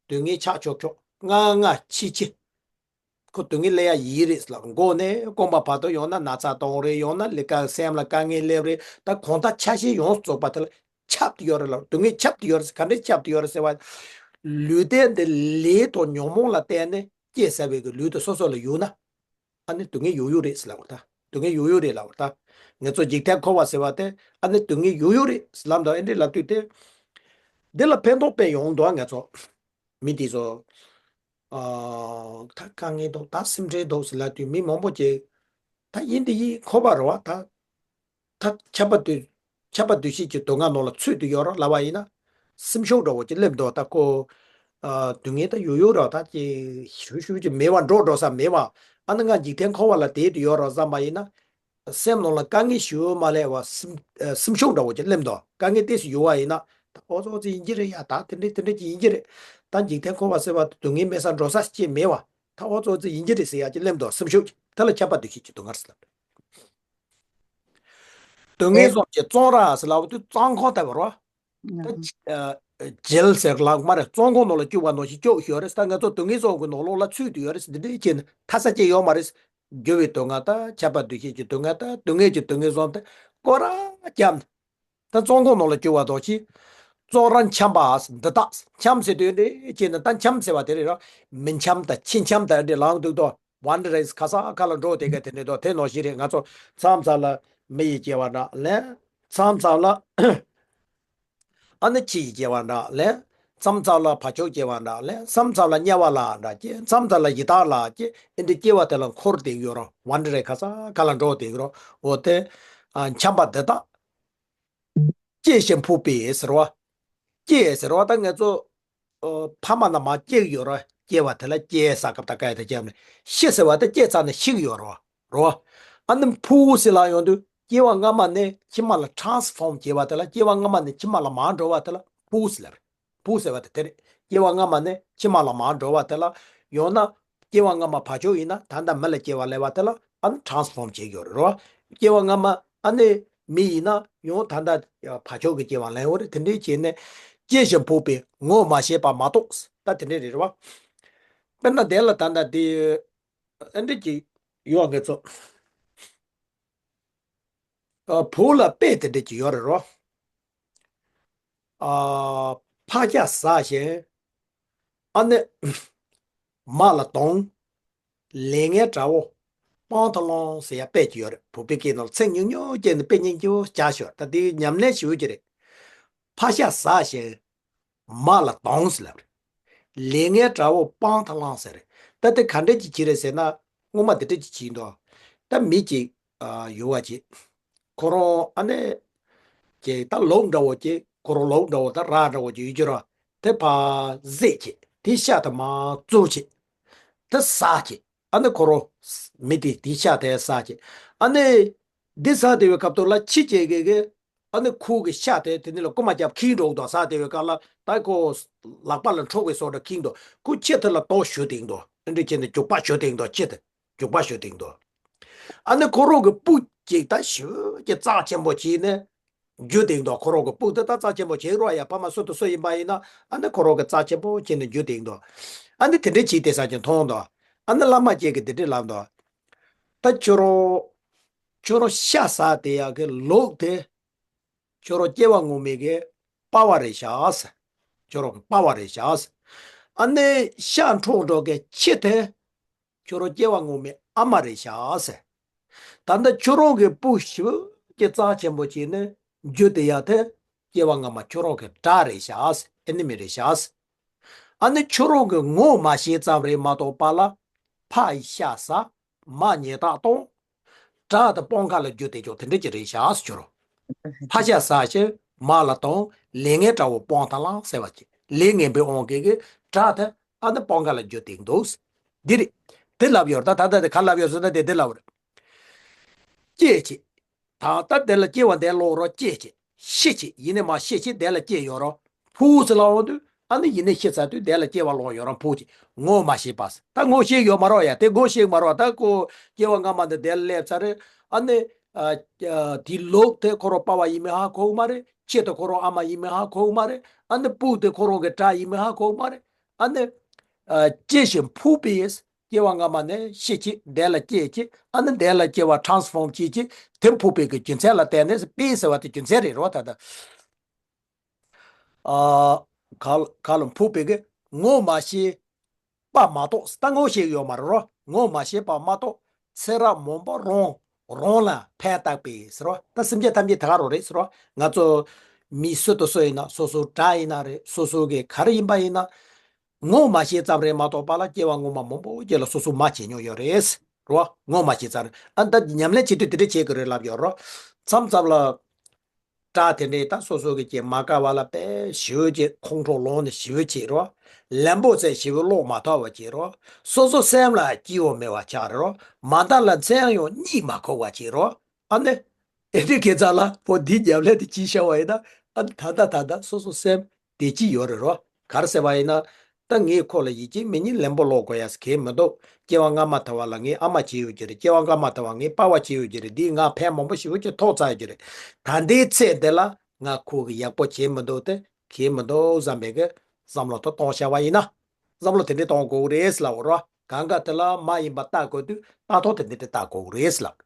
སྡུག་བསྔལ་ཆགས་ཆོག་ཆོག་ང་ང་ཕྱི་ཕྱི། ཁོ་སྡུག་བསྔལ་སླེབས་ཡ་ཡིན་རེད་ལབ། མགོ་ནས་རྐང་པ་བར་དུ་ཡོང་ན་ན་ཚ་གཏོང་རེད། ཡོང་ན་ལས་ཀ་སེམས་ལ་དཀའ་ངལ་སླེབས་རེད། ད་གང་ལྟར་ཆ་ཤས་ཡོངས་རྫོགས་པ་དེ་ལ་ཁྱབ་ཏུ་ཡོད་རེད་ལབ། སྡུག་བསྔལ་ཁྱབ་ཏུ་ཡོད་རེད་ཟེར། ག་འདྲས་ཁྱབ་ཏུ་ཡོད་རེད་ཟེར་བ། ལུས་རྟེན་འདི་ལས་དང་ཉོན་མོངས་ལ་བརྟེན་ནས་སྐྱེས་ཟེར་བའི་གི་ལུས་དེ་སོ་སོ་ལ་ཡོད་ན། ཨ་ནི་སྡུག་བསྔལ་ཡོད་ཡོད་རེད་ཟེར་ལབ་པ་ད། སྡུག་བསྔལ་ཡོད་ཡོད་རེད་ལབ་པ་ད། ངེད་ཚོ་འཇིག་རྟེན་འཁོར་བ་ཟེར་བ་དེ་ཨ་ནི་སྡུག་བསྔལ་ཡོད་ཡོད་རེད་ཟེར་ལབ་འདུག་ཨེ་འདྲས་ལབ་དུས་དེ། འདི་ལ་ཕན་ཐོགས་དཔེ་ཡོང་འདུག་ཨ་ངེད་ཚོ། མི་དེ་ཚོ། ཨ། ད་དཀའ་ངལ་འདུག་ད་སེམས་ཁྲལ་འདུག་ཟེར་ལབ་དུས་མི་མང་པོ་ཅིག་ད་ཡིན་དེ་ཡིན་ཁོ་པ་རེད་བ་ད། ད་ཁྱབ་པ་འདུ་ཁྱབ་པ་འདུ་ཤེས་ཀྱི་སྡུག་བསྔལ་ནང་ལ་ཚུད་དུ་ཡོད་རེད་ལབ་པ་ཡིན་ན། སེམས་ཤུགས་འདྲ་བོ་ཅིག་སླེབས་འདུག་ད་ཁོ། ཨ། སྡུག་བསྔལ་ད་ཡོད་ཡོད་རེད་ད་ཅིག་ཞུ་ཞུ་ཅིག་མེད་པ་འགྲོ་འགྲོ་ས་མེད་པ། ཨ་ནི་ང་འཇིག་རྟེན་འཁོར་བ་ལ་བསྡད་དུ་ཡོད་རེད་བསམ་པ་ཡིན་ན། སེམས་ནང་ལ་དཀའ་ངལ་ཞེ་པོ་མ་སླེབས་པ་སེམས་ཨ་སེམས་ཤུགས་འདྲ་བོ་ཅིག་སླེབས་འདུག་དཀའ་ངལ་ཏོག་ཙམ་ཡོད་པ་ཡིན་ན། ད་ཨོ་ཙོག་ཙི་ཡིན་གྱི་རེད་ཡ། ད་དེ་འདྲས་དེ་འདྲས་ཅིག་ཡིན་གྱི་རེད། ད་འཇིག་རྟེན་འཁོར་བ་ཟེར་བ་དེ་སྡུག་བསྔལ་མེད་ས་འགྲོ་ས་ཅིག་མེད་པ། ད་ཨོ་ཙོག་ཙི་ཡིན་གྱི་རེད་ཟེར་ཡ་ཅིག་སླེབས་འདུག་སེམས་ཤུགས་ཅིག་དེ་ལ་ཁྱབ་པ་འདུ་ཤེས་ཀྱི་སྡུག་བསྔལ་ཟེར་ལབ། སྡུག་བསྔལ་སོགས་ཀྱི་བཙོན་ར་ཟེར་ལབ་དུས་བཙོན་ཁང་ལྟ་བུ་རེད་བ། ད་ཨ་ཇེལ་ཟེར་ལབ་མ་རེད། བཙོན་ཁང་ནང་ལ་བཅུག་པ་ནང་བཞིན་བཅུག་ཡོད་རེད། ད་ང་ཚོ་སྡུག་བསྔལ་སོགས་ཀྱི་ནང་ལོགས་ལ་ཚུད་དུ་ཡོད་རེད། འདི་འདྲའི་ཅིག་ནི་ཐ་ས་ཅིག་ཡོད་མ་རེད། འགྱུར་བའི་སྡུག་བསྔལ་དང་ཁྱབ་པ་འདུ་ཤེས་ཀྱི་སྡུག་བསྔལ་དང་སྡུག་བསྔལ་གྱི་སྡུག་བསྔལ་སོགས་དེ་སྐོར་ར་བརྒྱབ་ནས། ད་བཙོན་ཁང་ནང་ལ་བཅུག་པ་དང་ཅིག་བཙོན་ར་འཁྱམས་པ་འདི་དག་འཁྱམས་ཟེར་དུས་འདི་ཅིག་ནི་ད་འཁྱམས་ཟེར་བ་དེ་རེད་ར། མི་འཁྱམས་དང་ཕྱི་འཁྱམས་དང་འདི་ལངས་འདུག་དོ། ཝན་ཌ་རིང་ག་ས་ག་ལ་འགྲོ་དེ་ག་དེ་འདྲ་དོ། དེ་ནང་བཞིན་རེད། ང་ཚོ་མཚམས་མཚམས་ལ་མི་ཡི་སྐྱེ་བ་འདྲ་ལེན། མཚམས་མཚམས་ལ་ཨ་ནི་ཁྱི་ཡི་སྐྱེ་བ་འདྲ་ལེན། མཚམས་མཚམས་ལ་བ་ཕྱུགས་སྐྱེ་བ་འདྲ་ལེན། མཚམས་མཚམས་ལ་དམྱལ་བ་ལ་འདྲ་སྐྱེ། མཚམས་མཚམས་ལ་ཡི་དྭགས་ལ་སྐྱེ། ཨེ་འདྲ་སྐྱེ་བ་དེ་ལ་འཁོར་དེ་ཡོད་རོ། ཝན་ཌ་རིང་ག་ས་ག་ལ་འགྲོ་དེ་ཡོད་རོ། འོ་དེ་ཨ་འཁྱམས་པ་འདི་དག་སྐྱེ་ཞིང་ཕོངས་པས་ཟེར་བ། སྐྱེ་ཟེར་བ་ད་ང་ཚོ་ཨ་ཕ་མ་ནས་མར་སྐྱེ་གི་ཡོད་རེད། སྐྱེ་བ་དེ་ལ་སྐྱེ་ས་སྐབས་དང་སྐབས་དང་སྐྱེ་བ་ནས་ཤི་ཟེར་བ་དེ་སྐྱེ་ཚར་ནས་ཤི་གི་ཡོད་རེད་བ། རེད་བ། ཨ་ནི་ཕོངས་ཟེར་ལབ་ཡོང་དུས་སྐྱེ་བ་སྔ་མ་ནས་ཕྱི་མ་ལ་ཊ་རན་སི་ཕོརམ་བྱས་པ་དེ་ལ་སྐྱེ་བ་སྔ་མ་ནས་ཕྱི་མ་ལ་མར་འགྲོ་བ་དེ་ལ་ཕོངས་ཟེར་ལབ་རེད། ཕོངས་ཟེར་བ་དེ་དེ་རེད། སྐྱེ་བ་སྔ་མ་ནས་ཕྱི་མ་ལ་མར་འགྲོ་བ་དེ་ལ་ཡང་ན་ སྐྱེ་བ་སྔ་མ་བག་ཆགས་ཡིན་ན་ད་ལྟ་མི་ལ་སྐྱེ་བ་ལེན་པ་དེ་ལ་ཨ་ནི་transform བྱེད་ཀྱི་ཡོད་རེད་རོ། སྐྱེ་བ་སྔ་མ་ཨ་ནི་མི་ཡིན་ན་ཡང་ད་ལྟ་བག་ཆགས་ཀྱི་སྐྱེ་བ་ལེན་ཡོད་རེད། དེ་འདྲའི་བྱས་ནས་སྐྱེ་ཞིང་འཕོ་བའི་ངོ་མ་ཤེས་པ་མ་གཏོགས། ད་དེ་འདྲའི་རེད་རོ། དཔེར་ན་དེ་ལ་ད་ལྟ་དེ་ཨ་འདྲ་ཅིག་ཡོད་ངེས་ཚོ། ཨ་བུ་ལ་དཔེ་དེ་འདྲ་ཅིག་ཡོད་རེད་རོ། ཨ་ཕག་སྐྱ་ཟ་ཞིང་ཨ་ནི་མ་ལ་དོང་། ལས་ངན་དགྲ་བོ་སྤང་ཐང་ལོང་ཟེར་ཡ་དཔེ་ཅིག་ཡོད་རེད། བོད་པའི་སྐད་ནང་ལ་ཚིག་ཉུང་ཉུང་བཅད་ནས་དཔེ་སྙིང་རྗེ་པོ་ཅིག་ཤོད། ད་དེ་ཉམས་ལེན་ཞུ་གི་རེད། ཕག་སྐྱ་ཟ་ཞིང་མ་ལ་དོང་ཟེར་ལབ་རེད། ལས་ངན་དགྲ་བོ་སྤང་ཐང་ལོང་ཟེར་རེད། ད་དེ་ག་འདྲ་ཅིག་བྱས་རེད་ཟེར་ན། སྔོན་མ་དེ་འདྲ་ཅིག་བྱས་འདུག་ད་མི་ཅིག་ཨ་ཡོད་པ་ཅིག་ཁོ་རང་ཨ་ནི་ཅིག་ད་ལོག་འདྲ་བོ་ཅིག་ཁོ་རང་ལོག་འདྲ་བོ་ད་ར་འདྲ་བོ་ཅིག་ཡོད་ཀྱི་ར། དེ་ཕར་བཟས་བྱས་དེ་ཤ་དེ་མར་བཙོས་བྱས་དེ་ཟ་བྱས། ཨ་ནི་ཁོ་རང་མི་དེ་དེ་ཤ་དེ་ཟ་བྱས། ཨ་ནི་འདི་ཟ་བསྡད་པའི་སྐབས་དུ་ལ་ཁྱི་ཅིག་གིས་གིས་ཨ་ནི་ཁོ་གི་ཤ་དེ་དེ་ནི་ལ་རྐུ་མ་རྒྱབ་ཁྱེར་འགྲོ་གི་འདུག་ཟ་བསྡད་པའི་སྐབས་ལ་ད་ཁོ་ལག་པ་ལ་འཕྲོག་པའི་བཟོ་འདྲ་ཁྱེར་འདུག་ཁོ་ཁྱི་དེ་ལ་ལྟོགས་ཞུ་དེ་འདུག་ཨ་འདྲ་བྱས་ནས་རྒྱུག་པ་ཞུ་དེ་འདུག་ཁྱི་དེ་རྒྱུག་པ་ཞུ་དེ་འདུག་ཨ་ནི་ཁོ་རང་གི་སྤུ་ཅིག་ད་ཞེ་པོ་ཅིག་རྩ་ཆེན་པོ་བྱས་ནས་རྒྱུག་དེ་འདུག་ཁོ་རང་གི་སྤུ་དེ་ད་རྩ་ཆེན་པོ་བྱས་རོགས་ཡ། ཕ་མ་སུ་དང་སུ་ཡིན་པ་ཡིན་ན་ཨ་ནི་ཁོ་རང་གི་རྩ་ཆེན་པོ་བྱས་ནས་རྒྱུག་དེ་འདུག་ཨ་ནི་དེ་འདྲ་བྱས་དེ་ས་ཅིག་མཐོང་འདུག་ཨ་ནི་བླ་མ་ཅིག་གིས་དེ་འདྲ་ལབ་འདུག་ད་ཁྱོད་རང་ཁྱོད་རང་ཤ་ཟ་དེ་ཡག་གི་ལུགས་དེ་ཁྱོད་རང་སྐྱེ་བ་སྔོན་མའི་གི་པ་ཕ་རེད་ཤག་ཁྱོད་རང་གི་པ་ཕ་རེད་ཤག་ཨ་ནི་ཤ་འཕྲོག་འགྲོ་གི་ཁྱི་དེ་ཁྱོད་རང་སྐྱེ་བ་སྔོན་མའི་ཨ་མ་རེད་ཤག་ད་ལྟ་ཁྱོད་རང་གི་སྤུ་ཞེ་པོ་ཅིག་རྩ་ཆེན་པོ་བྱས་ནས་རྒྱུག་དེ་ཡག་དེ་སྐྱེ་བ་སྔ་མ་ཁྱོད་རང་གི་དགྲ་རེད་ཤག་ཨེ་ནི་མི་རེད་ཤག་ཨ་ནི་ཁྱོད་རང་གི་ངོ་མ་ཤེས་ཙམ་རེད་མ་གཏོགས་པ་ལ་ཕ་ཡི་ཤ་ཟ། མ་ཉེས་དག་གཏོང་། དགྲ་དང་སྤང་ཁ་ལ་རྒྱུག་དེ་ཅོག་དེ་འདྲ་ཅིག་རེད་ཤག་ཟེར་རོ། ཕག་སྐྱ་ཟ་ཞིང་མ་ལ་དོང་། ལས་ངན་དགྲ་བོ་སྤང་ཐང་ལོང་ཟེར་བ་ཅིག་ལས་ངན་པའི་དབང་གིས་གི་དགྲ་དེ་ཨ་ནི་སྤང་ཁ་ལ་རྒྱུག་དེ་འདུག་འདི་རེད། དེ་ལབ་ཡོད་རེད། ད་ད་ལྟ་དེ་ག་ལབ་ཡོད་ཟེར་ན་དེ་དེ་ལབ་རེད། སྐྱེས་བྱས། ད་ལྟ་དེ་ལ་སྐྱེ་བ་འདས་ལོག་རོ། སྐྱེས་བྱས་ཤི་བྱས་ཡིན་ནས་མ་ཤི་བྱས་དེ་ལ་སྐྱེ་ཡོད་རོ། འཕོ་ཟེར་ལབ་འོང་དུས་ཨ་ནི་ཡིན་ནས་ཤི་ཚར་དུས་དེ་ལ་སྐྱེ་བ་ལོག་ཡོད་རོ། འཕོ་བྱས་ངོ་མ་ཤེས་པ་ཟེར། ད་ངོ་ཤེས་ཡོད་མ་རོ་ཡ། དེ་ངོ་ཤེས་མ་རོ། ད་ཁོ་སྐྱེ་བ་སྔ་མ་འདི་དེ་ལ་སླེབས་ཚར་རེད། ཨ་ནི་ཨ་ཨ་དེའི་ལུགས་དེ་ཁོ་རང་པ་ཕ་ཡིན་མིན་ཧ་གོ་གི་མ་རེད། ཁྱི་དེ་ཁོ་རང་ཨ་མ་ཡིན་མིན་ཧ་གོ་གི་མ་རེད། ཨ་ནི་སྤུ་དེ་ཁོ་རང་གི་དགྲ་ཡིན་མིན་ཧ་གོ་གི་མ་རེད། ཨ་ནི་ཨ་སྐྱེ་ཞིང་འཕོ་བའི་སྐྱེ་བ་སྔ་མ་ནས་ཤི་བྱས་དེ་ལ་སྐྱེས་བྱས། ཨ་ནི་དེ་ལ་སྐྱེ་བ་transform བྱས་བྱས་དེ་འཕོ་བའི་གི་རྒྱུ་མཚན་ལ་བརྟེན་ནས་པས་ཟེར་བ་དེ་རྒྱུ་མཚན་རེད་རོ། ད་ལྟ་ཨ་ག་ག་ལ་འཕོ་བའི་གི་ངོ་མ་ཤེས་པ་མ་གཏོགས། ད་ངོ་ཤེས་ཡོད་མ་རེད་རོ། ངོ་མ་ཤེས་པ་མ་གཏོགས་ཚེ་རབས་མང་པོ་རང་རང་ལ་ཕན་བཏགས་པས་ཟེར་རོ། ད་སེམས་ཅན་ཐམས་ཅད་དེ་ག་རང་རེད་ཟེར་རོ། ང་ཚོ་མི་སུ་དང་སུ་ཡིན་ན་སོ་སོ་དགྲ་ཡིན་ན་རེད། སོ་སོ་གི་ག་རེ་ཡིན་པ་ཡིན་ན། ངོ་མ་ཤེས་ཙམ་རེད་མ་གཏོགས་པ་ལ་སྐྱེ་བ་སྔོན་མ་མང་པོ་ཅིག་ལ་སོ་སོ་མ་བྱས་མྱོང་ཡོད་རེད། རོ། ངོ་མ་ཤེས་ཙམ་རེད། ཨ་ད་ཉམས་ལེན་བྱེད་དུས་དེ་འདྲ་བྱེད་དགོས་རེད་ལབ་ཡོད་རོ། མཚམས་མཚམས་ལ་དགྲ་དེ་འདྲས་ད་སོ་སོ་གི་ཅིག་མ་དགའ་བ་ལ་དཔེ་ཞེ་པོ་ཅིག་ཁོང་ཁྲོ་ལངས་ནས་ཞེ་པོ་བྱེད་རོ། ལན་པོ་ཚད་ཞེ་པོ་ལོག་མ་ཐུབ་པ་བྱེད་རོ། སོ་སོ་སེམས་ལ་སྐྱིད་པོ་མེད་པ་ཆགས་རོ། མ་མཐའ་ལ་མཚན་ཡང་གཉིད་མ་ཁུག་པ་བྱེད་རོ། ཨ་ནི། ཨེ་འདྲའི་ཁྱད་མཚར་ལ་བོ་འདི་རྒྱབ་ལས་དེ་ཅི་ཤར་བ་ཡིན་ན། ཨ་ནི་ད་ལྟ་ད་ལྟ་སོ་སོ་སེམས་བདེ་སྐྱིད་ཡོད་རེད་རོ། ག་རེ་ཟེར་བ་ཡིན་ན། ད་ངས་ཁོ་ལ་ཡིད་ཆེས་མི་ཉིད་ལན་པོ་ལོག་དགོས་ཡ་གལ་མི་འདུག་སྐྱེ་བ་སྔ་མ་དེ་བ་ལ་ངས་ཨ་མ་བྱས་ཡོད་ཀྱི་རེད། སྐྱེ་བ་སྔ་མ་དེ་བ་ངས་པ་ཕ་བྱས་ཡོད་ཀྱི་རེད། འདིས་ང་ཕན་མང་པོ་ཞེ་པོ་ཅིག་ཐོགས་ཚར་ཡོད་ཀྱི་རེད། ད་ལྟའི་ཚེ་འདི་ལ་ང་ཁོ་གི་ཡག་པོ་བྱས་མི་འདུག་དེ་གལ་མི་འདུག་བསམ་པའི་གི་བསམ་བློ་དེ་གཏོང་བྱ་བ་ཡིན་ན། བསམ་བློ་དེ་འདྲས་གཏོང་དགོས་ཀྱི་རེད་ལབ་རོ། གང་ག་དེ་ལ་མ་ཡིན་པ་ལྟ་དགོས་དུས་ལྟ་ཐོག་དེ་འདྲས་དེ་ལྟ་དགོས་ཀྱི་རེད་ལབ།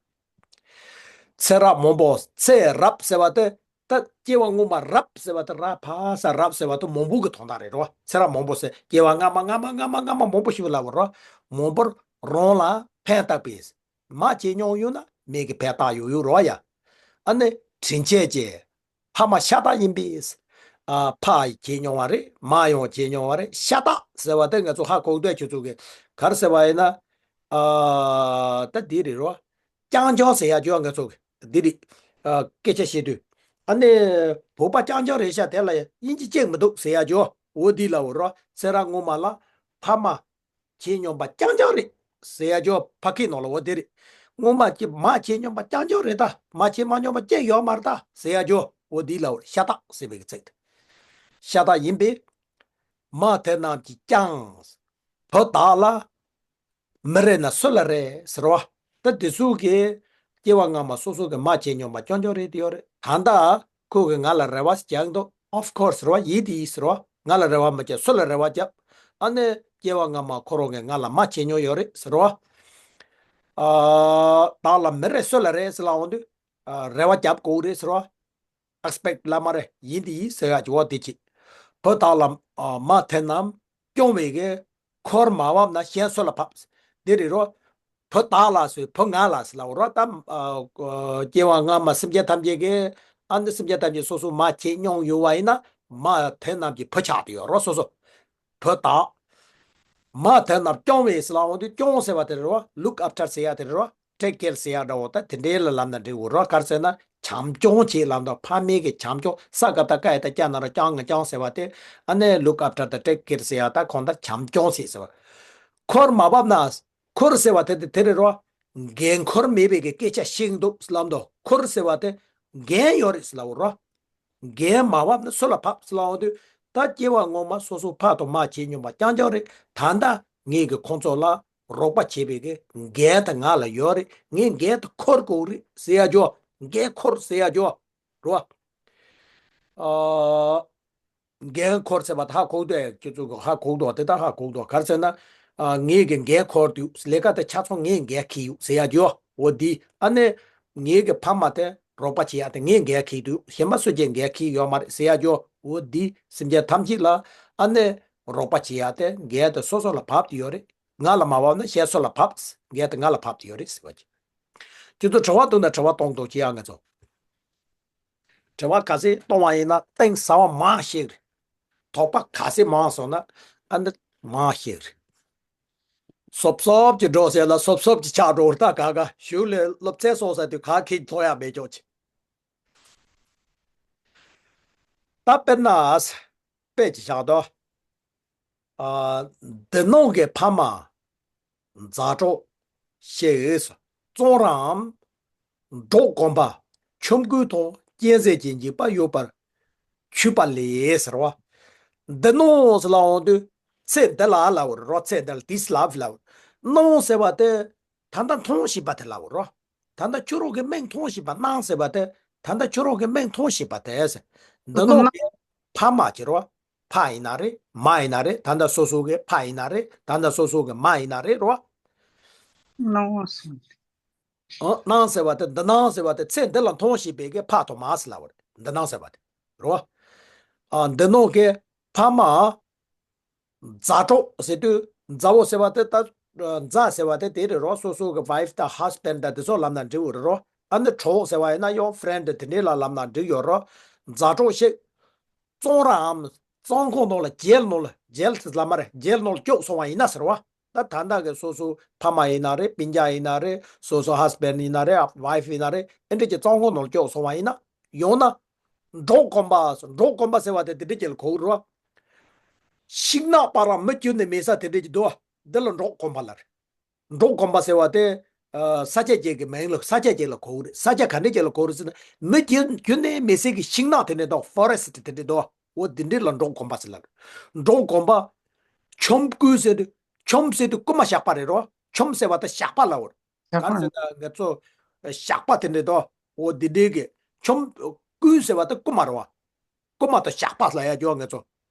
ཚེ་རབས་མང་པོ། ཚེ་རབས་ཟེར་བ་དེ། ད་སྐྱེ་བ་སྔོན་མ་རབས་ཟེར་བ་དེ། ར་ཕ་ས་རབས་ཟེར་བ་དེ་མང་པོ་གི་དོན་དག་རེད་རོ། ཚེ་རབས་མང་པོ་ཟེར་སྐྱེ་བ་སྔ་མ་སྔ་མ་སྔ་མ་སྔ་མ་མང་པོ་ཞིག་ལ་བར་རོ། མང་པོར་རང་ལ་ཕན་བཏགས་པས། མ་བྱས་མྱོང་ཡོད་ན་མི་གི་ཕན་བཏགས་ཡོང་ཡོད་རོ་ཡ། ཨ་ནི་དྲིན་ཆེན་གྱི་ཕ་མ་ཤ་སྟག་ཡིན་པས། ཨ་ཕ་བྱས་མྱོང་བ་རེད། མ་ཡང་བྱས་མྱོང་བ་རེད། ཤ་སྟག་ཟེར་བ་དེ་ང་ཚོ་ཧ་གོ་འདོད་ཁྱོད་ཚོ་གི་ག་རེ་ཟེར་བ་ཡིན་ན། ཨ་ད་འདི་རེད་རོ། རྐྱང་རྐྱང་ཟེར་ཡ་ཅོ་ང་ཚོ་འདི་རེད། ཨ་སྐད་ཆ་བཤད་དུས། ཨ་ནི་བོད་པ་རྐྱང་རྐྱང་རེད་ཤག་དེ་ལ་དབྱིན་ཇི་སྐད་མི་འདུག་ཟེར་ཡ་ཅོ། འོ་འདི་ལ་འོ་རོ། ཚེ་རབས་སྔོན་མ་ལ་ཕ་མ་བྱས་མྱོང་པ་རྐྱང་རྐྱང་རེད་ཟེར་ཡ་ཅོ། ཕ་སྐད་ནང་ལ་འོ་དེ་རེད། སྔོན་མ་ཅི་མ་བྱས་མྱོང་པ་རྐྱང་རྐྱང་རེད། ད་མ་བྱས་མ་མྱོང་པ་ཅི་ཡོད་མ་རེད་ད་ཟེར་ཡ་ཅོ། འོ་འདི་ལ་འོ་ཤ་སྟག་ཟེར་བའི་གི་ཚིག་དེ། ཤ་སྟག་ཡིན་པས། མ་དེ་རྣམས་ཀྱིས་ཀྱང་བུ་དག་ལ། མི་རེ་ན་སུ་ལ་རེ་ཟེར་བ། ད་དེ་ཚོ་གི་སྐྱེ་བ་སྔ་མ་སོ་སོ་གི་མ་བྱས་མྱོང་པ་རྐྱང་རྐྱང་རེད་དེ་ཡོད་རེད། ད་ལྟ་ཁོ་གི་ང་ལ་རེ་བ་ཞིག་རྒྱག་འདུག Of course ཟེར་བ་ཡིན་དེ་ཡིན་ཟེར་བ། ང་ལ་རེ་བ་མ་བྱས་སུ་ལ་རེ་བ་རྒྱབ། ཨ་ནི་སྐྱེ་བ་སྔ་མ་ཁོ་རང་གི་ང་ལ་མ་བྱས་མྱོང་ཡོད་རེད་ཟེར་བ། ཨ། བདག་ལ་མི་རེ་སུ་ལ་རེ་ཟེར་ལ་འོང་དུས། ཨ། རེ་བ་རྒྱབ་དགོས་རེད་ཟེར་བ། ཨེག་སི་པེག་ལ་མ་རེད་ཡིན་དེ་ཡིན་ཟེར་ཡག་གི་འོ་དེ་ཅི། བུ་དག་ལ་ཨ་མ་དེ་རྣམས་སྐྱོང་བའི་གི་འཁོར་མ་བབས་ན་གཞན་སུ་ལ་བབ། འདི་རེད་རོ། བུ་དག་ལ་ཟེར་བུ་ང་ལ་ཟེར་ལ་འོ་རོ། ད་ཨ་སྐྱེ་བ་སྔ་མ་སེམས་ཅན་ཐམས་ཅད་ཀྱི་ཨ་ནི་སེམས་ཅན་ཐམས་ཅད་སོ་སོ་མ་བྱས་མྱོང་ཡོད་པ་ཡིན་ན་མ་དེ་རྣམས་ཀྱི་བུ་ཆགས་དེ་ཡོད་རོ་སོ་སོ། བུ་དག་མ་དེ་རྣམས་སྐྱོང་བའི་ཟེར་ལ་འོང་དུས་སྐྱོང་ཟེར་བ་དེ་རེད་རོ། ལུག་ཨབ་ཊར་ཟེར་ཡག་དེ་རེད་རོ། ཊེག་ཀེར་ཟེར་ཡག་འདྲ་བོ་ད་དེ་འདྲའི་ལ་ལབ་ན་འགྲིག་འོ་རོ། ག་རེ་ཟེར་ན་བྱམས་སྐྱོང་བྱེད་ལབ་འདུག་ཕ་མའི་གི་བྱམས་སྐྱོང་ས་ག་བཏགས་སྐ་ཡ་བཏགས་སྐྱ་ན་རོ་སྐྱང་ང་སྐྱང་ཟེར་བ་དེ། ཨ་ནི་ལུག་ཨབ་ཊར་དང་ཊེག་ཀེར་ཟེར་ཡག་ད་གང་ལྟར་བྱམས་སྐྱོང་བྱེད་ཟེར་བ། འཁོར་མ་བབས་ན། འཁོར་ཟེར་བ་དེ་དེ་དེ་རེད་རོ། འགན་འཁོར་མེད་པའི་གི་སྐད་ཆ་བཤད་འདུག་ལབ་འདུག་འཁོར་ཟེར་བ་དེ་འགན་ཡོད་རེད་ལབ་འོ་རོ། འགན་མ་བབས་ན་སུ་ལ་བབས་ལབ་འོང་དུས་ད་སྐྱེ་བ་སྔོན་མ་སོ་སོ་ཕ་དང་མ་བྱས་མྱོང་པ་རྐྱང་རྐྱང་རེད། ད་ལྟ་ངེད་ཀྱི་ཁོང་ཚོ་ལ་རོགས་པ་བྱེད་པའི་གི་འགན་དེ་ང་ལ་ཡོད་རེད། ངས་འགན་དེ་འཁུར་དགོས་རེད་ཟེར་ཡ་ཅོ། འགན་འཁུར་ཟེར་ཡ་ཅོ། རོ། ཨ། འགན་འཁུར་ཟེར་བ་དེ་ཧ་གོ་འདུག་ཁྱོད་ཚོ་གི་ཧ་གོ་འདུག་དེ་དག་ཧ་གོ་འདུག་ག་རེ་ཟེར་ན། ཨ། ངེད་ཀྱི་འགན་འཁུར་འདུག་ལས་ཀ་དེ་ཆ་ཚང་ངས་འགན་འཁྱེར་ཡོད་ཟེར་ཡ་ཅོ། འོ་འདི་ཨ་ནི། ངེད་ཀྱི་ཕ་མ་དེ་རོགས་པ་བྱེད་ཡ་དེ་ངས་འགན་འཁྱེར་འདུག་གཞན་པ་སུ་གྱིས་འགན་འཁྱེར་ཡོད་མ་རེད་ཟེར་ཡ་ཅོ། འོ་འདི་སེམས་ཅན་ཐམས་ཅད་ལ་ཨ་ནི་རོགས་པ་བྱེད་ཡ་དེ་འགན་དེ་སོ་སོ་ལ་བབས་ཏེ་ཡོད་རེད། ང་ལ་མ་བབས་ན་གཞན་སུ་ལ་བབས། འགན་དེ་ང་ལ་བབས་ཏེ་ཡོད་རེད་ཟེར་བ་ཅིག་ཁྱོད་ཚོ་དྲི་བ་འདུག་ན་དྲི་བ་གཏོང་གཏོང་བྱེད་ཡ་ང་ཚོ། དྲི་བ་ག་ཚད་གཏོང་བ་ཡིན་ན་གཏིང་ཟབ་པ་མང་ཞིག་རེད། དོགས་པ་ག་ཚད་མང་སོང་ན་ཨ་འདི་མང་ཞིག་རེད། སོབ་སོབ་ཀྱི་འགྲོ་ཟེར་ལ་སོབ་སོབ་ཀྱི་ཆགས་འགྲོ་ད་ག་ག་གཞུག་ལས་སློབ་ཚན་སོང་ས་དུས་ག་ཁེ་ཐོག་ཡ་མེད་ཅོག་ཅིག་ད་དཔེར་ན་དཔེ་ཅིག་བཞག་དོ། ཨ། འདི་ནང་གི་ཕ་མ། མཛའ་གྲོགས། ཞེས། བཙོན་རའམ། འབྲོག་དགོན་པ། ཆོམ་རྐུན་དང་གཅན་གཟན་གྱི་འཇིགས་པ་ཡོད་པར་གྱུར་པ་ལས་ཟེར་བ། འདི་ནང་ཟེར་ལ་འོང་དུས་ཚེ་འདི་ལ་ལབ་རོ། ཚེ་འདི་ལ་this life ལབ། ནང་ཟེར་བ་དེ་ད་ལྟ་མཐོང་བཞིན་པ་དེ་ལབ་རོ། ད་ལྟ་ཁྱོད་རང་གི་མིག་མཐོང་བཞིན་པ་ནང་ཟེར་བ་དེ་ད་ལྟ་ཁྱོད་རང་གི་མིག་མཐོང་བཞིན་པ་དེ་ཟེར། འདི་ནང་གི་ཕ་མ་གྱི་རོ། ཕ་ཡིན་ན་རེད། མ་ཡིན་ན་རེད། ད་ལྟ་སོ་སོ་གི་ཕ་ཡིན་ན་རེད། ད་ལྟ་སོ་སོ་གི་མ་ཡིན་ན་རེད་རོ། སྣང་བ་སོང་། ཨ། སྣང་ཟེར་བ་དེ་འདི་སྣང་ཟེར་བ་དེ་ཚེ་འདི་ལ་མཐོང་བཞིན་པའི་གི་ཕ་དང་མ་ཟེར་ལབ་པ་རེད། འདི་སྣང་ཟེར་བ་དེ་རོ། ཨ། འདི་ནང་གི་ཕ་མ། མཛའ་གྲོགས་ཟེར་དུས་མཛའ་བོ་ཟེར་བ་དེ་ད། མཛའ་ཟེར་བ་དེ་དེ་རེད་རོ། སོ་སོ་གི་ཝའིཕ་དང་ཧས་བྷེན་ཌི་དང་དེ་ཚོ་ལབ་ན་འགྲིག་གི་རེད་རོ། ཨ་ནི་གྲོགས་ཟེར་བ་ཡིན་ན་ཡང་ཕི་རེན་ཌི་དེ་འདྲའི་ལ་ལབ་ན་འགྲིག་ཡོད་རོ། མཛའ་གྲོགས་ཤིག་བཙོན་རའམ། བཙོན་ཁང་ནང་ལ་ཇེལ་ནང་ལ་ཇེལ་ཟེར་ལབ་མ་རེད། ཇེལ་ནང་ལ་བཅུག་སོང་བ་ཡིན་ན་ཟེར་བ། ད་ད་ལྟ་གི་སོ་སོ་ཕ་མ་ཡིན་ན་རེད། སྤུན་ཀྱག་ཡིན་ན་རེད། སོ་སོ་ཧས་བྷེན་ཌི་ཡིན་ན་རེད། ཝའིཕ་ཡིན་ན་རེད། ཨེ་འདྲ་གི་བཙོན་ཁང་ནང་ལ་བཅུག་སོང་བ་ཡིན་ན། ཡང་ན། འབྲོག་དགོན་པ། འབྲོག་དགོན་པ་ཟེར་བ་དེ་དེ་འདྲ་ཅིག་ལ་གོ་གི་རེད་བ། ཤིང་ནགས་པ་རང་མི་ཁྱོན་ནས་མེད་ས་དེ་འདྲ་ཅིག་འདུག་བ། འདི་ལ་འབྲོག་དགོན་པ་ལབ་རེད། འབྲོག་དགོན་པ་ཟེར་བ་དེ། ཨ། ས་ཆ་ཅིག་གི་མིང་ལ་ས་ཆ་ཅིག་ལ་གོ་གི་རེད། ས་ཆ་ག་འདྲ་ཅིག་ལ་གོ་གི་རེད་ཟེར་ན་མི་ཁྱོན་ཁྱོན་ནས་མེད་སའི་གི་ཤིང་ནགས་དེ་འདྲ་འདུག་ཕོ་རེ་སི་ཊི་དེ་འདྲ་འདུག་འོ་དེ་འདྲ་ལ་འབྲོག་དགོན་པ་ཟེར་ལབ་རེད། འབྲོག་དགོན་པ། ཆོམ་རྐུན་ཟེར་དུས་ཆོམ་ཟེར་དུས་རྐུན་མ་ཞགས་པ་རེད་རོ། ཆོམ་ཟེར་བ་དེ་ཞགས་པ་ལབ་རེད། ག་རེ་ཟེར་ན་ང་ཚོ་ཞགས་པ་དེ་འདྲ་དོ། འོ་དེ་འདྲའི་གི་ཆོམ། རྐུན་ཟེར་བ་དེ་རྐུན་མ་རེད་བ། རྐུན་མ་དང་ཞགས་པ་ལབ་ཡ་ཡོད་ང་ཚོ།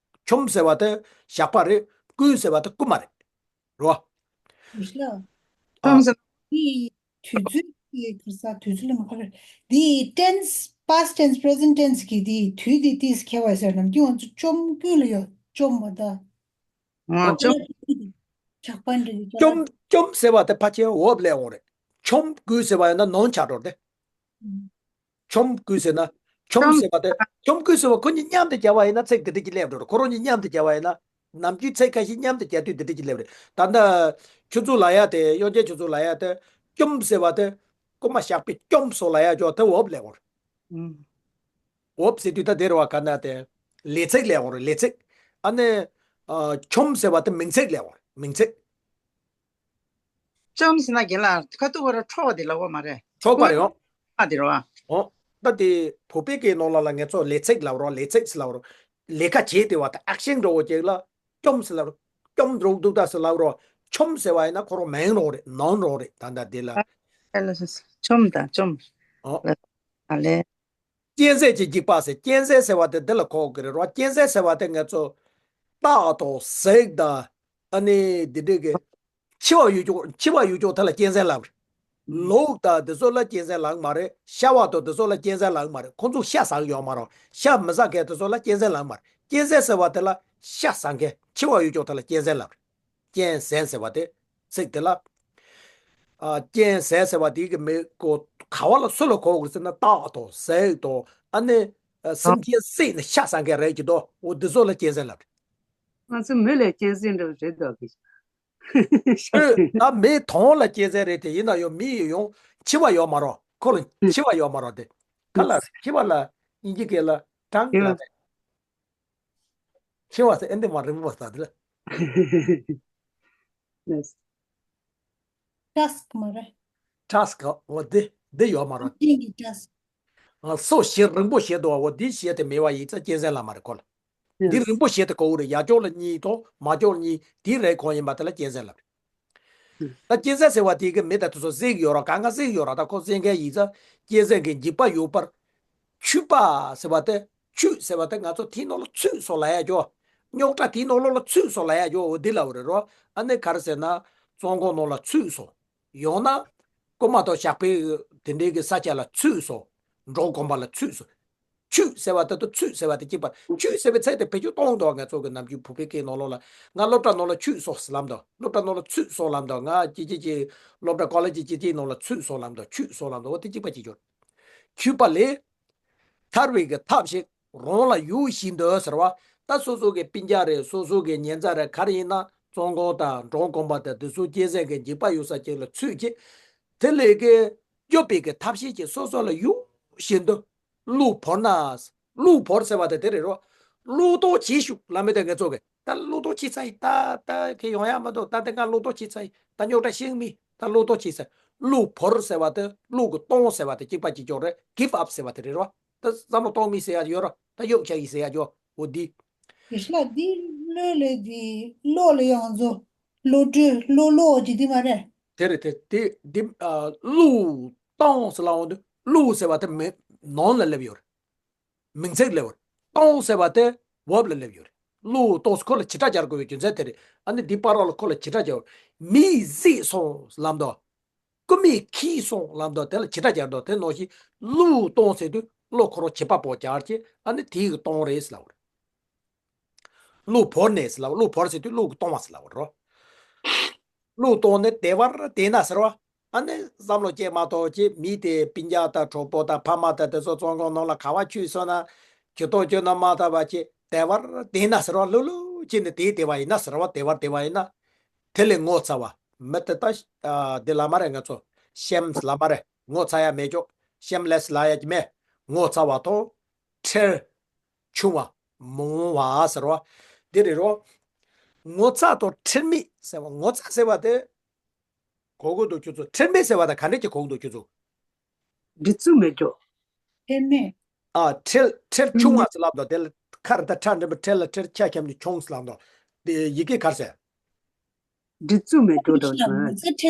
ཆོམ་ཟེར་བ་དེ་ཞགས་པ་རེད། རྐུན་ཟེར་བ་དེ་རྐུན་མ་རེད། རེད་བ། ཨ། ཆོམ་ཟེར་དེ་དུས་ཚོད་ཀྱི་ཁར་ས་དུས་ཚོད་ལ་མ་ཁར་དེ་ཊེན་སི་པ་སི་ཊི་ཊེན་སི་པི་རེ་ཟེན་ཊི་ཊེན་སི་གི་དེ་དུས་དེ་ཏིས་ཁྱད་པར་ཟེར་ནམ་རྒྱུན་ང་ཚོ་ཆོམ་རྐུན་ལ་ཡོད་ཆོམ་མ་ད། ཨ། ཆོམ། ཇག་པ་འདྲ་གི་ཅོ་ལག་ཆོམ་ཆོམ་ཟེར་བ་དེ་ཕལ་ཆེར་འོབས་ལས་འོང་རེད། ཆོམ་རྐུན་ཟེར་བ་ཡིན་ན་ནོར་ཆགས་འགྲོ་རེད། ཨུམ། ཆོམ་རྐུན་ཟེར་ན། ཆོམ་ཆོམ་ཟེར་བ་དེ། ཆོམ་རྐུན་ཟེར་བ་ཁོ་གཉིས་མཉམ་དུ་སྦྱར་བ་ཡིན་ན་ཚིག་དེ་འདྲ་ཅིག་སླེབས་འགྲོ་རེད། ཁོ་རང་གཉིས་མཉམ་དུ་སྦྱར་བ་ཡིན་ན། ནམ་རྒྱུན་ཚིག་ཁ་ཤས་མཉམ་དུ་སྦྱར་དུས་དེ་འདྲ་ཅིག་སླེབས་རེད། ད་ལྟ་ཁྱོད་ཚོ་ལབ་ཡ་དེ། གཡོན་ཅན་ཁྱོད་ཚོ་ལབ་ཡ་དེ། ཅོམ་ཟེར་བ་དེ། རྐུན་མ་ཞགས་པས་ཅོམ་སོང་ལབ་ཡ་ཅོ་དེ་འོབས་ལས་འོང་རེད། ཨུམ། འོབས་ཟེར་དུས་ད་དེ་རེད་བ། ག་ན་དེ། ལས་ཚིག་ལས་འོང་རེད། ལས་ཚིག་ཨ་ནི། ཨ། ཆོམ་ཟེར་བ་དེ་མིང་ཚིག་ལས་འོང་རེད། མིང་ཚིག་ཅོམ་ཟེར་ན་རྒན་ལགས་ཁ་ཐུག་བར་འཕྲོག་པ་དེ་ལབ་པ་མ་རེད། འཕྲོག་པ་རེད་འོ། ཨ་དེ་རེད་བ། འོ། ད་དེ་བོད་པའི་སྐད་ནང་ལ་ལ་ང་ཚོ་ལས་ཚིག་ལབ་རོགས། ལས་ཚིག་ཟེར་ལབ་རོགས། ལས་ཀ་བྱེད་དེ་བ་དེ་ཨེག་ཤན་འགྲོ་བོ་ཅིག་ལ་ཅོམ་ཟེར་ལབ་རོགས། ཅོམ་འགྲོ་འདུག་ད་ཟེར་ལབ་རོགས། ཆོམ་ཟེར་བ་ཡིན་ན་ཁོ་རང་མིང་རང་རེད། noun རང་རེད། ད་ལྟ་འདི་ལ། ཨ་ལ་ལ་ལ། ཆོམ་དང་ཆོམ། ཨོ། ལ་ལ་ལས། གཅན་གཟན་གྱི་འཇིགས་པ་ཟེར། གཅན་གཟན་ཟེར་བ་དེ་འདི་ལ་གོ་གི་རེད་རོ། གཅན་གཟན་ཟེར་བ་དེ་ང་ཚོ་སྟག་དང་གཟིག་དང་ཨ་ནི་འདི་འདྲའི་གི་འཆི་བ་ཡོད་ཅོག་འཆི་བ་ཡོད་ཅོག་དེ་ལ་གཅན་གཟན་ལབ་རེད། ལུག་དང་དེ་ཚོ་ལ་གཅན་གཟན་ལབ་མ་རེད། ཤ་བ་དང་དེ་ཚོ་ལ་གཅན་གཟན་ལབ་མ་རེད། ཁོ་ཚོ་ཤ་ཟ་གི་ཡོད་མ་རེད། ཤ་མི་ཟ་མཁན་དེ་ཚོ་ལ་གཅན་གཟན་ལབ་མ་རེད། གཅན་གཟན་ཟེར་བ་དེ་ལ་ཤ་ཟ་མཁན་འཆི་བ་ཡོད་ཅོག་དེ་ལ་གཅན་གཟན་ལབ་རེད། གཅན་གཟན་ཟེར་བ་དེ་ཚིག་དེ་ལ། ཨ། གཅན་གཟན་ཟེར་བ་དེ་གི་མི་གོ་ག་བ་ལ་སུ་ལ་གོ་དགོས་ཟེར་ན་སྟག་དང་གཟིག་དང་ཨ་ནི་ཨ། སེམས་ཅན་བསད་ནས་ཤ་ཟ་མཁན་རེད་ཀྱི་དོ། འོ་འདི་ཚོ་ལ་གཅན་གཟན་ལབ་རེད། ང་ཚོ་མི་ལ་གཅན་གཟན་འདྲ་བོ་རེད་འདུག་གི། ཤ་ཨོ། ཟ་ད་མི་དང་ལ་གཅན་གཟན་རེད་དེ། ཡིན་ན་ཡང་མི་ཡི་ཡང་འཆི་བ་ཡོད་མ་རེད། ཁོ་ལ་འཆི་བ་ཡོད་མ་རེད་དེ། ག་ལ་འཆི་བ་ལ་དབྱིན་ཇི་སྐད་ལ་ཊང་ལབ་རེད། འཆི་བ་ཟེར་ཨེ་འདི་མ་རིང་པོ་ཟ་དེ་ལ། ལས། ཊ་སི་ཀི་མ་རེད། ཊ་སི་ཀི་འོ་དེ་དེ་ཡོད་མ་རེད། ཊ་སི་ཀི། ཨ། སོ་ཞེ་རིང་པོ་བྱེད་དོ། འོ་དེ་བྱེད་དེ་མེད་པ་ཡིན་ཙང་གཅན་གཟན་ལབ་མ་རེད་ཁོ་ལ། འདི་རིང་པོ་བྱེད་དེ་གོ་རེད། ཡ་ཅོག་ལ་གཉིས་དང་མ་ཅོག་གཉིས་དེ་རེད། གང་ཡིན་པ་དེ་ལ་གཅན་གཟན་ལབ་རེད། ད་གཅན་གཟན་ཟེར་བ་དེ་གི་མི་ད་དེ་ཚོ་བསད་ཀྱི་ཡོད་ར། ག་ང་བསད་ཀྱི་ཡོད་ར། ད་ཁོ་བསད་མཁན་ཡིན་ཙང་གཅན་གཟན་གྱི་འཇིགས་པ་ཡོད་པར། ཆུད་པ་ཟེར་བ་དེ། ཆུད་ཟེར་བ་དེ་ང་ཚོ་དེའི་ནང་ལ་ཚུད་སོང་ལབ་ཡ་ཅོ། རྙོག་དྲ་དེའི་ནང་ལོགས་ལ་ཚུད་སོང་ལབ་ཡ་ཅོ། འོ་འདི་ལབ་རེད་རོ། ཨ་ནི་ག་རེ་ཟེར་ན། བཙོན་ཁང་ནང་ལ་ཚུད་སོང་། ཡང་ན། རྐུན་མ་དང་ཇག་པའི་དེ་འདྲའི་གི་ས་ཆ་ལ་ཚུད་སོང་། འབྲོག་དགོན་པ་ལ་ཚུད་སོང་། ཆུད་ཟེར་བ་དེ་དང་ཚུད་ཟེར་བ་དེ་གཅིག་པ། ཆུད་ཟེར་བའི་ཚིག་དེ་བེད་སྤྱོད་གཏོང་འདུག་ང་ཚོ་གི་ནམ་རྒྱུན་བོད་པའི་སྐད་ནང་ལོགས་ལ། ང་སློབ་གྲྭ་ནང་ལ་ཆུད་སོང་ཟེར་ལབ་འདུག་སློབ་གྲྭ་ནང་ལ་ཚུད་སོང་ལབ་འདུག་ང་ཅི་ཅི་ཅི་སློབ་གྲྭ་ཀོ་ལེ་ཇི་ཅི་ཅི་ནང་ལ་ཚུད་སོང་ལབ་འདུག་ཆུད་སོང་ལབ་འདུག་འོ་དེ་གཅིག་པ་གཅིག་གྱུར། ཆུད་པ་ལས། ཐར་བའི་གི་ཐབས་ཤིག་རང་ལ་ཡོད་བཞིན་དུ་ཟེར་བ། ད་སོ་སོ་གི་སྤུན་ཀྱག་རེད། སོ་སོ་གི་ཉེ་ཚན་རེད། ག་རེ་ཡིན་ན་བཙོན་ཁང་དང་འབྲོག་དགོན་པ་དང་དེ་ཚོ་གཅན་གཟན་གྱི་འཇིགས་པ་ཡོད་ས་ཅིག་ལ་ཚུད་ཅིག་དེ་ལས་གི་སྐྱོབ་པའི་གི་ཐབས་ཤེས་ཅིག་སོ་སོ་ལ་ཡོད་བཞིན་དུ། བློ་བོར་ན། བློ་བོར་ཟེར་བ་དེ་དེ་རེད་རོ། བློས་གཏོང་བྱེད་ཤོག་ལབ་མི་དེ་ང་ཚོ་གི། ད་བློས་གཏོང་བྱས་ཚར་ཡིན། ད་ད་ཁྱེད་ཡོང་ཡ་མ་འདུག་ད་དེ་ང་བློས་གཏོང་བྱས་ཚར་ཡིན། ད་རྙོག་དྲ་ཤེས་མི། ད་བློས་གཏོང་བྱས་ཚར། བློ་བོར་ཟེར་བ་དེ་བློ་གི་གཏོང་ཟེར་བ་དེ་གཅིག་པ་གཅིག་ཀྱོག་རེད། give up ཟེར་བ་དེ་རེད་རོ། ད་བསམ་བློ་གཏོང་མི་ཟེར་ཡ་ཡོད་རོ། ད་གཡུག་བྱ་ཡི་ཟེར་ཡ་ཡོད། འོ་འདི། ཡེ་ཤེས་ལགས། འདི་བློ་ལས་འདི་བློ་ལ་ཡང་ཚོ་བློ་གྲོས་བློ་བློ་ཅི་འདི་མ་རེད། དེ་རེད་དེ་དེ་འདི། ཨ། བློས་གཏོང་ཟེར་ལབ་འོང་དུས་བློ་ཟེར་བ་དེ་མི་ནང་ལ་སླེབས་ཡོད་རེད། མིང་ཚིག་ལབ་པ། གཏོང་ཟེར་བ་དེ་verb ལ་སླེབས་ཡོད་རེད། བློས་གཏོང་ཟེར་ཁོ་ལ་བྱེད་སྒྲ་སྦྱར་དགོས་པའི་རྒྱུ་མཚན་དེ་རེད། ཨ་ནི་འདི་བར་ལ་ཁོ་ལ་བྱེད་སྒྲ་སྦྱར། མིས་བསད་སོང་ལབ་འདུག་རྐུན་མས་ཁྱེར་སོང་ལབ་འདུག་དེ་ལ་བྱེད་སྒྲ་སྦྱར་འདུག་དེ་ནང་བཞིན་བློས་གཏོང་ཟེར་དུས་བློ་ཁོ་རང་བྱེད་པ་པོ་སྦྱར་གྱི། ཨ་ནི་དེའི་གི་གཏོང་རེད་ཟེར་ལབ་པ་རེད། བློ་བོར་ནས་ཟེར་ལབ། བློ་བོར་ཟེར་དུས་བློ་གི་གཏོང་བ་ཟེར་ལབ་པ་རེད། བློས་གཏོང་ནས་བདེ་བར་བསྡད་ན་ཟེར་བ། ཨ་ནི་བསམ་བློ་སྐྱེ་མ་ཐུབ་ཅིག་མི་དེ་སྤུན་ཀྱག་དང་གྲོགས་པོ་དང་ཕ་མ་དང་དེ་ཚོ་བཙོན་ཁང་ནང་ལ་ག་བ་ཆུད་སོང་ན། ཇུས་གཏོགས་བྱོས་ན་མ་ཐུབ་པ་ཅིག་བདེ་བར་བསྡད་ན་ཟེར་བ། ལྷོད་ལྷོད་བྱས་ནས་བསྡད་བསྡད་པ་ཡིན་ན་ཟེར་བ། བདེ་བར་བསྡད་པ་ཡིན་ན། དེ་ལས་ངོ་ཚ་བ། མི་དེ་ད་ཨ་འདི་ལབ་མ་རེད། ང་ཚོ་ཤེམས་ལབ་མ་རེད། ངོ་ཚ་ཡ་མེད་ཅོག་ཤེམ་ལེས་ལབ་ཡ་གི་མེད། ངོ་ཚ་བ་དང་། ཁྲེལ་ཆུང་བ། མང་བ་ཟེར་བ། འདི་རེད་རོ། ངོ་ཚ་དང་ཁྲེལ་མེད་ཟེར་བ། ངོ་ཚ་ཟེར་བ་དེ་གོ་གི་འདུག་ཁྱོད་ཚོ། ཁྲེལ་མེད་ཟེར་བ་དང་ག་འདྲ་ཅིག་གོ་གི་འདུག་ཁྱོད་ཚོ། སྒྲིག་འཛུགས་མེད་ཅོག་ཁྲེལ་མེད། ཨ། ཁྲེལ་ཁྲེལ་ཆུང་བ་ཟེར་ལབ་འདུག་དེ་ལ་ཁ་རེ་ད་ཁྲ་འགྲེང་བུ་ཁྲེ་ལ་ཁྲེལ་ཆ་ཁྱབ་ནི་ཆུང་ཟེར་ལབ་འདུག་དེ་ཡི་གེ་ག་རེ་ཟེར། སྒྲིག་འཛུགས་མེད་འགྲོ་འགྲོ་ཟེར།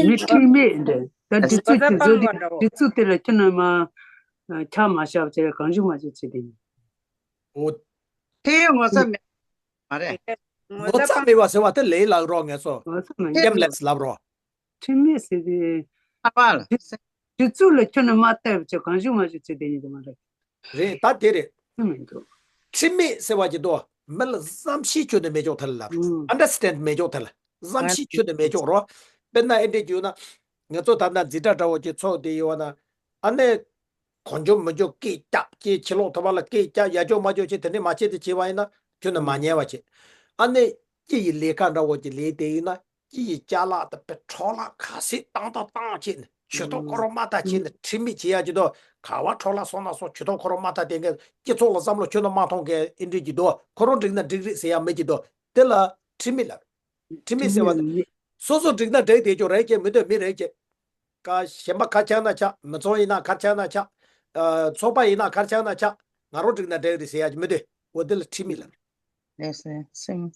མི་ཁྲེལ་མེད་འདྲ། ད་སྒྲིག་འཛུགས་ཀྱི་བཟོ་སྒྲིག་སྒྲིག་འཛུགས་དེ་ལ་ཁྱོད་རྣམས་ཆ་མ་བཞག་བྱས་གང་བྱུང་མ་བྱུང་བྱེད་དེ་ཡིན། འོ། དེ་ངོ་ཚ་མེད་མ་རེད། ངོ་ཚ་མེད་པ་ཟེར་བ་དེ་ལས་ལག་རོགས་ངལ་གསོ། ངོ་ཚ་མེད། ཤེམ་ལེས་ལབ་རོགས། ཁྲིམས་མེད་ཟེར་དེ། ཨ་པ་ལ། སྒྲིག་འཛུགས་ལ་ཁྱོད་རྣམས་མ་བལྟས་པ་བྱས་གང་བྱུང་མ་བྱུང་བྱེད་དེ་ཡིན་དུ་མ་རེད། རེད། ད་དེ་རེད། ཁྲིམས་མེད་འདུག་ཁྲིམས་མེད་ཟེར་བ་ཅིག་འདུག་མི་ལ་བསམ་ཤེས་ཁྱོན་ནས་མེད་ཅོག་དེ་ལ་ལབ། ཨུམ། ཨན་ཌར་སི་ཊེན་ཌ་མེད་ཅོག་དེ་ལ། བསམ་ཤེས་ཁྱོན་ནས་མེད་ཅོག་རོ། དཔེར་ན་ཨེ་འདྲས་བརྗོད་ན། ང་ཚོ་ད་ལྟ་འཛིན་གྲྭ་འདྲ་བོ་ཅིག་ཚོགས་བསྡད་ཡོད་ན། ཨ་ནི། གང་བྱུང་མི་བྱུང་སྐད་རྒྱབ་ཀྱི་ཕྱི་ལོགས་ཐོབ་པ་ལ་སྐད་རྒྱབ། ཡ་ཅོག་མ་ཅོག་བྱེད། དེ་འདྲས་མ་བྱེད་དེ་བྱེད་པ་ཡིན་ན་ཁྱོན་ནས་མ་ཉན་པ་བྱེད། ཨ་ནི། སྤྱི་ཡི་ལས་ཀ་འདྲ་བོ་ཅིག་ལས་བསྡད་ཡོད་ན། སྤྱི་ཡི་ཅ་ལག་དང་དཔེ་འཕྲོ་བརླག་ག་ཚོད་བཏང་དང་བཏང་བྱས་ནས་ཇུས་གཏོགས་ཁོ་རང་མ་ཐག་བྱས་ནས་ཁྲིམས་མེད་བྱེད་ཡ་ཅིག་འདུག་ག་བ་འཕྲོ་བརླག་སོང་ན་སོང་། ཇུས་གཏོགས་ཁོ་རང་མ་ཐག་བསྡད་མཁན། སྤྱི་ཚོགས་ལ་བསམ་བློ་ཁྱོན་ནས་མ་གཏོང་མཁན་ཨེ་འདྲས་ཅིག་འདུག་ཁོ་རང་འགྲིག་ན་འགྲིག་རེད་ཟེར་ཡ་མི་ཅིག་འདུག་དེ་ལ་ཁྲིམས་མེད་ལབ། ཁྲིམས་མེད་ཟེར་བ་དེ། སོ་སོ་འགྲིག་ན་འགྲིག་བསྡད་ཆོག་རེད་ཀྱི། མི་འདོད་མི་རེད་ཀྱི། ཀ་གཞན་པ་ག་ཆགས་ན་ཆགས། མི་ཚང་ཡིན་ན་ག་ཆགས་ན་ཆགས། ཨ། ཚོགས་པ་ཡིན་ན་ག་ཆགས་ན་ཆགས། ང་རང་འགྲིག་ན་འགྲིག་རེད་ཟེར་ཡ་ཅིག་མི་འདོད། འོ་དེ་ལ་ཁྲིམས་མེད་ལབ། ལགས་སོ། སེམས།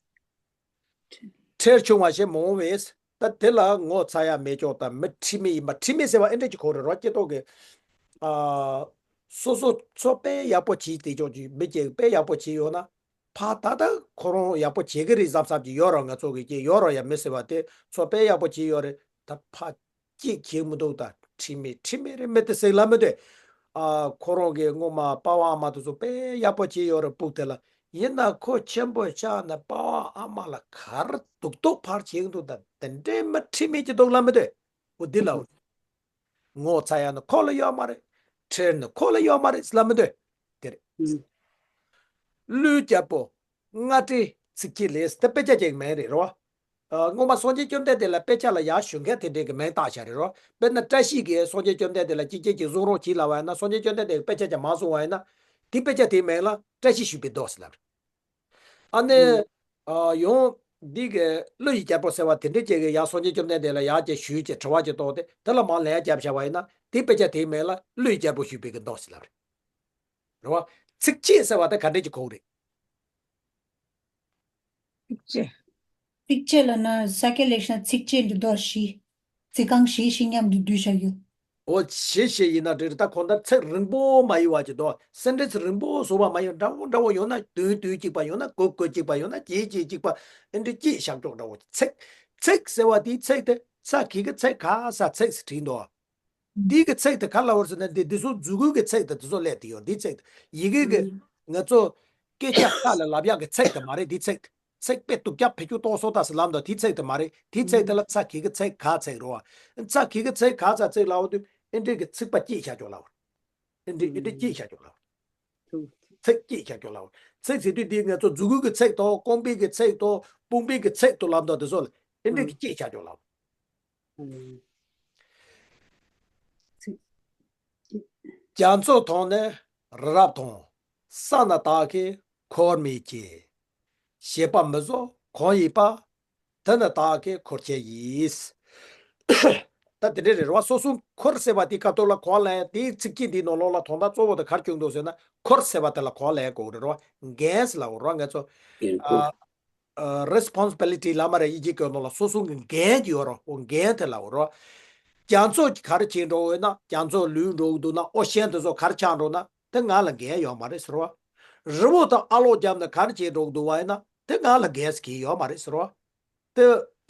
ཁྲེལ་ཆུང་བ་ཞེས་མང་བས། ད་དེ་ལ་ངོ་ཚ་ཡ་མེད་ཅོག་དང་མི་ཁྲིམས་མེད་ཡིན་པ། ཁྲིམས་མེད་ཟེར་བ་ཨེ་འདྲ་ཅིག་གོ་རེད་རོ། སྐྱེ་ཐོག་གི་ཨ་སོ་སོ་ཚོ་དཔེ་ཡག་པོ་བྱེད་དེ་ཅོག་ཅིག་མི་སྐྱེ་དཔེ་ཡག་པོ་བྱེད་ཡོད་ན། ཕ་ད་ལྟ་ཁོ་རང་ཡག་པོ་བྱེད་ཀྱི་རེད་བསམ་བསམ་གྱི་ཡོད་ར། ང་ཚོ་གི་སྐྱེ་ཡོད་ར་ཡ་མི་ཟེར་བ་དེ་ཚོ་དཔེ་ཡག་པོ་བྱེད་ཡོད་རེད། ད་ཕ་སྐྱེ་ཁྱེད་མི་འདུག་ད་ཁྲིམས་མེད་ཁྲིམས་མེད་རེད་མི་དེ་ཟེར་ལ་མི་འདོད། ཨ་ཁོ་རང་གི་སྔོན་མ་པ་ཝང་ཨ་མ་དེ་ཚོ་དཔེ་ཡག་པོ་བྱེད་ཡོད་རེད་སྤུག་དེ་ལ། ཡིན་ན་ཁོ་ཆེན་པོ་ཆགས་ནས་པ་ཝང་ཨ་མ་ལ་ག་རེ་སྡུག་སྡུག་ཕར་བྱེད་ཀྱི་འདུག་ད་དེ་འདྲའི་མི་ཁྲིམས་མེད་ཀྱི་འདུག་ལ་མི་འདོད། འོ་འདི་ལ་འོ། ངོ་ཚ་ཡ་ནི་ཁོ་ལ་ཡོད་མ་རེད། ཁྲེལ་ནི་ཁོ་ལ་ཡོད་མ་རེད་ལབ་མི་འདོད། དེ་རེད། ཀླུའི་རྒྱལ་པོ་རྔ་སྒྲའི་ཚིགས་བཅད་ལས་དེ་དཔེ་ཆ་ཅིག་མིང་རེད་རོ། ཨ་སྔོན་མ་སངས་རྒྱས་བཅོམ་ལྡན་འདས་ལ་དཔེ་ཆ་ལ་ཡར་ཞུ་མཁན་དེ་འདྲའི་གི་མིང་བཏགས་བཞག་རེད་རོ། དཔེར་ན་བཀྲ་ཤིས་ཀྱིས་སངས་རྒྱས་བཅོམ་ལྡན་འདས་ལ་ཅི་སྐྱེས་ཀྱི་གསུང་རོགས་གྱིས་ལབ་པ་ཡིན་ན། སངས་རྒྱས་བཅོམ་ལྡན་འདས་ཀྱིས་དཔེ་ཆ་ཅིག་མ་གསུང་བ་ཡིན་ན། དེ་དཔེ་ཆ་དེའི་མིང་ལ་བཀྲ་ཤིས་ཞུས་པའི་མདོ་ཟེར་ལབ་རེད། ཨ་ནི། ཨ་ཡང་། འདི་གི་ཀླུ་ཡི་རྒྱལ་པོ་ཟེར་བ་དེ་འདྲ་ཅིག་གི་ཡར་སངས་རྒྱས་བཅོམ་ལྡན་འདས་ལ་ཡར་ཅིག་ཞུས་ཅིག་དྲི་བ་ཅིག་གཏོང་སྟེ་དེ་ལ་མར་ལན་བརྒྱབ་བཞག་པ་ཡིན་ན། དེ་དཔེ་ཆ་དེའི་མིང་ལ་ཀླུ་ཡི་རྒྱལ་པོ་ཞུས་པའི་གི་མདོ་ཟེར་ལབ་རེད། རེད་བ། ཚིགས་བཅད་ཟེར་བ་དེ་ག་འདྲ་ཅིག་གོ་གི་རེད། ཚིགས་བཅད། ཚིགས་བཅད་ལབ་ན་ས་སྐྱ་ལེགས་བཤད་ཚིགས་བཅད་འདི་མདོ་བཞི། ཚིག་རྐང་བཞི་བཞི་མཉམ་དུ་བསྡུས་བཞག་ཡོད། འོ་བྱེད་ཞེས་ཡིན་ན་འགྲིག་རེད། ད་གང་ལྟར་ཚིག་རིང་པོ་མ་ཡིན་པ་ཅིག་འདུག་སེན་ཊེན་སི་རིང་པོ་བཟོ་བ་མ་ཡིན། འདྲ་བོ་འདྲ་བོ་ཡོང་ན་དོན་དོན་གཅིག་པ། ཡོང་ན་གོ་གོ་གཅིག་པ། ཡོང་ན་བྱེད་བྱེད་གཅིག་པ། ཨེ་འདྲ་སྐྱེས་བཞག་ཀྱོག་འདྲ་བོ། ཚིག་ཚིག་ཟེར་བ་དེའི་ཚིག་དེ་ས་གི་གི་ཚིག་ག་ས་ཚིག་ཟེར་བྲིས་འདུག་འདི་གི་ཚིག་དེ་ག་ལ་བར་ཟེར་ན། འདི་འདི་ཚོ་མཛུབ་གུ་གི་ཚིག་དེ་འདི་ཚོ་སླེབས་དེ་ཡོད། འདི་ཚིག་དེ་ཡི་གེ་གི་ང་ཚོ་སྐད་ཆ་ཁ་ལ་ལབ་ཡག་གི་ཚིག་དེ་མ་རེད། འདི་ཚིག་དེ། ཚིག་དཔེ་སྡུག་ཅག་བེད་སྤྱོད་གཏོང་སོང་ད་ཟེར་ལབ་འདུག་དེའི་ཚིག་དེ་མ་རེད། དེའི་ཚིག་དེ་ལ་ཚ་གི་གི་ཚིག་ག་ཚིག་རེད་བ། ཚ་གི་གི་ཚིག་ག་ཚ་ཚིག་ལབ་དུས་ཨེ་འདྲའི་གི་ཚིག་པ་སྐྱེས་བཞག་ཀྱོག་ལབ། ཨེ་འདྲའི་ཨེ་འདྲའི་སྐྱེས་བཞག་ཀྱོག་ལབ། ཚིག་སྐྱེས་བཞག་ཀྱོག་ལབ། ཚིག་ཟེར་དུས་འདི་ང་ཚོ་མཛུབ་གུ་གི་ཚིག་དང་རྐང་པའི་གི་ཚིག་དང་དཔུང་པའི་གི་ཚིག་ཏུ་ལབ་འདུག་དེ་ཚོ་ལ་ཨེ་འདྲའི་གི་སྐྱེས་བཞག་ཀྱོག་ལབ། རྒྱ་མཚོ་མཐོང་ནས་རི་རབ་མཐོང་། ས་ན་བདག་གིས་འཁོར་མི་བྱེད། བྱེད་པ་མི་བཟོད་གང་ཡིན་པ། དེ་ནི་བདག་གིས་འཁོར་བྱེད་ཡིན། ད་དེ་འདྲ་རེད་བ། སོ་སོ་འཁོར་ཟེར་བ་དེ་སྐབས་ཐོག་ལ་གང་ལ་དེའི་ཚིགས་བཅད་འདིའི་ནང་ལོགས་ལ་དོན་དག་གཙོ་བོ་དེ་ག་རེ་བྱུང་འདུག་ཟེར་ན། འཁོར་ཟེར་བ་དེ་ལ་གང་ལ་གོ་རེད་བ། འགན་ཟེར་ལབ་རོ་ང་ཚོ། ཨ། ཨ། རེ་སི་པོན་སི་བི་ལི་ཊི་ལབ་མ་རེད། དབྱིན་ཇིའི་སྐད་ནང་ལ་སོ་སོ་གི་འགན་ཅིག་ཡོད་རོ། འོ་འགན་དེ་ལབ་རོ། རྒྱ་མཚོ་གི་ག་རེ་བྱེད་འགྲོ་འོས་ན། རྒྱ་མཚོ་ལུད་འགྲོ་གི་འདུག་ན། ཨོ་ཤན་དེ་ཚོ་ག་རེ་ཆགས་འགྲོ་ན། དེ་ང་ལ་འགན་ཡོད་མ་རེད་ཟེར་བ། རི་བོ་དང་ཨ་ལོག་བརྒྱབ་ནས་ག་རེ་བྱེད་འགྲོ་གི་འདུག་བ་ཡིན་ན། དེ་ང་ལ་འགན་ཟེར་གྱི་ཡོད་མ་རེད་ཟེར་བ། དེ་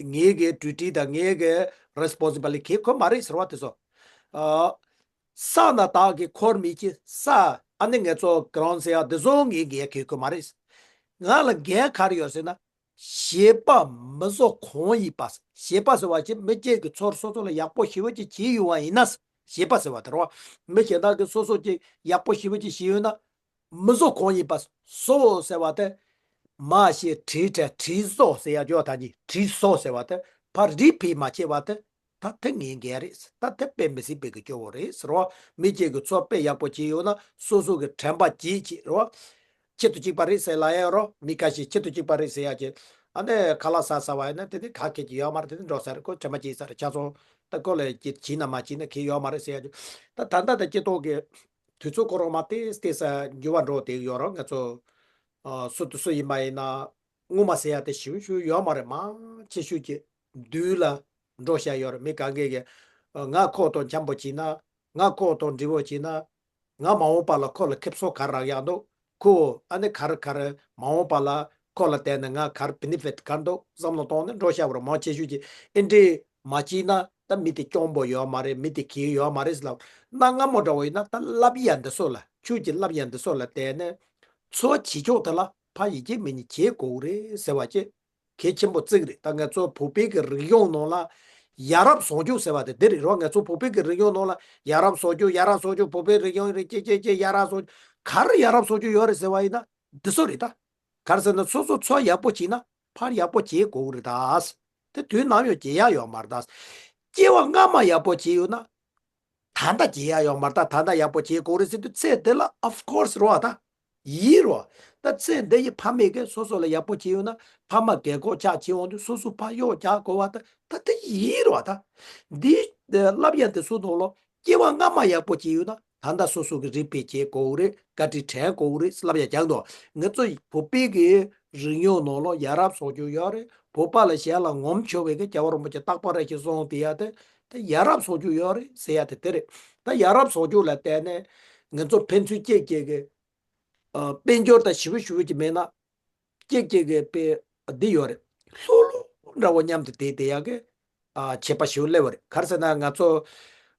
ངའི་གི་ཌིའུ་ཊི་དང་ངའི་གི་རེ་སི་པོན་སི་བི་ལི་ཊི་གི་ཁོ་མ་རེད་ཟེར་བ་དེ་ཚོ། ཨ། ས་ན་བདག་གིས་འཁོར་མི་བྱེད། ས་ཨ་ནི་ང་ཚོ་གི་རོན་ཟེར་ཡ་དེ་ཚོ་ངའི་འགན་གྱི་ཁོ་མ་རེད། ང་ལ་འགན་ག་རེ་ཡོད་ཟེར་ན། བྱེད་པ་མི་བཟོད་གང་ཡིན་པ། བྱེད་པ་ཟེར་བ་ཅིག་མི་གཅིག་གིས་ཚུར་སོ་སོ་ལ་ཡག་པོ་ཞེ་པོ་ཅིག་བྱས་ཡོད་པ་ཡིན་ན། བྱེད་པ་ཟེར་བ་དེ་རེད་བ། མི་གཞན་དག་གིས་སོ་སོ་ཅིག་ཡག་པོ་ཞེ་པོ་ཅིག་བྱས་ཡོད་ན། མི་བཟོད་གང་ཡིན་པ། བཟོད་ཟེར་བ་དེ། མ་ཤེས་བྲིས་བྲལ་བྲིས་བཟོད་ཟེར་ཡ་ཅོ་ད་གི་བྲིས་བཟོད་ཟེར་བ་དེ་ཕར་རིས་ཕེ་མ་བྱེད་པ་དེ། ད་དེ་ངའི་འགན་རེད། ད་དེ་དཔེ་མི་སྲིད་པའི་གི་སྐྱོ་བོ་རེད་ཟེར་བ། མི་གཅིག་གིས་ཚོ་དཔེ་ཡག་པོ་བྱས་ཡོད་ན་སོ་སོ་གི་དྲན་པ་བརྗེད་ཅིག་རེད་བ། ཁྱི་དང་གཅིག་པ་རེད་ཟེར་ལབ་ཡ་རོ། མི་ཁ་ཤས་ཁྱི་དང་གཅིག་པ་རེད་ཟེར་ཡ་ཅིག་ཨ་ནི་ཁ་ལག་ཟ་ཟ་བ་ཡིན་ན་དེ་ནི་ག་གེ་ཅིག་ཡོད་མ་རེད། དེ་ནི་འགྲོ་ས་རེད། ཁོ་དྲན་པ་བརྗེད་ས་རེད། ཆ་ཚང་ད་ཁོ་ལ་ཅིག་བྱས་ན་མ་བྱས་ན་གེ་ཡོད་མ་རེད་ཟེར་ཡ་ཅིག་ད་ད་ལྟ་ད་སྤྱི་ཚོགས་ཀྱི་དུས་ཚོད་ཁོ་རང་མ་ཏེས་ཏེས་འགྱུར་བ་འགྲོ་བསྡད་ཡོད་རོ། ང་ཚོ་ཨ་སུ་དང་སུ་ཡིན་པ་ཡིན་ན། ངོ་མ་ཟེར་ཡ་དེ་ཞེ་པོ་ཞེ་པོ་ཡོད་མ་རེད། མང་ཆེ་ཤོས་ཀྱི་བདུད་ལ་འགྲོ་བཞག་ཡོད་རེད། མི་གང་གས་ཀྱི་ང་ཁོ་དང་འཆམ་པོ་བྱས་ན། ང་ཁོ་དང་འདྲི་བོ་བྱས་ན། ང་མ་འོངས་པ་ལ་ཁོ་ལ་ཁེ་བཟང་ག་རེ་རག་ཡག་འདུག་ཁོ་ཨ་ནི་ག་རེ་ག་རེ་མ་འོངས་པ་ལ་ཁོ་ལ་བརྟེན་ནས་ང་ག་རེ་བེ་ནི་ཕིཊ་ག་རེ་འདུག་བསམ་བློ་གཏོང་ནས་འགྲོ་བཞག་པ་རེད། མང་ཆེ་ཤོས་ཀྱིས་ཨེ་འདྲས་མ་བྱས་ན་ད་མི་དེ་སྐྱོ་པོ་ཡོད་མ་རེད། མི་དེ་གལ་ཡོད་མ་རེད་ཟེར་ལབ། གནའ་སྔ་མོ་འདྲ་བོ་ཡིན་ན་ད་བསླབ་ཡ་འདི་ཚོ་ལ། ཁྱོད་ཀྱི་བསླབ་ཡ་འདི་ཚོ་ལ་བརྟེན་ནས་འཚོ་བྱེད་ཕྱོགས་དེ་ལ་ཕ་ཡི་གེ་མི་ཉིད་བྱེད་དགོས་རེད་ཟེར་བ་ཅིག་གལ་ཆེན་པོ་བརྩི་གི་རེད། ད་ང་ཚོ་བོད་པའི་གི་རིག་གཞུང་ནང་ལ་ཡ་རབས་བཟང་སྤྱོད་ཟེར་བ་དེ་འདི་རེད་རོ། ང་ཚོ་བོད་པའི་གི་རིག་གཞུང་ནང་ལ་ཡ་རབས་བཟང་སྤྱོད། ཡ་རབས་བཟང་སྤྱོད། བོད་པའི་རིག་གཞུང་རེད། ཅེ་ཅེ་ཅེ་ཡ་རབས་བཟང་སྤྱོད། ག་རེ་ཡ་རབས་བཟང་སྤྱོད་ཡོད་རེད་ཟེར་བ་ཡིན་ན་འདི་ཚོ་རེད་ད། ག་རེ་ཟེར་ན་སོ་སོ་འཚོ་ཡག་པོ་བྱེད་ན་ཕར་ཡག་པོ་བྱེད་དགོས་གི་རེད་ད། དེ་དུས་ནམ་ཡང་བརྗེད་ཡ་ཡོད་མ་རེད་ད། སྐྱེ་བ་སྔ་མ་ཡག་པོ་བྱས་ཡོད་ན། ད་ལྟ་བྱེད་ཡ་ཡོད་མ་རེད། ད་ད་ལྟ་ཡག་པོ་བྱེད་དགོས་རེད་ཟེར་དུས་ཚེ་འདི་ལ་of course རོ་ད། ཡིན་རོ། ད་ཚེ་འདི་ཡི་ཕ་མས་ཀྱི་སོ་སོ་ལ་ཡག་པོ་བྱས་ཡོད་ན་ཕ་མ་རྒས་འཁོགས་ཆགས་བྱས་འོང་དུས་སོ་སོ་ཕར་གཡོག་རྒྱག་དགོས་པ་ད་ད་དེ་ཡིན་རོ་ད། འདི་བསླབ་ཡ་འདི་ཚོ་ནང་ལོ་སྐྱེ་བ་སྔ་མ་ཡག་པོ་བྱས་ཡོད་ན་ ད་ལྟ་སོ་སོ་གི་རིགས་པས་བྱེད་དགོས་རེད། བཀའ་དྲིན་དྲན་དགོས་རེད་ལབ་ཡ་རྒྱག་འདུག་ང་ཚོ་བོད་པའི་གི་རིག་གཞུང་ནང་ལོགས་ཡ་རབས་གསོག་རྒྱུ་ཡོད་རེད། བོད་པ་ལ་གཞན་ལ་ངོམ་ཆོག་པའི་གི་རྒྱལ་བ་རིན་པོ་ཆེ་རྟག་པར་རེ་ཞིག་གསུངས་དེ་ཡ་དེ་ད་ཡ་རབས་གསོག་རྒྱུ་ཡོད་རེད་ཟེར་ཡ་དེ་དེ་རེད། ད་ཡ་རབས་གསོག་རྒྱུ་ལ་བརྟེན་ནས་ང་ཚོ་ཕན་ཚུན་གཅིག་གཅིག་གི་ཨ་དཔལ་འབྱོར་དང་ཞི་བ་ཞུ་བ་ཅིག་མེད་ན། གཅིག་གཅིག་གི་དཔེ་འདི་ཡོད་རེད། ལྷུག་ལྷུག་འདྲ་བོ་མཉམ་དུ་བསྡད་བསྡད་ཡག་གི་ཨ་བྱེད་པ་ཞིག་སླེབས་པ་རེད། ག་རེ་ཟེར་ན་ང་ཚོ་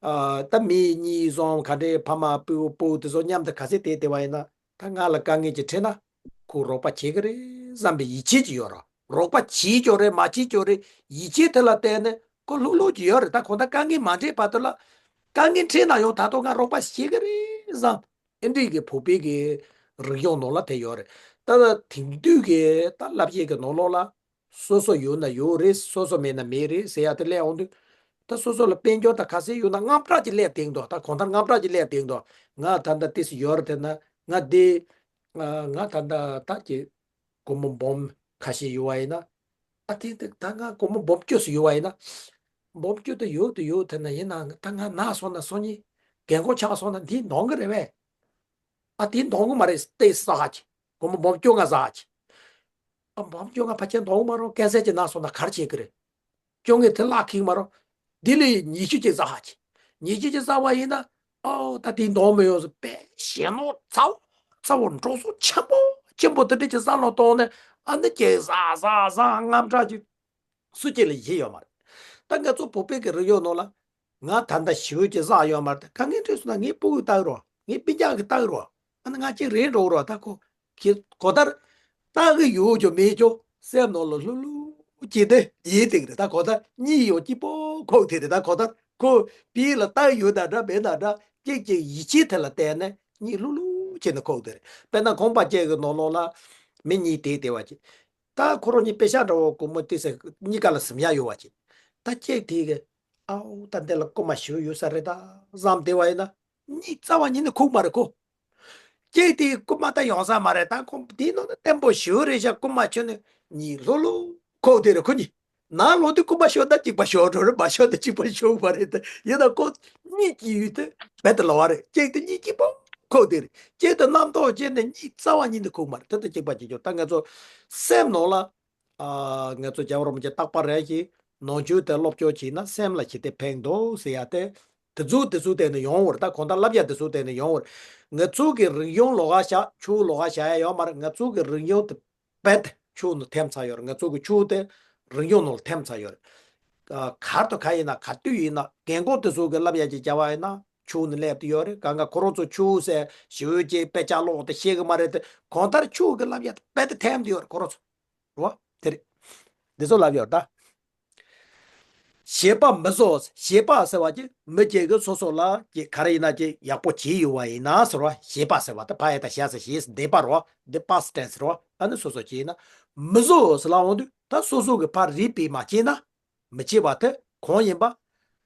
ཨ་ད་མི་གཉིས་གསུམ་ག་འདྲའི་ཕ་མ་སྤུ་བོ་སྤུ་བོ་དེ་ཚོ་མཉམ་དུ་ག་ཚོད་བསྡད་བསྡད་པ་ཡིན་ན། ད་ང་ལ་དཀའ་ངལ་ཅིག་འཕྲད་ན་ཁོས་རོགས་པ་བྱེད་ཀྱི་རེད་བསམ་པའི་ཡིད་ཆེས་ཅིག་ཡོད་རེད། རོགས་པ་བྱེད་ཀྱི་རེད་མ་བྱེད་ཀྱི་རེད། ཡིད་ཆེས་དེ་ལ་བརྟེན་ནས་ཁོ་ལྷུག་ལྷུག་ཅིག་ཡོད་རེད། ད་ཁོ་ད་དཀའ་ངལ་མ་འཕྲད་བར་དུ་ལ་དཀའ་ངལ་འཕྲད་ན་ཡང་ད་དུང་ང་རོགས་པ་བྱེད་ཀྱི་རེད་བསམ། ཨེ་འདྲའི་གི་བོད་པའི་གི་རིག་གཞུང་ནང་ལ་དེ་ཡོད་རེད། ད་ལྟ་དེང་དུས་ཀྱི་ད་བསླབ་བྱའི་གི་ནང་ལོགས་ལ་སོ་སོ་ཡོད་ན་ཡོད་རེད། སོ་སོ་མེད་ན་མེད་རེད་ཟེར་ཡ་དེ་སླེབས་འོང་དུས། ད་སོ་སོ་ལ་དཔལ་འབྱོར་དང་ག་ཚད་ཡོད་ན་དངངས་སྐྲག་ཅིག་སླེབས་བསྡད་འདུག་ད་གང་ལྟར་དངངས་སྐྲག་ཅིག་སླེབས་བསྡད་འདུག་ང་ད་ལྟ་ཏོག་ཙམ་ཡོད་རེད་དེ་ན་ང་དེ་ང་ད་ལྟ་ད་ཀྱི་སྒོར་མོ་འབུམ་ཁ་ཤས་ཡོད་པ་ཡིན་ན། ཨ་དེ་དེ་ད་ང་སྒོར་མོ་འབུམ་བཅུ་ཙམ་ཡོད་པ་ཡིན་ན། འབུམ་བཅུ་དེ་ཡོད་དུ་ཡོད་དེ་ན་ཡིན་ན་ད་ང་ན་སོང་ན་སང་ཉིན་རྒན་གོག་ཆགས་སོང་ན་འདི་འདང་གི་རེད་པས། ཨ་དེ་འདང་གི་མ་རེད། ཏོག་ཙམ་ཟ་ཧ་ཅི། སྒོར་མོ་འབུམ་བཅོ་ལྔ་ཟ་ཧ་ཅི། ཨ་འབུམ་བཅོ་ལྔ་ཕལ་ཆེར་འདང་གི་མ་རེད། ཁ་ཤས་ཅིག་ན་སོང་ན་ག་རེ་བྱེད་ཀྱི་རེད། བཅོ་ལྔ་དེ་བརླག་ཁེག་མ་རེད། འདི་ལས་ཉི་ཤུ་ཅིག་ཟ་ཧ་ཅི། ཉི་ཤུ་ཅིག་ཟ་བ་ཡིན་ན། ཨོ་ད་དེ་འདང་མི་ཡོང་ཟེར་པས་ཞེ་ནོ་ཚ་བོ་ཚ་བོ་འགྲོ་སོང་ཆེན་པོ་ཆེན་པོ་དེ་འདྲ་ཅིག་བསམ་བློ་གཏོང་ནས་ཨ་ནི་ཅིག་ཟ་ཟ་ཟ་དངངས་སྐྲག་ཅིག་སུ་གཅིག་ལ་ཡིད་ཡོད་མ་རེད། ད་ང་ཚོ་བོད་པའི་གི་རིག་གཞུང་ནང་ལ། ང་ད་ལྟ་ཞི་བའི་ཅིག་བསགས་ཡོད་མ་རེད། ད་དཀའ་ངལ་འཕྲད་སོང་ན་ངའི་སྤུ་གུ་ལྟ་གི་རོགས། ངའི་སྤུན་ཀྱག་གི་ལྟ་གི་རོགས། ཨ་ནི་ང་གཅིག་རེད་འགྲོ་གི་རོགས། ད་ཁོ་གི་གོ་ལྟར་ལྟ་གི་ཡོད་ཀྱང་མེད་ཀྱང་སེམས་ནང་ལ་ལྷུག་ལྷུག་བྱས་ཏེ་ཡིད་བསྡད་ཀྱི་རེད། ད་གོ་ལྟར་གཉིད་ཡང་སྐྱིད་པོ་ཁུག་བསྡད་རེད། ད་གོ་ལྟར་ཁོ་བོད་ལ་ལྟ་གི་ཡོད་ན་འདྲ་མེད་ན་འདྲ་གཅིག་གཅིག་ཡིད་ཆེས་དེ་ལ་བརྟེན་ནས་གཉིད་ལྷུག་ལྷུག་བྱས་ནས་ཁུག་བསྡད་རེད། དཔེར་ན་ཁང་པ་གཅིག་གི་ནང་ལོགས་ལ་མི་གཉིས་བསྡད་བསྡད་པ་ཅིག་ད་ཁོ་རང་གཉིས་པེ་ཤག་འདྲ་བོ་སྒོར་མོ་ཏོག་ཙམ་གཉིས་ཀ་ལ་ཟིན་ཡ་ཡོད་པ་ཅིག་ད་གཅིག་དེ་གི་ཨའོ་ད་འདི་ལ་རྐུ་མ་ཞིག་ཡོད་ས་རེད་ད་བསམ་བསྡད་པ་ཡིན་ན་གཉིད་རྩ་བ་ཉིད་ནས་ཁུག་མ་རེད་ཁོ། གཅིག་དེ་རྐུ་མ་ད་ཡོང་ས་མ་རེད། ད་ཁོ་དེའི་ནང་ན་བརྟན་པོ་ཞིག་རེད་ཤག་རྐུ་མ་ཁྱོན་ནས་གཉིད་ལྷུག་ལྷུག་ཁུག་བསྡད་རེད་ཁོ་གཉིས། ནང་ལོགས་དེ་རྐུ་མ་ཤོར་ན་གཅིག་པ་ཤོར་འགྲོ་རེད། མ་ཤོར་ན་གཅིག་པ་ཤོར་བ་རེད་དེ། ཡིན་ན་ཁོ་གཉིད་ཀྱི་ཡུལ་དེ་རྦད་དེ་ལོག་པ་རེད། གཅིག་དེ་གཉིད་སྐྱིད་པོ་ཁུག་བསྡད་རེད། གཅིག་དེ་རྣམ་རྟོག་སྐྱེས་ནས་གཉིད་རྩ་བ་ཉིད་ནས་ཁུག་མ་རེད། དེ་དང་གཅིག་པ་གཅིག་རྐྱང་ད་ང་ཚོ་སེམས་ནང་ལ་ཨ་ང་ཚོ་རྒྱལ་བ་རིན་པོ་ཆེ་རྟག་པར་རེ་ཞིག་ནང་ཆོས་དེ་སློབ་སྦྱོང་བྱས་ན་སེམས་ལ་ཞི་བདེ་ཕན་འདུག་ཟེར་ཡ་དེ། དེ་ཚོ་དེ་ཚོ་བལྟས་ནས་ཡོང་བར་ད་གང་ལྟར་བསླབ་བྱ་དེ་ཚོ་བལྟས་ནས་ཡོང་བར། ང་ཚོ་གི་རིག་གཞུང་ལོགས་ཀ་བཞག་ཆོས་ལོགས་ཀ་བཞག་ཡ་ཡོད་མ་རེད། ང་ཚོ་གི་རིག་གཞུང་དེ། རྦད་དེ་ཆོས་ནང་ཐིམ་ཚར་ཡོད་རེད། ང་ཚོ་གི་ཆོས་དེ་རིག་གཞུང་ནང་ལ་ཐིམ་ཚར་ཡོད་རེད། ཨ་གར་དང་ག་ཡིན་ན་ག་དུས་ཡིན་ན་རྒན་གོག་དེ་ཚོ་གི་བསླབ་ཡ་ཅིག་བྱ་བ་ཡིན་ན་ཆོས་ནང་སླེབས་དུ་ཡོད་རེད། གང་ག་ཁོ་རང་ཚོ་ཆོས་ཟེར་ཞི་བའི་ཅིག་དཔེ་ཆ་ཀློག་དེ་ཤེས་གི་མ་རེད་དེ། གང་ལྟར་ཆོས་གི་བསླབ་ཡ་དེ་རྦད་དེ་ཐིམ་དུ་ཡོད་རེད་ཁོ་རང་ཚོ། རེད་བ། དེ་རེད། འདི་ཚོ་ལབ་ཡོད་ད། བྱེད་པ་མི་བཟོ། བྱེད་པ་ཟེར་བ་ཅིག་མི་གཅིག་གིས་སོ་སོ་ལ་ཅིག་ག་རེ་ཡིན་ན་ཅིག་ཡག་པོ་བྱས་ཡོད་པ་ཡིན་ན་ཟེར་བ། བྱེད་པ་ཟེར་བ་དེ་ཕ་ཡ་ད་བྱ་ཟེར་བྱེད་ཟེར་འདས་པ་རོ། འདི་past tense་རོ། ཨ་ནི་སོ་སོ་བྱས་ན་མི་བཟོ་ཟེར་ལ་འོང་དུས་ད་སོ་སོ་གི་ཕར་རིག་པས་མ་བྱས་ན། མི་བྱེད་པ་དེ་གང་ཡིན་པ།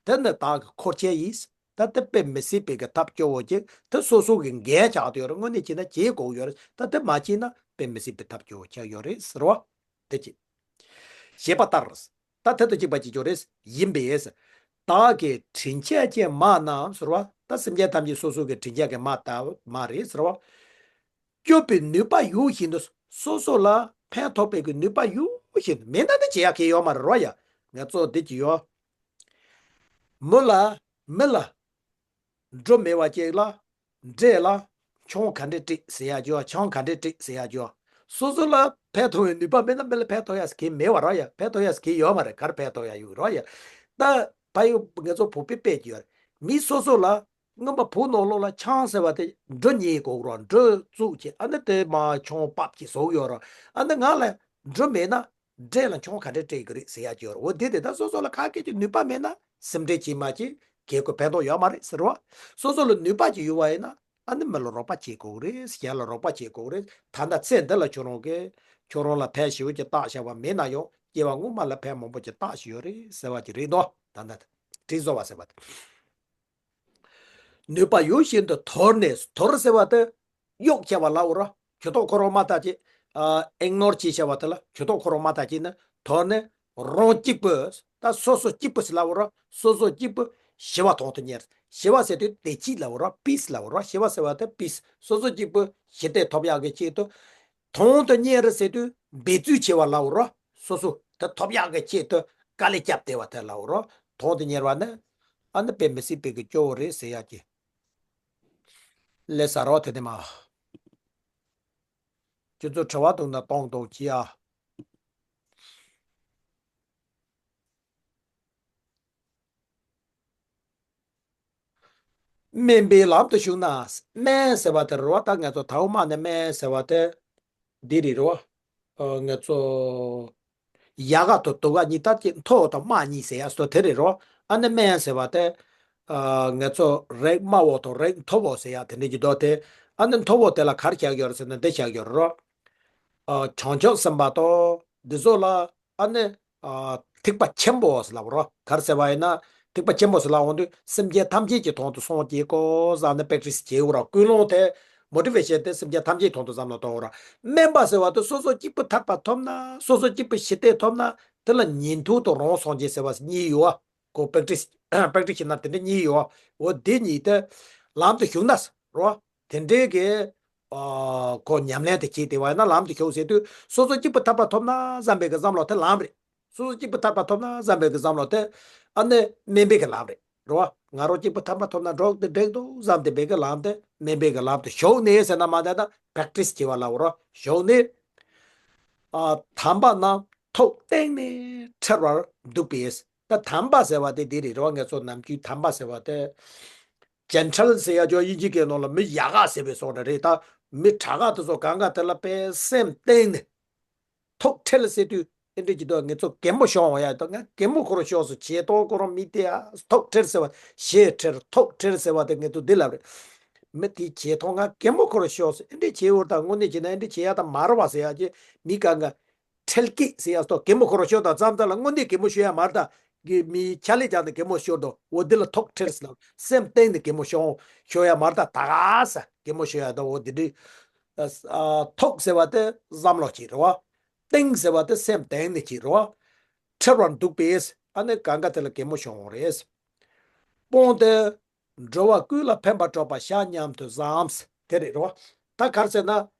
དེ་ནི་བདག་གི་འཁོར་བཅས་ཡིན། ད་དེ་དཔེ་མི་སྲིད་པའི་གི་ཐབས་སྐྱོ་བོ་ཅིག་དེ་སོ་སོ་གི་འགན་ཆགས་བསྡད་ཡོད་རེད། དངོས་གནས་བྱས་ན་བྱེད་དགོས་ཡོད་རེད། ད་དེ་མ་བྱས་ན་དཔེ་མི་སྲིད་པའི་ཐབས་སྐྱོ་བོ་ཆགས་ཡོད་རེད་ཟེར་བ། དེ་ཅི། བྱེད་པ་ལྟར། ད་དེ་དང་གཅིག་པ་ཅིག་ཀྱང་རེད། ཡིན་པས། བདག་གི་དྲིན་ཆེན་གྱི་མ་རྣམས་ཟེར་བ། ད་སེམས་ཅན་ཐམས་ཅད་སོ་སོ་གི་དྲིན་ཆེན་གྱི་མ་ལྟ་བུ་མ་རེད་ཟེར་བ། སྐྱོབ་པའི་ནུས་པ་ཡོད་བཞིན་དུ་སོ་སོ་ལ་ཕན་ཐོགས་པའི་གི་ནུས་པ་ཡོད་བཞིན་དུ་མེད་ན་ནི་བྱེད་ཡག་གི་ཡོད་མ་རེད་རོ་ཡ། ང་ཚོ་འདི་ཅི་ཡོད། མི་ལ་མི་ལ། འབྲུ་མེད་པ་ཅིག་ལ། འབྲས་ལ། ཆང་ག་འདྲས་སྤྲད་ཟེར་ཡ་ཅིག་ཡོད། ཆང་ག་འདྲས་སྤྲད་ཟེར་ཡ་ཅིག་ཡོད། སོ་སོ་ལ་ཕན་ཐོགས་པའི་ནུས་པ་མེད་ན་མི་ལ་ཕན་ཐོགས་ཡ་ཟེར་གི་མེད་པ་རོ་ཡ། ཕན་ཐོགས་ཡ་ཟེར་གི་ཡོད་མ་རེད། ག་རེ་ཕན་ཐོགས་ཡ་ཡོད་རོ་ཡ། ད་ཕ་ཡུལ་ང་ཚོ་བོད་པའི་དཔེ་ཅིག་ཡོད་རེད། མི་སོ་སོ་ལ་སྔོན་མ་བོད་ནང་ལོགས་ལ་ཆང་ཟེར་བ་དེ་འབྲུ་ཉོས་དགོས་རོ། འབྲུ་བཙུགས་བྱས་ཨ་ནི་དེ་མ་ཆང་ཕབ་བྱས་བཟོ་གི་ཡོད་རོ། ཨ་ནི་ང་ལ་འབྲུ་མེད་ན། འབྲས་ལ་ཆང་ག་འདྲས་སྤྲད་གི་རེད་ཟེར་ཡ་ཅིག་ཡོད་རེད། འོ་དེ་དེ་ད་སོ་སོ་ལ་ག་གེ་ཅིག་ནུས་པ་མེད་ན་སེམས་ཁྲལ་བྱེད་མ་བྱེད་གལ་དགོས་ཕན་ཐོགས་ཡོད་མ་རེད་ཟེར་བ། སོ་སོ་ལ་ནུས་པ་ཅིག་ཡོད་པ་ཡིན་ན་ཨ་ནི་མི་ལ་རོགས་པ་བྱེད་དགོས་རེད། གཞན་ལ་རོགས་པ་བྱེད་དགོས་རེད། ད་ལྟ་ཚེ་འདི་ལ་ཁྱོད་རང་གིས་ཁྱོད་རང་ལ་ཕན་ཞེ་པོ་ཅིག་བཏགས་བཞག་པ་མེད་ན་ཡང་སྐྱེ་བ་སྔོན་མ་ལ་ཕན་མང་པོ་ཅིག་བཏགས་བཞག་ཡོད་རེད་ཟེར་བ་ཅིག་རེད་དོ། ད་ལྟ་དྲིན་གཟོ་བ་ཟེར་བ་དེ། ནུས་པ་ཡོད་བཞིན་དུ་དོར་ནས། དོར་ཟེར་བ་དེ་གཡོག་བྱས་པ་ལབ་རོ། ཇུས་གཏོགས་ཁོ་རང་མ་བལྟ་ཅིག་ཨ་ཨིག་ནོར་བྱས་བྱས་པ་དེ་ལ་ཇུས་གཏོགས་ཁོ་རང་མ་བལྟ་ཅིག་ནི་དོར་ནས་རང་གཅིག་པུ། ད་སོ་སོ་གཅིག་པུ་ཟེར་ལབ་རོ། སོ་སོ་གཅིག་པུ་ཞི་བ་དོང་དུ་གཉེར། ཞི་བ་ཟེར་དུས་བདེ་སྐྱིད་ལབ་རོ། པིས་ལབ་རོ། ཞི་བ་ཟེར་བ་དེ་པིས། སོ་སོ་གཅིག་པུ་ཞི་བདེ་ཐོབ་ཡག་གི་ཆེད་དུ། དོན་དུ་གཉེར་ཟེར་དུས་འབད་རྩོལ་བྱེད་པ་ལབ་རོ། སོ་སོ་དེ་ཐོབ་ཡག་གི་ཆེད་དུ་དཀའ་ལས་བརྒྱབ་བསྡད་པ་དེ་ལབ་རོ། དོན་དུ་གཉེར་བ་ནི་ཨ་ནི་དཔེ་མི་སྲིད་པའི་གི་སྐྱོ་བོ་རེད་ཟེར་ཡག་གི། ལས་ས་རོ་དེ་དེ་མ། ཁྱོད་ཚོ་དྲི་བ་འདུག་ན་གཏོང་དང་གྱིས་ཨ། དམན་པའི་ལམ་དུ་ཞུགས་ན། དམན་ཟེར་བ་དེ་རེད་བ། ད་ང་ཚོ་ད་འོ་མ་ནས་དམན་ཟེར་བ་དེ་འདི་རེད་རོ། ཨ། ང་ཚོ་ཡལ་ག་དང་དུ་བ་གཉིས་ལྟར་གྱི་མཐོ་བ་དང་དམའ་གཉིས་ཟེར་ཡ་སོ་དེ་རེད་རོ། ཨ་ནི་དམན་ཟེར་བ་དེ། ཨ། ང་ཚོ་རིགས་དམའ་བོ་དང་རིགས་མཐོ་བོ་ཟེར་ཡ་དེ་འདྲ་གྱི་མདོ་དེ། ཨ་ནི་མཐོ་བོ་དེ་ལ་ག་རེ་བྱ་གི་ཡོད་རེད་ཟེར་ན་འདི་བྱ་གི་ཡོད་རེད་རོ། ཨ། བྱང་ཆུབ་སེམས་དཔའ་དང་འདི་ཚོ་ལ་ཨ་ནི། ཨ། ཐེག་པ་ཆེན་པོ་ཟེར་ལབ་རོ། ག་རེ་ཟེར་བ་ཡིན་ན། ཐེག་པ་ཆེན་པོ་ཟེར་ལབ་འོང་དུས་སེམས་ཅན་ཐམས་ཅད་ཀྱི་དོན་དུ་སངས་རྒྱས་དགོས་བསམ་ནས་པེ་ཀྲིས་བྱེད་འོ་ར། ཀུན་སློང་དེ་མོ་ཊི་ཝེ་ཤན་དེ་སེམས་ཅན་ཐམས་ཅད་དོན་དུ་བསམ་བློ་གཏོང་འོ་ར། དམན་པ་ཟེར་བ་དེ་སོ་སོ་གཅིག་པུ་ཐར་པ་ཐོབ་ན། སོ་སོ་གཅིག་པུ་ཞི་བདེ་ཐོབ་ན། དེ་ལ་ཉན་ཐོས་དང་རང་སངས་རྒྱས་ཟེར་བ་གཉིས་ཡོད་ཨ། ཁོ་པེ་ཀྲིས་པེ་ཀྲིས་ཤི་ན་དེ་འདྲ་གཉིས་ཡོད། འོ་དེ་གཉིས་དེ་ལམ་དུ་ཞུགས་ན་རོ། དེ་འདྲའི་གི། ཨ། ཁོ་ཉམས་ལེན་དེ་བྱེད་དེ་བ་ཡིན་ན་ལམ་དུ་ཞུགས་ཟེར་དུས་སོ་སོ་གཅིག་པུ་ཐར་པ་ཐོབ་ན་བསམ་པའི་གི་བསམ་བློ་དེ་ལམ་རེད། སོ་སོ་གཅིག་པུ་ཐར་པ་ཐོབ་ན་བསམ་པའི་གི་བསམ་བློ་དེ་ཨ་ནི་དམན་པའི་གི་ལམ་རེད་རོ། ང་རང་གཅིག་པུ་ཐར་པ་ཐོབ་ན་འགྲིག་འདུག་འགྲིག་འདུག་བསམ་དེ་བའི་གི་ལམ་དེ་དམན་པའི་གི་ལམ་དུ་ཞུགས་ནས་ཟེར་ན་མ་འདས་ན་པེ་ཀྲིས་བྱེད་པ་ལབ་རོ། ཞུགས་ནས། ཨ། དམ་པ་རྣམས་ཐུགས་གཏིང་ནས་ཁྲེལ་བར་འདུག་པས། ད་དམ་པ་ཟེར་བ་དེ་འདི་རེད་རོ། ང་ཚོ་ནམ་རྒྱུན་དམ་པ་ཟེར་བ་དེ། ཇེན་ཊལ་ཟེར་ཡ་ཅོ་དབྱིན་ཇི་སྐད་ནང་ལ་མི་ཡག་ག་ཟེར་བའི་སོགས་འདྲ་རེད། ད་མི་དྲག་ག་དེ་ཚོ་གང་ག་དེ་ལ་དཔེ་སེམས་གཏིང་ནས་ཐུགས་ཁྲེལ་ཟེར་དུས་ཨེ་འདྲ་གྱི་དོ་ང་ཚོ་གད་མོ་ཤོར་འོང་ཡ། ད་ང་གད་མོ་ཁོ་རང་ཤོར་སོང་། བྱེད་སྟངས་ཁོ་རང་མི་དེ་ཨ། ཐུགས་ཁྲེལ་ཟེར་བ་ཞེ་ཁྲེལ། ཐུགས་ཁྲེལ་ཟེར་བ་དེ་ང་ཚོ་འདི་ལབ་རེད། མི་དེ་བྱེད་སྟངས་ང་གད་མོ་ཁོ་རང་ཤོར་སོང་། ཨེ་འདྲ་བྱེད་འོར་ད་དངོས་གནས་བྱེད་ན་ཨེ་འདྲ་བྱེད་ཡ་ད་མ་རེད་བ་ཟེར་ཡ་ཅེ་མི་གང་ག་ཁྲེལ་སྐྱེས་ཟེར་ཡ་སོགས་གད་མོ་ཁོ་རང་ཤོར་དང་ཙམ་ཙམ་ལ་དངོས་གནས་གད་མོ་ཤོར་ཡ་མ་རེད་ད། གི་མི་ཆ་ལས་ཀྱང་ནི་གད་མོ་ཤོར་དང་འོ་འདི་ལ་ཐུགས་ཁྲེལ་ཟེར་ལ་སེམས་གཏིང་ནས་གད་མོ་ཤོར་ཤོར་ཡ་མ་རེད་ད། ད་ག་ས་གད་མོ་ཤོར་ཡ་ད་འོ་འདི་འདྲི། ཨ། ཐུགས་ཟེར་བ་དེ་བསམ་བློ་གཅིག་རེད་བ། གཏིང་ཟེར་བ་དེ་སེམས་གཏིང་ནས་གཅིག་རེད་བ། ཁྲེལ་བར་འདུག་པས། ཨ་ནི་གང་ག་དེ་ལ་གད་མོ་ཤོར་འོང་རེད། སྤོང་སྟེ། འགྲོ་བ་ཀུན་ལ་ཕན་པ་སྒྲུབ་པར་བྱ་སྙམ་དུ་བསམ། དེ་རེད་རོ། ད་ག་རེ་ཟེར་ན།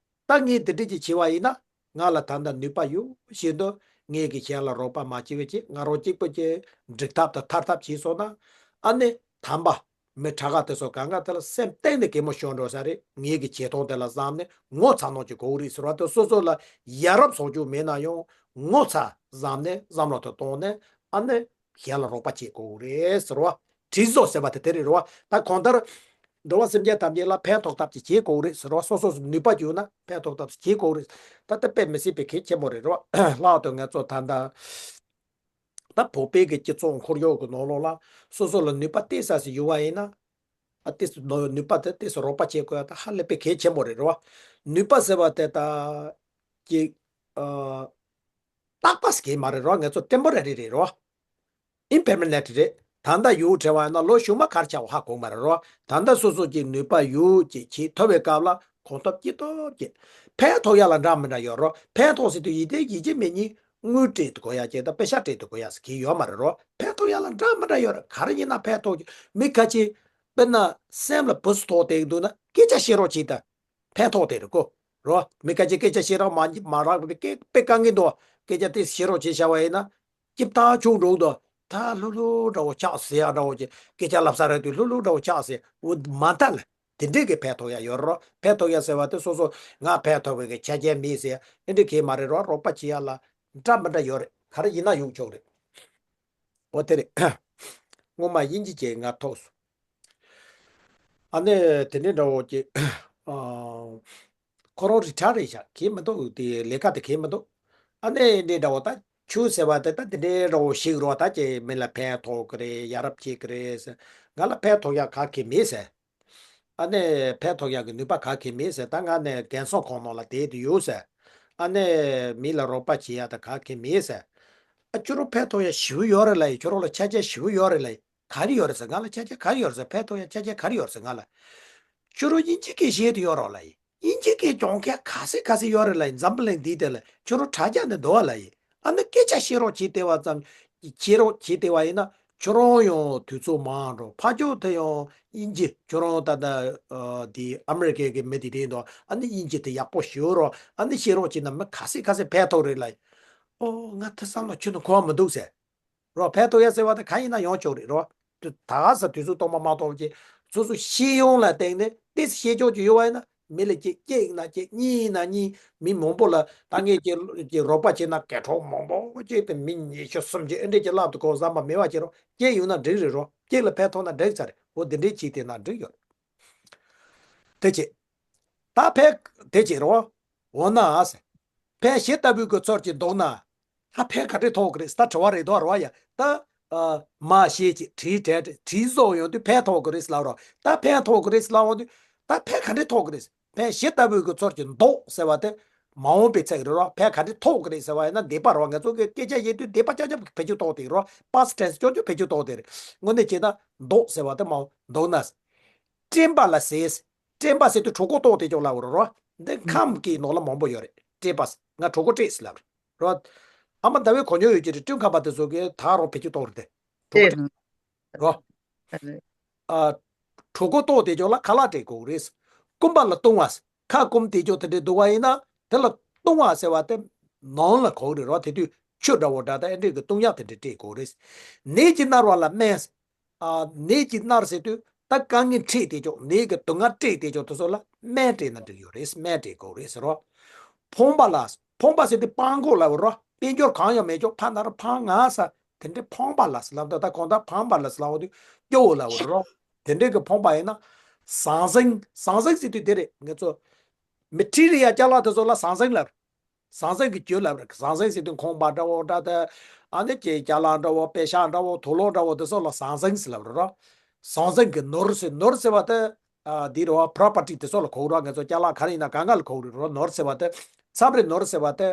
ད་ངས་འདི་འདྲ་ཅིག་བྱས་པ་ཡིན་ན། ང་ལ་ད་ལྟ་ནུས་པ་ཡོད་བཞིན་དུ། ངས་ཀྱི་གཞན་ལ་རོགས་པ་མ་བྱེད་པའི་ཆེད་ང་རང་གཅིག་པུ་གྱིས་འགྲིག་ཐབས་དང་ཐར་ཐབས་བྱས་སོང་ན། ཨ་ནི་དམ་པ། མི་དྲག་ག་དེ་ཚོ་གང་ག་དེ་ལ་སེམས་གཏིང་ནས་གད་མོ་ཤོར་འགྲོ་ས་རེད། ངས་ཀྱི་བྱེད་སྟངས་དེ་ལ་བསམ་ནས་ངོ་ཚ་ནོ་ཅིག་དགོས་རེད་ཟེར་བ་དེ་སོ་སོ་ལ་ཡ་རབས་བཟང་སྤྱོད་མེད་ན་ཡང་ངོ་ཚ་བསམ་ནས་བསམ་བློ་དེ་བཏང་ནས་ཨ་ནི། གཞན་ལ་རོགས་པ་བྱེད་དགོས་རེད་ཟེར་བ། དྲིན་གཟོ་ཟེར་བ་དེ་དེ་རེད་རོ། ད་གང་ལྟར། འགྲོ་བ་སེམས་ཅན་ཐམས་ཅད་ལ་ཕན་ཐོགས་ཐབས་ཅིག་བྱེད་དགོས་རེད་ཟེར་བ། སོ་སོ་སོ་ནུས་པ་བྱུང་ན་ཕན་ཐོགས་ཐབས་ཤིག་བྱེད་དགོས་རེད། ད་ལྟ་དཔེ་མི་སྲིད་པའི་གལ་ཆེན་པོ་རེད་རོ། ལྷག་ཏུ་ང་ཚོ་ད་ལྟ། ད་བོད་པའི་གི་སྤྱི་ཚོགས་འཁོར་ཡུག་གི་ནང་ལོགས་ལ་སོ་སོ་ལ་ནུས་པ་ཏོག་ཙམ་ཞིག་ཡོད་པ་ཡིན་ན། ཨ་ཏོག་ཙམ་ནུས་པ་དེ་ཏོག་ཙམ་རོགས་པ་བྱེད་དགོས་ཡ་ད་ཧ་ལས་པའི་གལ་ཆེན་པོ་རེད་རོ། ནུས་པ་ཟེར་བ་དེ་ད། ཅིག་ཨ། རྟག་པ་ཞིག་མ་རེད་རོ། ང་ཚོ་ཊེམ་པོ་ར་རི་རེད་རོ། ཨིམ་པེར་མ་ནེན་ཊི་རེད། ད་ལྟ་ཡོད་བྲལ་བ་ཡིན་ན་ལོ་གཞུག་མ་ག་རེ་ཆགས་པ་ཧ་གོ་མ་རེད་རོ། ད་ལྟ་སོ་སོ་གཅིག་ནུས་པ་ཡོད་ཅིག་བྱེད་ཐུབ་པའི་སྐབས་ལ་གང་ཐུབ་ཅི་ཐུབ་ཅིག་ཕན་ཐོགས་ཡ་ལ་འདྲ་མི་འདྲ་ཡོད་རོ། ཕན་ཐོགས་ཟེར་དུས་ཡིད་བརྟན་ཡིད་ཆེས་མེད་ཉིན་དངུལ་སྤྲད་དགོས་ཡ་ཅིག་དང་པེ་ཤ་སྤྲད་དགོས་ཡ་ཟེར་གྱི་ཡོད་མ་རེད་རོ། ཕན་ཐོགས་ཡ་ལ་འདྲ་མི་འདྲ་ཡོད་རེད། ག་རེ་ཡིན་ན་ཕན་ཐོགས་ཀྱི་མི་ཁ་ཅིག་དཔེར་ན་སེམས་ལ་བུ་སུ་ཐོགས་བསྡད་འདུག་ན་སྐད་ཆ་བཤད་རོགས་བྱེད་ད། ཕན་ཐོགས་དེ་རེད་ཀོ། རོ། མི་ཁ་ཅིག་སྐད་ཆ་བཤད་རོགས་མ་མ་རག་པའི་སྐད་དཔེ་དཀའ་ངལ་འདུག་སྐད་ཆ་དེ་བཤད་རོགས་བྱེད་བྱ་བ་ཡིན་ན། སྐྱིད་ཐག་ཆོད་འགྲོ་འདུག་ད་ལྷུག་ལྷུག་འདྲ་བོ་ཆགས་ཟེར་ཡ་འདྲ་བོ་ཅིག་སྐད་ཆ་ལབ་ས་རེད་དུས་ལྷུག་ལྷུག་འདྲ་བོ་ཆགས་ཟེར་འོ་མ་མཐའ་ལ་དེ་འདྲས་ཀྱི་ཕན་ཐོགས་ཡ་ཡོད་རོ། ཕན་ཐོགས་ཡ་ཟེར་བ་དེ་སོ་སོ་ང་ཕན་ཐོགས་པའི་གི་ཆ་རྐྱེན་མེད་ཟེར་ཡ་ཨེ་འདྲས་གས་མ་རེད་རོ། རོགས་པ་བྱེད་ཡ་ལ་འདྲ་མི་འདྲ་ཡོད་རེད། ག་རེ་ཡིན་ན་ཡོང་ཆོག་རེད། འོ་དེ་རེད། སྔོན་མ་དབྱིན་ཇི་བྱས་ང་ཐོག་སོང་། ཨ་ནི་དེ་འདྲའི་འདྲ་བོ་ཅིག་ཨ། ཁོ་རང་རི་ཊ་ཡར་རེད་ཤག་གལ་མི་འདུག་དེ་ལས་ཀ་དེ་གལ་མི་འདུག་ཨ་ནི་འདི་འདྲ་བོ་ད་ཆུ་ཟེར་བ་དེ་ད་དེ་འདྲའི་འདྲ་བོ་ཞིག་རོ། ད་ཅིག་མི་ལ་ཕན་ཐོགས་ཀྱི་རེད། ཡ་རབས་བྱེད་ཀྱི་རེད་ཟེར། ང་ལ་ཕན་ཐོགས་ཡ་ག་གེ་མེད་ཟེར། ཨ་ནི་ཕན་ཐོགས་ཡག་གི་ནུས་པ་ག་གེ་མེད་ཟེར། ད་ང་ནི་རྒན་གསོ་ཁང་ནང་ལ་བསྡད་དུ་ཡོད་ཟེར། ཨ་ནི་མི་ལ་རོགས་པ་བྱེད་ཡག་ད་ག་གེ་མེད་ཟེར། ཨ་ཁྱོད་རང་ཕན་ཐོགས་ཡག་ཞེ་པོ་ཡོད་རེད་ལབ་ཡིན། ཁྱོད་རང་ལ་ཆ་རྐྱེན་ཞེ་པོ་ཡོད་རེད་ལབ་ཡིན། ག་རེ་ཡོད་རེད་ཟེར། ང་ལ་ཆ་རྐྱེན་ག་རེ་ཡོད་རེད་ཟེར། ཕན་ཐོགས་ཡག་ཆ་རྐྱེན་ག་རེ་ཡོད་རེད་ཟེར་ང་ལ། ཁྱོད་རང་དབྱིན་ཇི་སྐད་བཤད་དུ་ཡོད་རོགས་ལབ་ཡིན། དབྱིན་ཇི་སྐད་སྦྱོང་མཁན་ག་ཚད་ག་ཚད་ཡོད་རེད་ལབ་ཡིན། འཛམ་བུ་གླིང་འདིའི་སྟེང་ལ་ཁྱོད་རང་དྲ་རྒྱ་ནས་འདུག་བ་ལབ་ཡིན། ཨ་ནི་སྐད་ཆ་བཤད་རོགས་བྱེད་བསྡད་པ་ཙམ། བྱེད་རོགས་བྱེད་བསྡད་པ་ཡིན་ན། ཁྱོད་རང་ཡང་དུས་ཚོད་མང་འགྲོ། ཕ་ཕྱོགས་དེ་ཡང་དབྱིན་ཇི། ཁྱོད་རང་ད་ལྟ་ཨ་དེ་ཨ་མི་རི་ཀའི་གི་མི་དེ་དེ་འདུག་ཨ་ནི་དབྱིན་ཇི་དེ་ཡག་པོ་ཤོད་རོགས། ཨ་ནི་ཤེས་རོགས་བྱས་ན་མི་ག་ཚད་ག་ཚད་ཕན་ཐོགས་རེད་ལབ། ཨོ་ང་དེ་བསམ་བློ་ཁྱོན་ནས་འཁོར་བ་མི་འདུག་ཟེར། རོ། ཕན་ཐོགས་ཡ་ཟེར་བ་དེ་གང་ཡིན་ན་ཡོང་ཆོག་རེད་རོ། དུ་ད་ག་ས་དུས་ཚོད་སྟོང་པ་མ་གཏོགས་ཀྱི་སོ་སོ་ཤེས་ཡོན་ལ་བརྟེན་ནས་ཏོག་ཙམ་ཤེས་ཆོག་ཀྱི་ཡོད་པ་ཡིན་ན། མི་ལ་གཅིག་གཅིག་ཡིན་ན་གཅིག་གཉིས་ཡིན་ན་གཉིས། མི་མང་པོ་ལ་ད་ངས་ཀྱི་ཀྱི་རོགས་པ་བྱས་ན་སྐད་གྲགས་མང་པོ་བྱས་ཏེ་མི་ཉི་ཤུ་སུམ་ཅུ་ཨེ་འདྲས་ཀྱི་ལབ་ཏུ་གོ་བསམ་པ་མེད་པ་བྱེད་རོགས། གཅིག་ཡོད་ན་འགྲིག་རེད་རོ། གཅིག་ལ་ཕན་ཐོགས་ན་འགྲིག་ཚར་རེད། འོ་དེ་འདྲས་བྱས་ཏེ་ན་འགྲིག་ཡོད་རེད། དེ་བྱས། ད་ཕན་དེ་བྱས་རོ། འོ་ན་ཟེར། ཕན་ཞེ་ལྟ་བུའི་གི་ཚོར་གྱིས་བཟློག་ན། ད་ཕན་ག་འདྲས་ཐོགས་ཀྱི་རེད། ད་དྲི་བ་རེད་དོ་ར་བ་ཡ། ད་ཨ་མ་ཤེས་ཀྱི་དྲིས་དྲན་དྲིས་བཟོ་ཡོང་དུས་ཕན་ཐོགས་ཀྱི་རེད་ལབ་རོ། ད་ཕན་ཐོགས་ཀྱི་རེད་ལབ་འོང་དུས། ད་ཕན་ག་འདྲས་ཐོགས་ཀྱི་རེད། ཕན་ཞེ་ལྟ་བུའི་གི་ཚོར་གྱིས་བཟློག་ཟེར་བ་དེ་མ་འོངས་པའི་ཚིག་རེད་རོ། ཕན་ག་འདྲས་ཐོགས་ཀྱི་རེད་ཟེར་བ་ཡིན་ན་འདས་པ་རོ། ང་ཚོ་གི་སྐད་ཆ་བཤད་དུས་འདས་པ་ཅག་ཅག་བེད་སྤྱོད་གཏོང་དེ་རོ། past tense ཅག་ཅག་བེད་སྤྱོད་གཏོང་དེ་རེད། དངོས་གནས་བྱས་ན་བཟློག་ཟེར་བ་དེ་མ་འོངས་བཟློག་ན། བཀྲེན་པ་ལ་ཟེར། བཀྲེན་པ་ཟེར་དུས་གྲོད་ཁོག་ལྟོགས་དེ་ཅོག་ལ་འོ་རོ། འདི་ཁམས་ཀྱི་ནང་ལ་མང་པོ་ཡོད་རེད། བཀྲེན་པ་ཟེར། ང་གྲོད་ཁོག་བཀྲེས་ལབ་རེད་རོ། ཨ་མ་ཟླ་བའི་གོ་མྱོང་ཡོད་ཀྱི་རེད། བཀྲེན་ཁམས་པ་དེ་ཚོ་གིས་ད་རོ་བེད་སྤྱོད་གཏོང་རེད་དེ། གྲོད་ཁོག་བཀྲེས་རོ། ཨ་རེད། ཨ་གྲོད་ཁོག་ལྟོགས་དེ་ཅོག་ལ་ཁ་ལག་སྤྲད་དགོས་རེད། སྐོམ་པ་ལ་བཏུང་བ་ཟེར། ཁ་སྐོམ་དེ་ཅོག་དེ་འདྲས་འདུག་བ་ཡིན་ན་དེ་ལ་བཏུང་བ་ཟེར་བ་དེ་ནང་ལ་གོ་རེད་རོ། དེ་དུས་ཆུ་འདྲ་བོ་འདྲ་དང་ཨེ་འདྲས་ཀྱི་བཏུང་ཡག་དེ་འདྲས་སྤྲད་དགོས་རེད། ནད་ཀྱིས་མནར་བ་ལ་སྨན་ཟེར། ཨ་ནད་ཀྱིས་མནར་ཟེར་དུས་ད་དཀའ་ངལ་འཕྲད་དེ་ཅོག་ནད་ཀྱི་སྡུག་བསྔལ་སྤྲད་དེ་ཅོག་དེ་ཚོ་ལ་སྨན་སྤྲད་ན་འགྲིག་ཡོད་རེད། སྨན་སྤྲད་དགོས་རེད་ཟེར་རོ། ཕོངས་པ་ལ། ཕོངས་པ་ཟེར་དུས་སྤྲང་པོ་ལབ་རོ། དཔལ་འབྱོར་གང་ཡང་མེད་ཅོག་ཕ་ན་ར་ཕང་ང་ས་དེ་འདྲས་ཕོངས་པ་ལ་ཟེར་ལབ། ད་ད་གང་ལྟར་ཕོངས་པ་ལ་ཟེར་ལབ་འོང་དུས་སྐྱོ་བོ་ལབ་རོ། དེ་འདྲས་ཀྱི་ཕོངས་པ་ཡིན་ན། ཟང་ཟིང་། ཟང་ཟིང་ཟེར་དུས་དེ་རེད། ང་ཚོ་མི་ཁྲི་རེ་ཡ་ཅ་ལག་དེ་ཚོ་ལ་ཟང་ཟིང་ལབ། ཟང་ཟིང་གི་རྒྱུ་ལབ་རེད། ཟང་ཟིང་ཟེར་དུས་ཁང་པ་འདྲ་བོ་འདྲ་དེ། ཨ་ནི་ཀྱི་ཅ་ལག་འདྲ་བོ། པེ་ཤག་འདྲ་བོ། དུག་ལོག་འདྲ་བོ་དེ་ཚོ་ལ་ཟང་ཟིང་ཟེར་ལབ་རེད་རོ། ཟང་ཟིང་གི་ནོར་ཟེར། ནོར་ཟེར་བ་དེ་ཨ་འདི་རེད་བ། property དེ་ཚོ་ལ་གོ་རོ། ང་ཚོ་ཅ་ལག་ག་རེ་ཡིན་ན་གང་ག་ལ་གོ་རེད་རོ། ནོར་ཟེར་བ་དེ། མཚམས་རེ་ནོར་ཟེར་བ་དེ་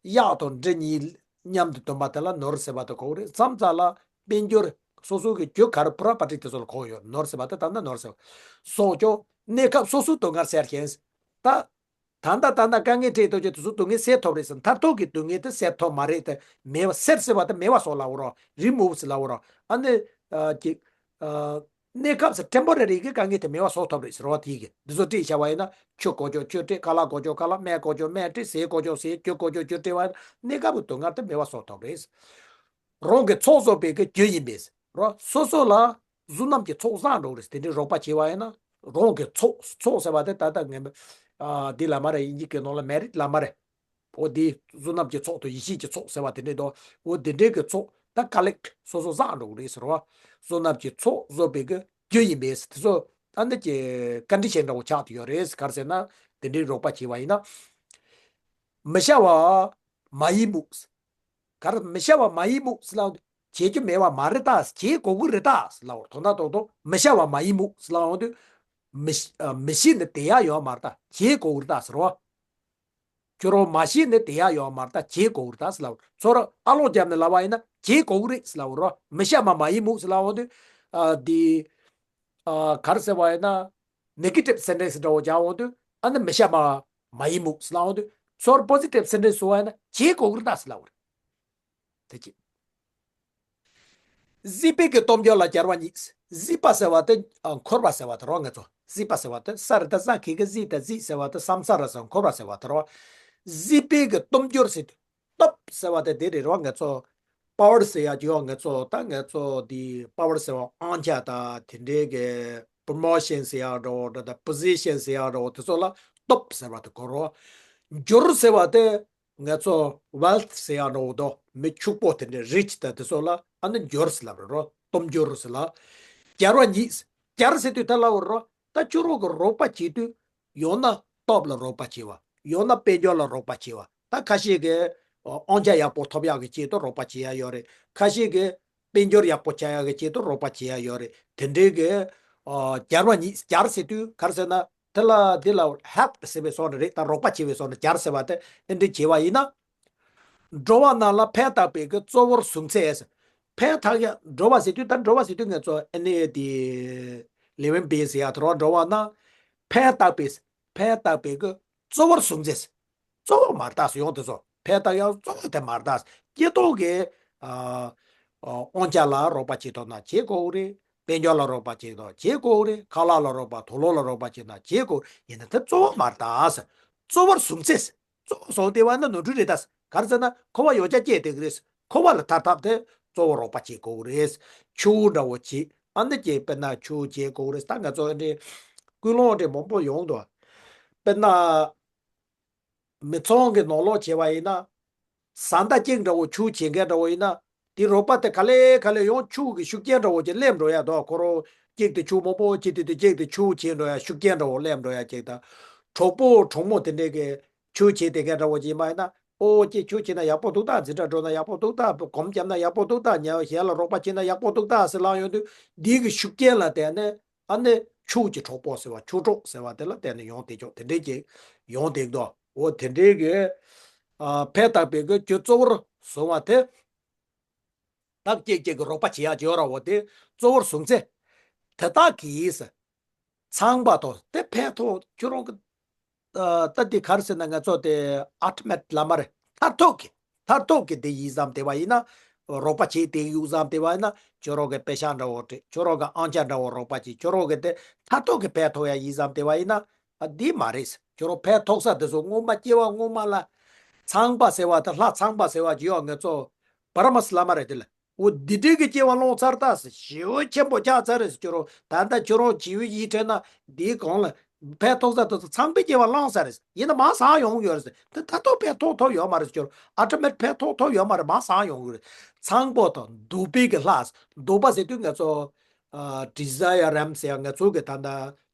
གཡག་དང་འབྲི་གཉིས་མཉམ་དུ་བསྡོམས་པ་དེ་ལ་ནོར་ཟེར་བ་དེ་གོ་རེད། མཚམས་མཚམས་ལ་དཔལ་འབྱོར་སོ་སོ་གི་རྒྱུ་ག་རེ་property དེ་ཚོ་ལ་གོ་ཡོད། ནོར་ཟེར་བ་དེ་ད་ནི་ནོར་ཟེར་བ་སོགས་ཀྱང་གནས་སྐབས་སོ་སོའི་སྡུག་བསྔལ་སེལ་མཁན། ད། ད་ལྟ་ད་ལྟ་དཀའ་ངལ་འཕྲད་ཐུབ་ཀྱི་དེ་ཚོ་སྡུག་བསྔལ་སེལ་ཐུབ་རེད་ཟེར། མཐར་ཐུག་གི་སྡུག་བསྔལ་དེ་སེལ་ཐུབ་མ་རེད་དེ། མེད་པ་སེལ་ཟེར་བ་དེ་མེད་པ་བཟོ་ལབ་རོ། remove ཟེར་ལབ་རོ། ཨ་ནི། ཨ་ཀྱི། ཨ་གནས་སྐབས་སུ་temporary གི་དཀའ་ངལ་དེ་མེད་པ་བཟོ་ཐུབ་རེད་ཟེར་བ་དེ་གི་འདི་ཚོ་སྤྲད་བྱ་བ་ཡིན་ན། ཆུ་དགོས་ཆོག་ཆུ་སྤྲད། ཁ་ལག་དགོས་ཆོག་ཁ་ལག་སྨན་དགོས་ཆོག་སྨན་སྤྲད། ཟས་དགོས་ཆོག་ཟས། རྒྱུ་དགོས་ཆོག་རྒྱུ་སྤྲད་པ་ཡིན་ན་གནས་སྐབས་ཀྱི་སྡུག་བསྔལ་དེ་མེད་པ་བཟོ་ཐུབ་རེད། རང་གི་ཚོགས་རྫོགས་པའི་གི་རྒྱུ་ཡིན་པས་རོ། སོ་སོ་ལ་བསོད་ནམས་ཀྱི་ཚོགས་བསགས་འགྲོ་རེད། དེ་འདྲའི་རོགས་པ་བྱས་པ་ཡིན་ན། རང་གི་ཚོགས། ཚོགས་ཟེར་བ་དེ་ད་ལྟ་ངས་ཨ་འདི་ལབ་མ་རེད། དབྱིན་ཇི་གི་ནང་ལ་merit ལབ་མ་རེད། འོ་དེ་བསོད་ནམས་ཀྱི་ཚོགས་དང་ཡེ་ཤེས་ཀྱི་ཚོགས་ཟེར་བ་དེ་འདྲས་དང་། འོ་དེ་འདྲའི་གི་ཚོགས་ད་collect སོ་སོ་བསགས་འགྲོ་གི་རེད་ཟེར་བ། བསོད་ནམས་ཀྱི་ཚོགས་རྫོགས་པའི་གི་རྒྱུ་ཡིན་པས། དེ་ཚོ་ད་འདི་ཀྱི་condition འདྲ་བོ་ཆགས་ཏེ་ཡོད་རེད། ག་རེ་ཟེར་ན་དེ་འདྲའི་རོགས་པ་བྱས་པ་ཡིན་ན། མི་བྱ་བ་མ་ཡིན་མུག་ག་རེ། མི་བྱ་བ་མ་ཡིན་མུག་ཟེར་ལབ་དུས་བྱེད་རྒྱུ་མེད་པ་མ་རེད་ད། བྱེད་དགོས་ཀྱི་རེད་ད་ཟེར་ལབ་པ་རེད། དོན་དག་ཏོག་ཏོག་མི་བྱ་བ་མ་ཡིན་མུག་ཟེར་ལབ་འོང་དུས། མི་ཨ་མི་ཤེས་ནི་དེ་ཡག་ཡོད་མ་རེད་ད། བྱེད་དགོས་ཀྱི་རེད་ད་ཟེར་བ། ཁྱོད་རང་མ་ཤེས་ནི་དེ་ཡག་ཡོད་མ་རེད་ད། བྱེད་དགོས་ཀྱི་རེད་ད་ཟེར་ལབ་པ་རེད། ཚོར་ཨ་ལོང་བརྒྱབ་ནས་ལབ་པ་ཡིན་ན་བྱེད་དགོས་ཀྱི་རེད་ཟེར་ལབ་པ་རེད། མི་བྱ་བ་མ་ཡིན་མུག་ཟེར་ལབ་འོང་དུས། ཨ་འདི། ཨ་ག་རེ་ཟེར་བ་ཡིན་ན། negative sentence འདྲ་བོ་རྒྱག་འོང་དུས། ཨ་ནི་མི་བྱ་བ་མ་ཡིན་མུག་ཟེར་ལབ་འོང་དུས། ཚོར་positive sentence ཟེར་བ་ཡིན་ན་བྱེད་དགོས་ཀྱི་རེད་ད་ཟེར་ལབ་པ་རེད། དེ་ཅི། གཟིགས་པའི་གི་སྟོབས་འབྱོར་ལ་སྦྱར་བ་གཉིས། གཟིགས་པ་ཟེར་བ་དེ་ཨ་འཁོར་བ་ཟེར་བ་དེ་རོ། ང་ཚོ་གཟིགས་པ་ཟེར་བ་དེ་ས་རི་ད་ས་གི་གི་གཟིགས་དང་གཟིགས་ཟེར་བ་དེ་སམ་ས་ར་ཟེར་འཁོར་བ་ཟེར་བ་དེ་རོ། གཟིགས་པའི་གི་སྟོབས་འབྱོར་ཟེར་དུས། སྟོབས་ཟེར་བ་དེ་དེ་རེད་རོ། ང་ཚོ་power ཟེར་ཡག་ཡོད། ང་ཚོ་ད་ང་ཚོ་འདི་power ཟེར་བ་དབང་ཆ་དང་དེ་འདྲའི་གི་promotion ཟེར་ཡག་འདྲ་བོ་འདྲ་དང་position ཟེར་ཡག་འདྲ་བོ་དེ་ཚོ་ལ་སྟོབས་ཟེར་བ་དེ་གོ་རོ། འབྱོར་ཟེར་བ་དེ་ང་ཚོ་wealth ཟེར་ཡག་འདྲ་བོ་དོ། མི་ཕྱུག་པོ་དེ་འདྲའི་rich དང་དེ་ཚོ་ལ་ཨ་ནི་འབྱོར་ཟེར་ལབ་རེད་རོ། སྟོབས་འབྱོར་ཟེར་ལ། སྦྱར་བ་གཉིས། སྦྱར་ཟེར་དུས་ད་ལབ་རོ། ད་ཁྱོད་རང་གི་རོགས་པ་བྱེད་དུས། ཡང་ན་སྟོབས་ལ་རོགས་པ་བྱེད་པ། ཡང་ན་དཔལ་འབྱོར་ལ་རོགས་པ་བྱེད་པ། ད་ཁ་ཤས་ཀྱིས་ཨ་དབང་ཆ་ཡག་པོ་ཐོབ་ཡག་གི་ཆེད་དུ་རོགས་པ་བྱེད་ཡག་ཡོད་རེད། ཁ་ཤས་ཀྱིས་དཔལ་འབྱོར་ཡག་པོ་ཆགས་ཡག་གི་ཆེད་དུ་རོགས་པ་བྱེད་ཡག་ཡོད་རེད། དེ་འདྲའི་གི་ཨ་སྦྱར་བ་གཉིས། སྦྱར་ཟེར་དུས་ག་རེ་ཟེར་ན། དེ་ལ་འདི་ལ་help ཟེར་བའི་བཟོ་འདྲ་རེད། ད་རོགས་པ་བྱེད་པའི་བཟོ་འདྲ། སྦྱར་ཟེར་བ་དེ་ཨེ་འདྲ་བྱེད་པ་ཡིན་ན། འགྲོ་བ་རྣམས་ལ་ཕན་བཏགས་པའི་གི་གཙོ་བོར་བཟུང་ཚེ། ཕན་བཏགས་ཡ། འགྲོ་བ་ཟེར་དུས་ད་འགྲོ་བ་ཟེར་དུས་ང་ཚོ་ཨ་ནི་དེ་living being ཟེར་ཡ་དེ་རོ། འགྲོ་བ་རྣམས་ཕན་བཏགས་པའི། ཕན་བཏགས་པའི་གི་གཙོ་བོར་བཟུང་ཚེ། གཙོ་བོ་མ་རེད་ད་ཟེར་ཡོང་དེ་ཚོ། ཕན་བཏགས་ཡ་གཙོ་བོ་དེ་མ་རེད་ད། སྐྱེ་ཐོག་གི་ཨ་ ཨ་དབང་ཆ་ལ་རོགས་པ་བྱེད་ཐུབ་ན་བྱེད་དགོས་རེད། དཔལ་འབྱོར་ལ་རོགས་པ་བྱེད་ཐུབ་བྱེད་དགོས་རེད། ཁ་ལག་ལ་རོགས་པ་དུག་ལོག་ལ་རོགས་པ་བྱེད་ན་བྱེད་དགོས། ཡིན་ན་དེ་གཙོ་བོ་མ་རེད་ད་ཟེར། གཙོ་བོར་བཟུང་ཚེ། གཙོ་བོ་བཟུང་བསྡད་པ་ན་ནོར་འཁྲུལ་རེད་ད། ག་རེ་ཟེར་ན་འཁོར་བ་ཡོངས་གྲགས་སྐྱེས་བསྡད་ཀྱི་རེད། འཁོར་བ་ལས་ཐར་ཐབས་དེ་གཙོ་བོ་རོགས་པ་བྱེད་དགོས་རེད། ཆུ་འདྲ་བོ་བྱེད། ཨ་ནི་ཀྱེ་དཔེར་ན་ཆུ་བྱེད་དགོས་རེད། ད་ང་ཚོ་འདི་ཀུན་སློང་འདྲ་མང་པོ་ཡོང་འདུག་དཔེར་ན། མི་ཚང་གི་ནང་ལོགས་བྱས་པ་ཡིན་ན། བཟའ་ཟླ་གཅིག་འདྲ་བོ་ཆུ་བྱེད་མཁན་འདྲ་བོ་ཡིན་ན། དེ་རོགས་པ་དེ་ག་ལེ་ག་ལེ་ཡང་ཆུ་གི་ཤུགས་རྐྱེན་འདྲ་བོ་ཅིག་སླེབས་འགྲོ་ཡ་དོ། ཁོ་རང་གཅིག་དེ་ཆུ་མང་པོ་བྱེད་དུས་དེ་གཅིག་དེ་ཆུ་བྱེད་འགྲོ་ཡ་ཤུགས་རྐྱེན་འདྲ་བོ་སླེབས་འགྲོ་ཡ་གཅིག་དང་། གྲོགས་པོ་གྲོགས་མོ་དེ་འདྲས་ཀྱི་ཆུ་བྱེད་དེ་མཁན་འདྲ་བོ་ཅིག་མ་ཡིན་ན། ཨོ་ཅིག་ཆུ་བྱེད་ན་ཡག་པོ་འདུག་ད། འཛིན་གྲྭ་འགྲོ་ན་ཡག་པོ་འདུག་ད། གོམ་བརྒྱབ་ན་ཡག་པོ་འདུག་ད། ཉལ་གཞན་ལ་རོགས་པ་བྱེད་ན་ཡག་པོ་འདུག་ད་ཟེར་ལབ་ཡོང་དུས། འདི་གི་ཤུགས་རྐྱེན་ལ་བརྟེན་ནས། ཨ་ནི་ཆུ་གི་གྲོགས་པོ་ཟེར་བ་ཆུ་གྲོགས་ཟེར་བ་དེ་ལ་བརྟེན་ནས་ཡོང་དེ་ཆོག་དེ་འདྲས་ཀྱི་ཡོང་དེ་འདུག་འོ་དེ་འདྲས་ཀྱི་ཨ་ཕན་བཏགས་པའི་གི་རྒྱུ་གཙོ་བོར་བཟུང་བ་དེ། བདག་བསྐྱེད་ཀྱི་རོགས་པ་བྱེད་ཡག་ཅིག་ཡོད་ར། འོ་དེ་གཙོ་བོར་བཟུང་ཚེ། དེ་དག་གིས་ཚངས་པ་དང་དེ་ཕན་ཐོགས་ཁྱོད་རང་གི་ཨ་ད་འདི་ག་རེ་ཟེར་ན་ང་ཚོ་དེ་ཨལ་ཊི་མེཊ་ལབ་མ་རེད། མཐར་ཐུག་གི་མཐར་ཐུག་གི་དེ་ཡིན་བསམ་བསྡད་པ་ཡིན་ན། རོགས་པ་བྱེད་དེ་ཡོད་བསམ་བསྡད་པ་ཡིན་ན། ཁྱོད་རང་གི་པེ་ཤག་འདྲ་བོ་སྤྲད། ཁྱོད་རང་གི་ཨང་ཆ་འདྲ་བོ་རོགས་པ་བྱེད། ཁྱོད་རང་གི་དེ་མཐར་ཐུག་གི་ཕན་ཐོགས་ཡ་ཡིན་བསམ་བསྡད་པ་ཡིན་ན། ཨ་འདི་མ་རེད། ཁྱོད་རང་ཕན་ཐོགས་ས་དེ་ཚོ་སྔོན་མ་སྐྱེ་བ་སྔོན་མ་ལ། ཚངས་པ་ཟེར་བ་དང་ལྷ་ཚངས་པ་ཟེར་བ་ཅིག་ཡོད། ང་ཚོ་པ་ར་མ་སི་ལབ་མ་རེད་དེ་ལ། འོ་འདི་འདྲའི་གི་སྐྱེ་བ་བླངས་ཚར་ད་ཟེར། ཞེ་པོ་ཆེན་པོ་ཆགས་ཚར་རེད་ཟེར། ཁྱོད་རང་ད་ལྟ་ཁྱོད་རང་བྱིའུ་ཡིས་ཁྲིད་ན་འདིའི་གོང་ལ་ཕན་ཐོགས་ས་དེ་ཚོ་ཚངས་པའི་སྐྱེ་བ་བླངས་ཚར་རེད་ཟེར། ཡིན་ན་མར་ཟག་ཡོང་གི་ཡོད་རེད་ཟེར། དེ་མཐར་ཐུག་ཕན་ཐོགས་ཐུབ་ཡོད་མ་རེད་ཟེར། ཁྱོད་རང་ཨལ་ཊི་མེཊ་ཕན་ཐོགས་ཐུབ་ཡོད་མ་རེད། མར་ཟག་ཡོང་གི་རེད། ཚངས་པ་དང་འདོད་པའི་གི་ལྷ། འདོད་པ་ཟེར་དུས་ང་ཚོ་ཨ་ཌི་ཛའི་ཡར་རམ་ཟེར་ཡ་ང་ཚོ་གི་ད་ལྟ་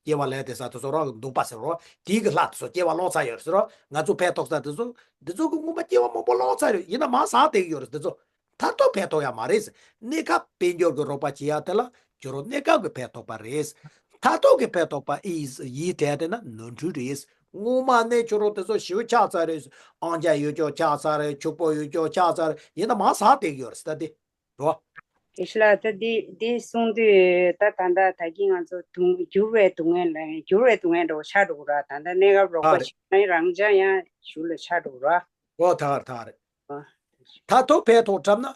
སྐྱེ་བ་ལེན་བསྡད་ས་དེ་ཚོ་རང་གི་འདོད་པ་ཟེར་རོ། དེའི་གི་ལྷ་དེ་ཚོ་སྐྱེ་བ་བླངས་ཚར་ཡོད་རེད་ཟེར་རོ། ང་ཚོ་ཕན་ཐོགས་ས་དེ་ཚོ་འདི་ཚོ་གི་སྔོན་མ་སྐྱེ་བ་མང་པོ་བླངས་ཚར་ཡོད། ཡིན་ན་མར་ཟག་བསྡད་ཀྱི་ཡོད་རེད། འདི་ཚོ་མཐར་ཐུག་ཕན་ཐོགས་ཡ་མ་རེད། གནས་སྐབས་དཔལ་འབྱོར་གྱི་རོགས་པ་བྱེད་ཡ་དེ་ལ་ཁྱོད་རང་གནས་སྐབས་ཀྱི་ཕན་ཐོགས་པ་རེད། མཐར་ཐུག་གི་ཕན་ཐོགས་པ་ཨེ་ཡིན་དྲན་བསྡད་ན་ནོར་འཁྲུལ་རེད། སྔོན་མ་ནས་ཁྱོད་རང་དེ་ཚོ་ཞེ་པོ་ཆགས་ཚར་རེད། ཨང་ཅག་ཡོད་ཅོག་ཆགས་ཚར་རེད། ཕྱུག་པོ་ཡོད་ཅོག་ཆགས་ཚར་རེད། ཡིན་ན་མར་ཟག་བསྡད་ཀྱི་ཡོད་རེད་ཟེར་ད་དེ་རོ། དེ་ཤི་ལ་ད་འདི་འདི་གསུང་དུས་ད་ད་ད་ད་གིན་ང་ཚོ་དུང་འགྱུར་བའི་སྡུག་བསྔལ་ལ་འགྱུར་བའི་སྡུག་བསྔལ་འདྲ་བོ་ཆགས་འགྲོ་གི་ར། ད་ད་གནས་སྐབས་རོགས་པ་ཨ་རེད། བྱེད་ན་རང་ཅག་ཡང་ཞུ་ལ་ཆགས་འགྲོ་གི་ར། ཨོ་ཐག་རེད་ཐག་རེད། ཨ། མཐར་ཐུག་ཕན་ཐོགས་བསམ་ན།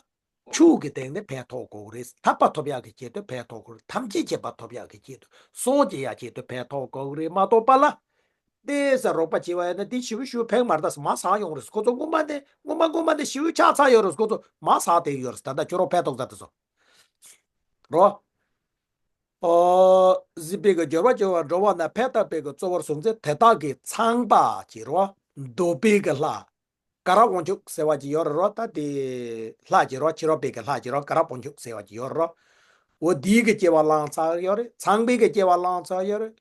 ཆུ་གི་སྟེང་ནས་ཕན་ཐོགས་དགོས་ཀྱི་རེད། ཐར་པ་ཐོབ་ཡག་གི་ཆེད་དུ་ཕན་ཐོགས་དགོས་རེད། ཐམས་ཅད་མཁྱེན་པ་ཐོབ་ཡག་གི་ཆེད་དུ་སངས་རྒྱས་ཡག་ཆེད་དུ་ཕན་ཐོགས་དགོས་ཀྱི་རེད་མ་གཏོགས་པ་ལ། ཏོག་ཙམ་རོགས་པ་བྱས་པ་ཡིན་ན་དེ་ཞེ་པོ་ཞེ་པོ་ཕན་མ་རེད་ད་ཟེར། མར་ཟག་ཡོང་རེད། ཁོ་ཚོ་སྔོན་མ་ནས་སྔོན་མ་སྔོན་མ་ནས་ཞེ་པོ་ཆགས་ཚར་ཡོད་རེད། ཁོ་ཚོ་མར་ཟག་བསྡད་ཡོད་རེད། ད་ལྟ་ཁྱོད་རང་ཕན་ཐོགས་ས་དེ་ཚོ་རོ། ཨོ། གཟིགས་པའི་གི་སྦྱོར་བ་སྦྱོར་བ་འགྲོ་བ་ན་ཕན་བཏགས་པའི་གི་གཙོ་བོར་བཟུང་ཚེ་དེ་དག་གི་ཚངས་པ་ཅིག་རོ། འདོད་པའི་གི་ལྷ། ག་ར་དབང་ཕྱུག་ཟེར་བ་ཅིག་ཡོད་རེད་རོ། ད་དེ་ལྷ་ཅིག་རོ། ཕྱི་རོལ་པའི་གི་ལྷ་ཅིག་རོ། ག་ར་དབང་ཕྱུག་ཟེར་བ་ཅིག་ཡོད་རེད་རོ། འོ་དེའི་གི་སྐྱེ་བ་བླངས་ཚར་ཡོད་རེད། ཚངས་པའི་གི་སྐྱེ་བ་བླངས་ཚར་ཡོད་རེད།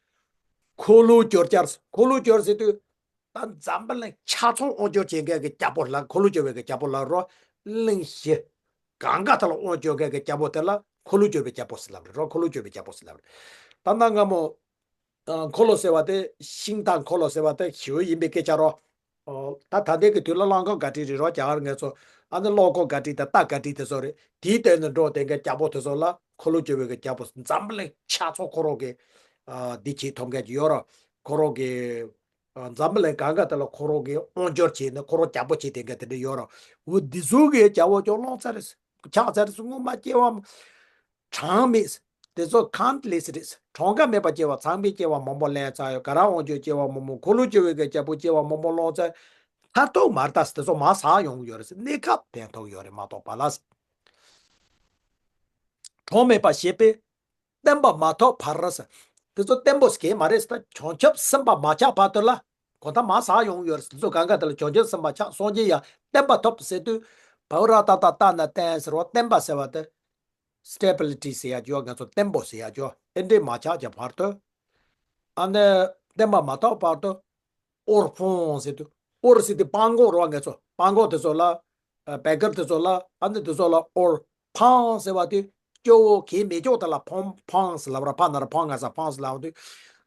འཁོར་ལོས་སྒྱུར་བྱར། འཁོར་ལོས་སྒྱུར་ཟེར་དུས། ད་འཛམ་བུ་གླིང་ཆ་ཚང་དབང་སྒྱུར་བྱེད་མཁན་གྱི་རྒྱལ་པོ་ལ་འཁོར་ལོས་སྒྱུར་བའི་གི་རྒྱལ་པོ་ལབ་རོ། གླིང་བཞི་གང་ག་དེ་ལ་དབང་སྒྱུར་མཁན་གྱི་རྒྱལ་པོ་དེ་ལ་འཁོར་ལོས་སྒྱུར་བའི་རྒྱལ་པོ་ཟེར་ལབ་རེད་རོ། འཁོར་ལོས་སྒྱུར་བའི་རྒྱལ་པོ་ཟེར་ལབ་རེད། ད་ནང་སྔ་མོ། ཨ། འཁོར་ལོ་ཟེར་བ་དེ་ཤིང་རྟ་འཁོར་ལོ་ཟེར་བ་དེ་ཞི་བ་ཡིན་པའི་སྐད་ཆ་རོ། ཨོ། ད་ད་ལྟའི་གི་དུས་ལ་གླང་གོ་ག་ཊི་རེད་རོ། རྒྱ་གར་ངོས་ཚོ། ཨ་ནི་གློ་གོ་ག་ཊི་དང་རྟ་ག་ཊི་དེ་ཚོ་རེད། དེའི་སྟེང་ནས་འགྲོ་བསྡད་མཁན་རྒྱལ་པོ་དེ་ཚོ་ལ་འཁོར་ལོས་སྒྱུར་བའི་གི་རྒྱལ་པོ། འཛམ་བུ་གླིང་ཆ་ཚང་ཁོ་རང་གི་ཨ་འདི་བྱེད་ཐུབ་མཁན་ཅིག་ཡོད་རོ། ཁོ་རང་གི་ཨ་འཛམ་བུ་གླིང་གང་ག་དེ་ལ་ཁོ་རང་གི་དབང་སྒྱུར་བྱས་ནས་ཁོ་རང་རྒྱལ་པོ་བྱས་བསྡད་མཁན་དེ་འདྲ་ཡོད་རོ། འོ་འདི་ཚོ་གི་རྒྱལ་པོ་ཀྱང་བླངས་ཚར་རེད། ཆགས་ཚར་རེད། སྔོན་མ་སྐྱེ་བ་གྲངས་མེད། དེ་ཚོ་ཁའུན་ཊི་ལེ་སི་རེད། གྲངས་ཀ་མེད་པ་སྐྱེ་བ། ཚངས་པའི་སྐྱེ་བ་མང་པོ་ལེན་ཚར་ཡོད། ག་ར་དབང་སྒྱུར་སྐྱེ་བ་མང་པོ། འཁོར་ལོས་སྒྱུར་བའི་གི་རྒྱལ་པོ་སྐྱེ་བ་མང་པོ་བླངས་ཚར། མཐར་ཐུག་མར་ལྟ་ཟེར་དེ་ཚོ་མར་ཟག་ཡོང་གི་ཡོད་རེད་ཟེར། གནས་སྐབས་ཕན་ཐོགས་ཡོད་རེད་མ་གཏོགས་པ་ལ་ཟེར། གྲངས་མེད་པ་ཞེས་པས་བརྟན་པ་མ་ཐོབ་བར་ཟེར། དེ་ཚོ་བརྟན་པོ་ཟེར་གྱི་མ་རེད་ཟེར། ད་བྱང་ཆུབ་སེམས་དཔའ་མ་ཆགས་བར་དུ་ལ་གོ་ད་མར་ཟག་ཡོང་གི་ཡོད་རེད་ཟེར། དེ་ཚོ་གང་ག་དེ་ལ་བྱང་ཆུབ་སེམས་དཔའ་ཆགས། སངས་རྒྱས་ཡང་བརྟན་པ་ཐོབ་ཟེར་དུས། བྷ་བ་ར་ཏ་ཏ་ཏ་ན་བརྟན་ཟེར་བ་བརྟན་པ་ཟེར་བ་དེ། སི་ཊེ་བི་ལི་ཊི་ཟེར་ཡ་ཅོ། ང་ཚོ་བརྟན་པོ་ཟེར་ཡ་ཅོ། ཨེ་འདྲས་མ་ཆགས་ཀྱི་བར་དུ། ཨ་ནི་བརྟན་པ་མ་ཐོབ་བར་དུ། འོར་འཕང་ཟེར་དུས། འོར་ཟེར་དུས་སྤང་གོང་རོ། ང་ཚོ་སྤང་གོང་དེ་ཚོ་ལ། ཨ་བེ་གར་དེ་ཚོ་ལ། ཨ་ནི་དེ་ཚོ་ལ་འོར་འཕང་ཟེར་བ་དེ། སྐྱོ་བོ་གས་མེད་ཀྱོག་དེ་ལ་འཕང་འཕང་ཟེར་ལབ་ར། ཕ་ན་ར་ཕང་ང་ས་འཕང་ཟེར་ལབ་དུས།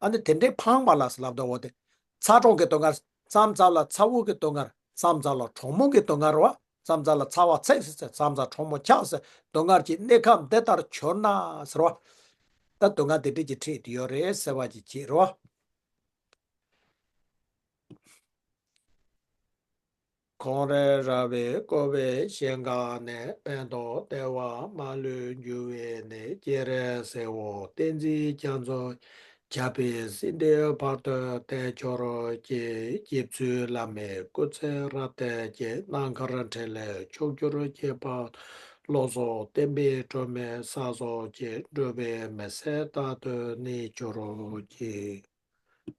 ཨ་ནི་དེ་འདྲས་འཕང་བ་ལ་ཟེར་ལབ་དོ། འོ་དེ། ཚ་གྲང་གི་སྡུག་བསྔལ། མཚམས་མཚམས་ལ་ཚ་བོ་གི་སྡུག་བསྔལ། མཚམས་མཚམས་ལ་གྲང་མོ་གི་སྡུག་བསྔལ་རོ། མཚམས་མཚམས་ལ་ཚ་བ་ཚིག་ཟེར་ཚེ། མཚམས་མཚམས་གྲང་མོ་ཆགས་ཟེར། སྡུག་བསྔལ་གྱི་གནས་སྐབས་འདི་ལྟར་གྱུར་ན་ཟེར་བ། ད་སྡུག་བསྔལ་དེ་འདྲས་ཀྱི་འཕྲད་དེ་ཡོད་རེད་ཟེར་བ་ཅིག་བྱེད་རོ། ཁོང་རེ་ར་བའི་བསྐོར་བའི་ཞིང་ཁམས་ནས། ཕན་འདོགས་བདེ་བ་མ་ལུས་འབྱུང་བའི་གནས། སྤྱན་རས་གཟིགས་དབང་བསྟན་འཛིན་རྒྱ་མཚོ། ཁྱབ་པའི་སྲིད་མཐའི་བར་དུ་བརྟན་གྱུར་ཅིག། རྗེ་བཙུན་བླ་མའི་སྐུ་ཚེ་རབ་བརྟན་ཅིག། རྣམ་དཀར་འཕྲིན་ལས་ཕྱོགས་བཅུར་ཁྱབ་པ། བློ་བཟང་བསྟན་པའི་སྒྲོན་མེ་ས་སོགས་ཀྱི། འགྲོ་བའི་མི་ཚེ་རྟག་ཏུ་གནས་གྱུར་ཅིག།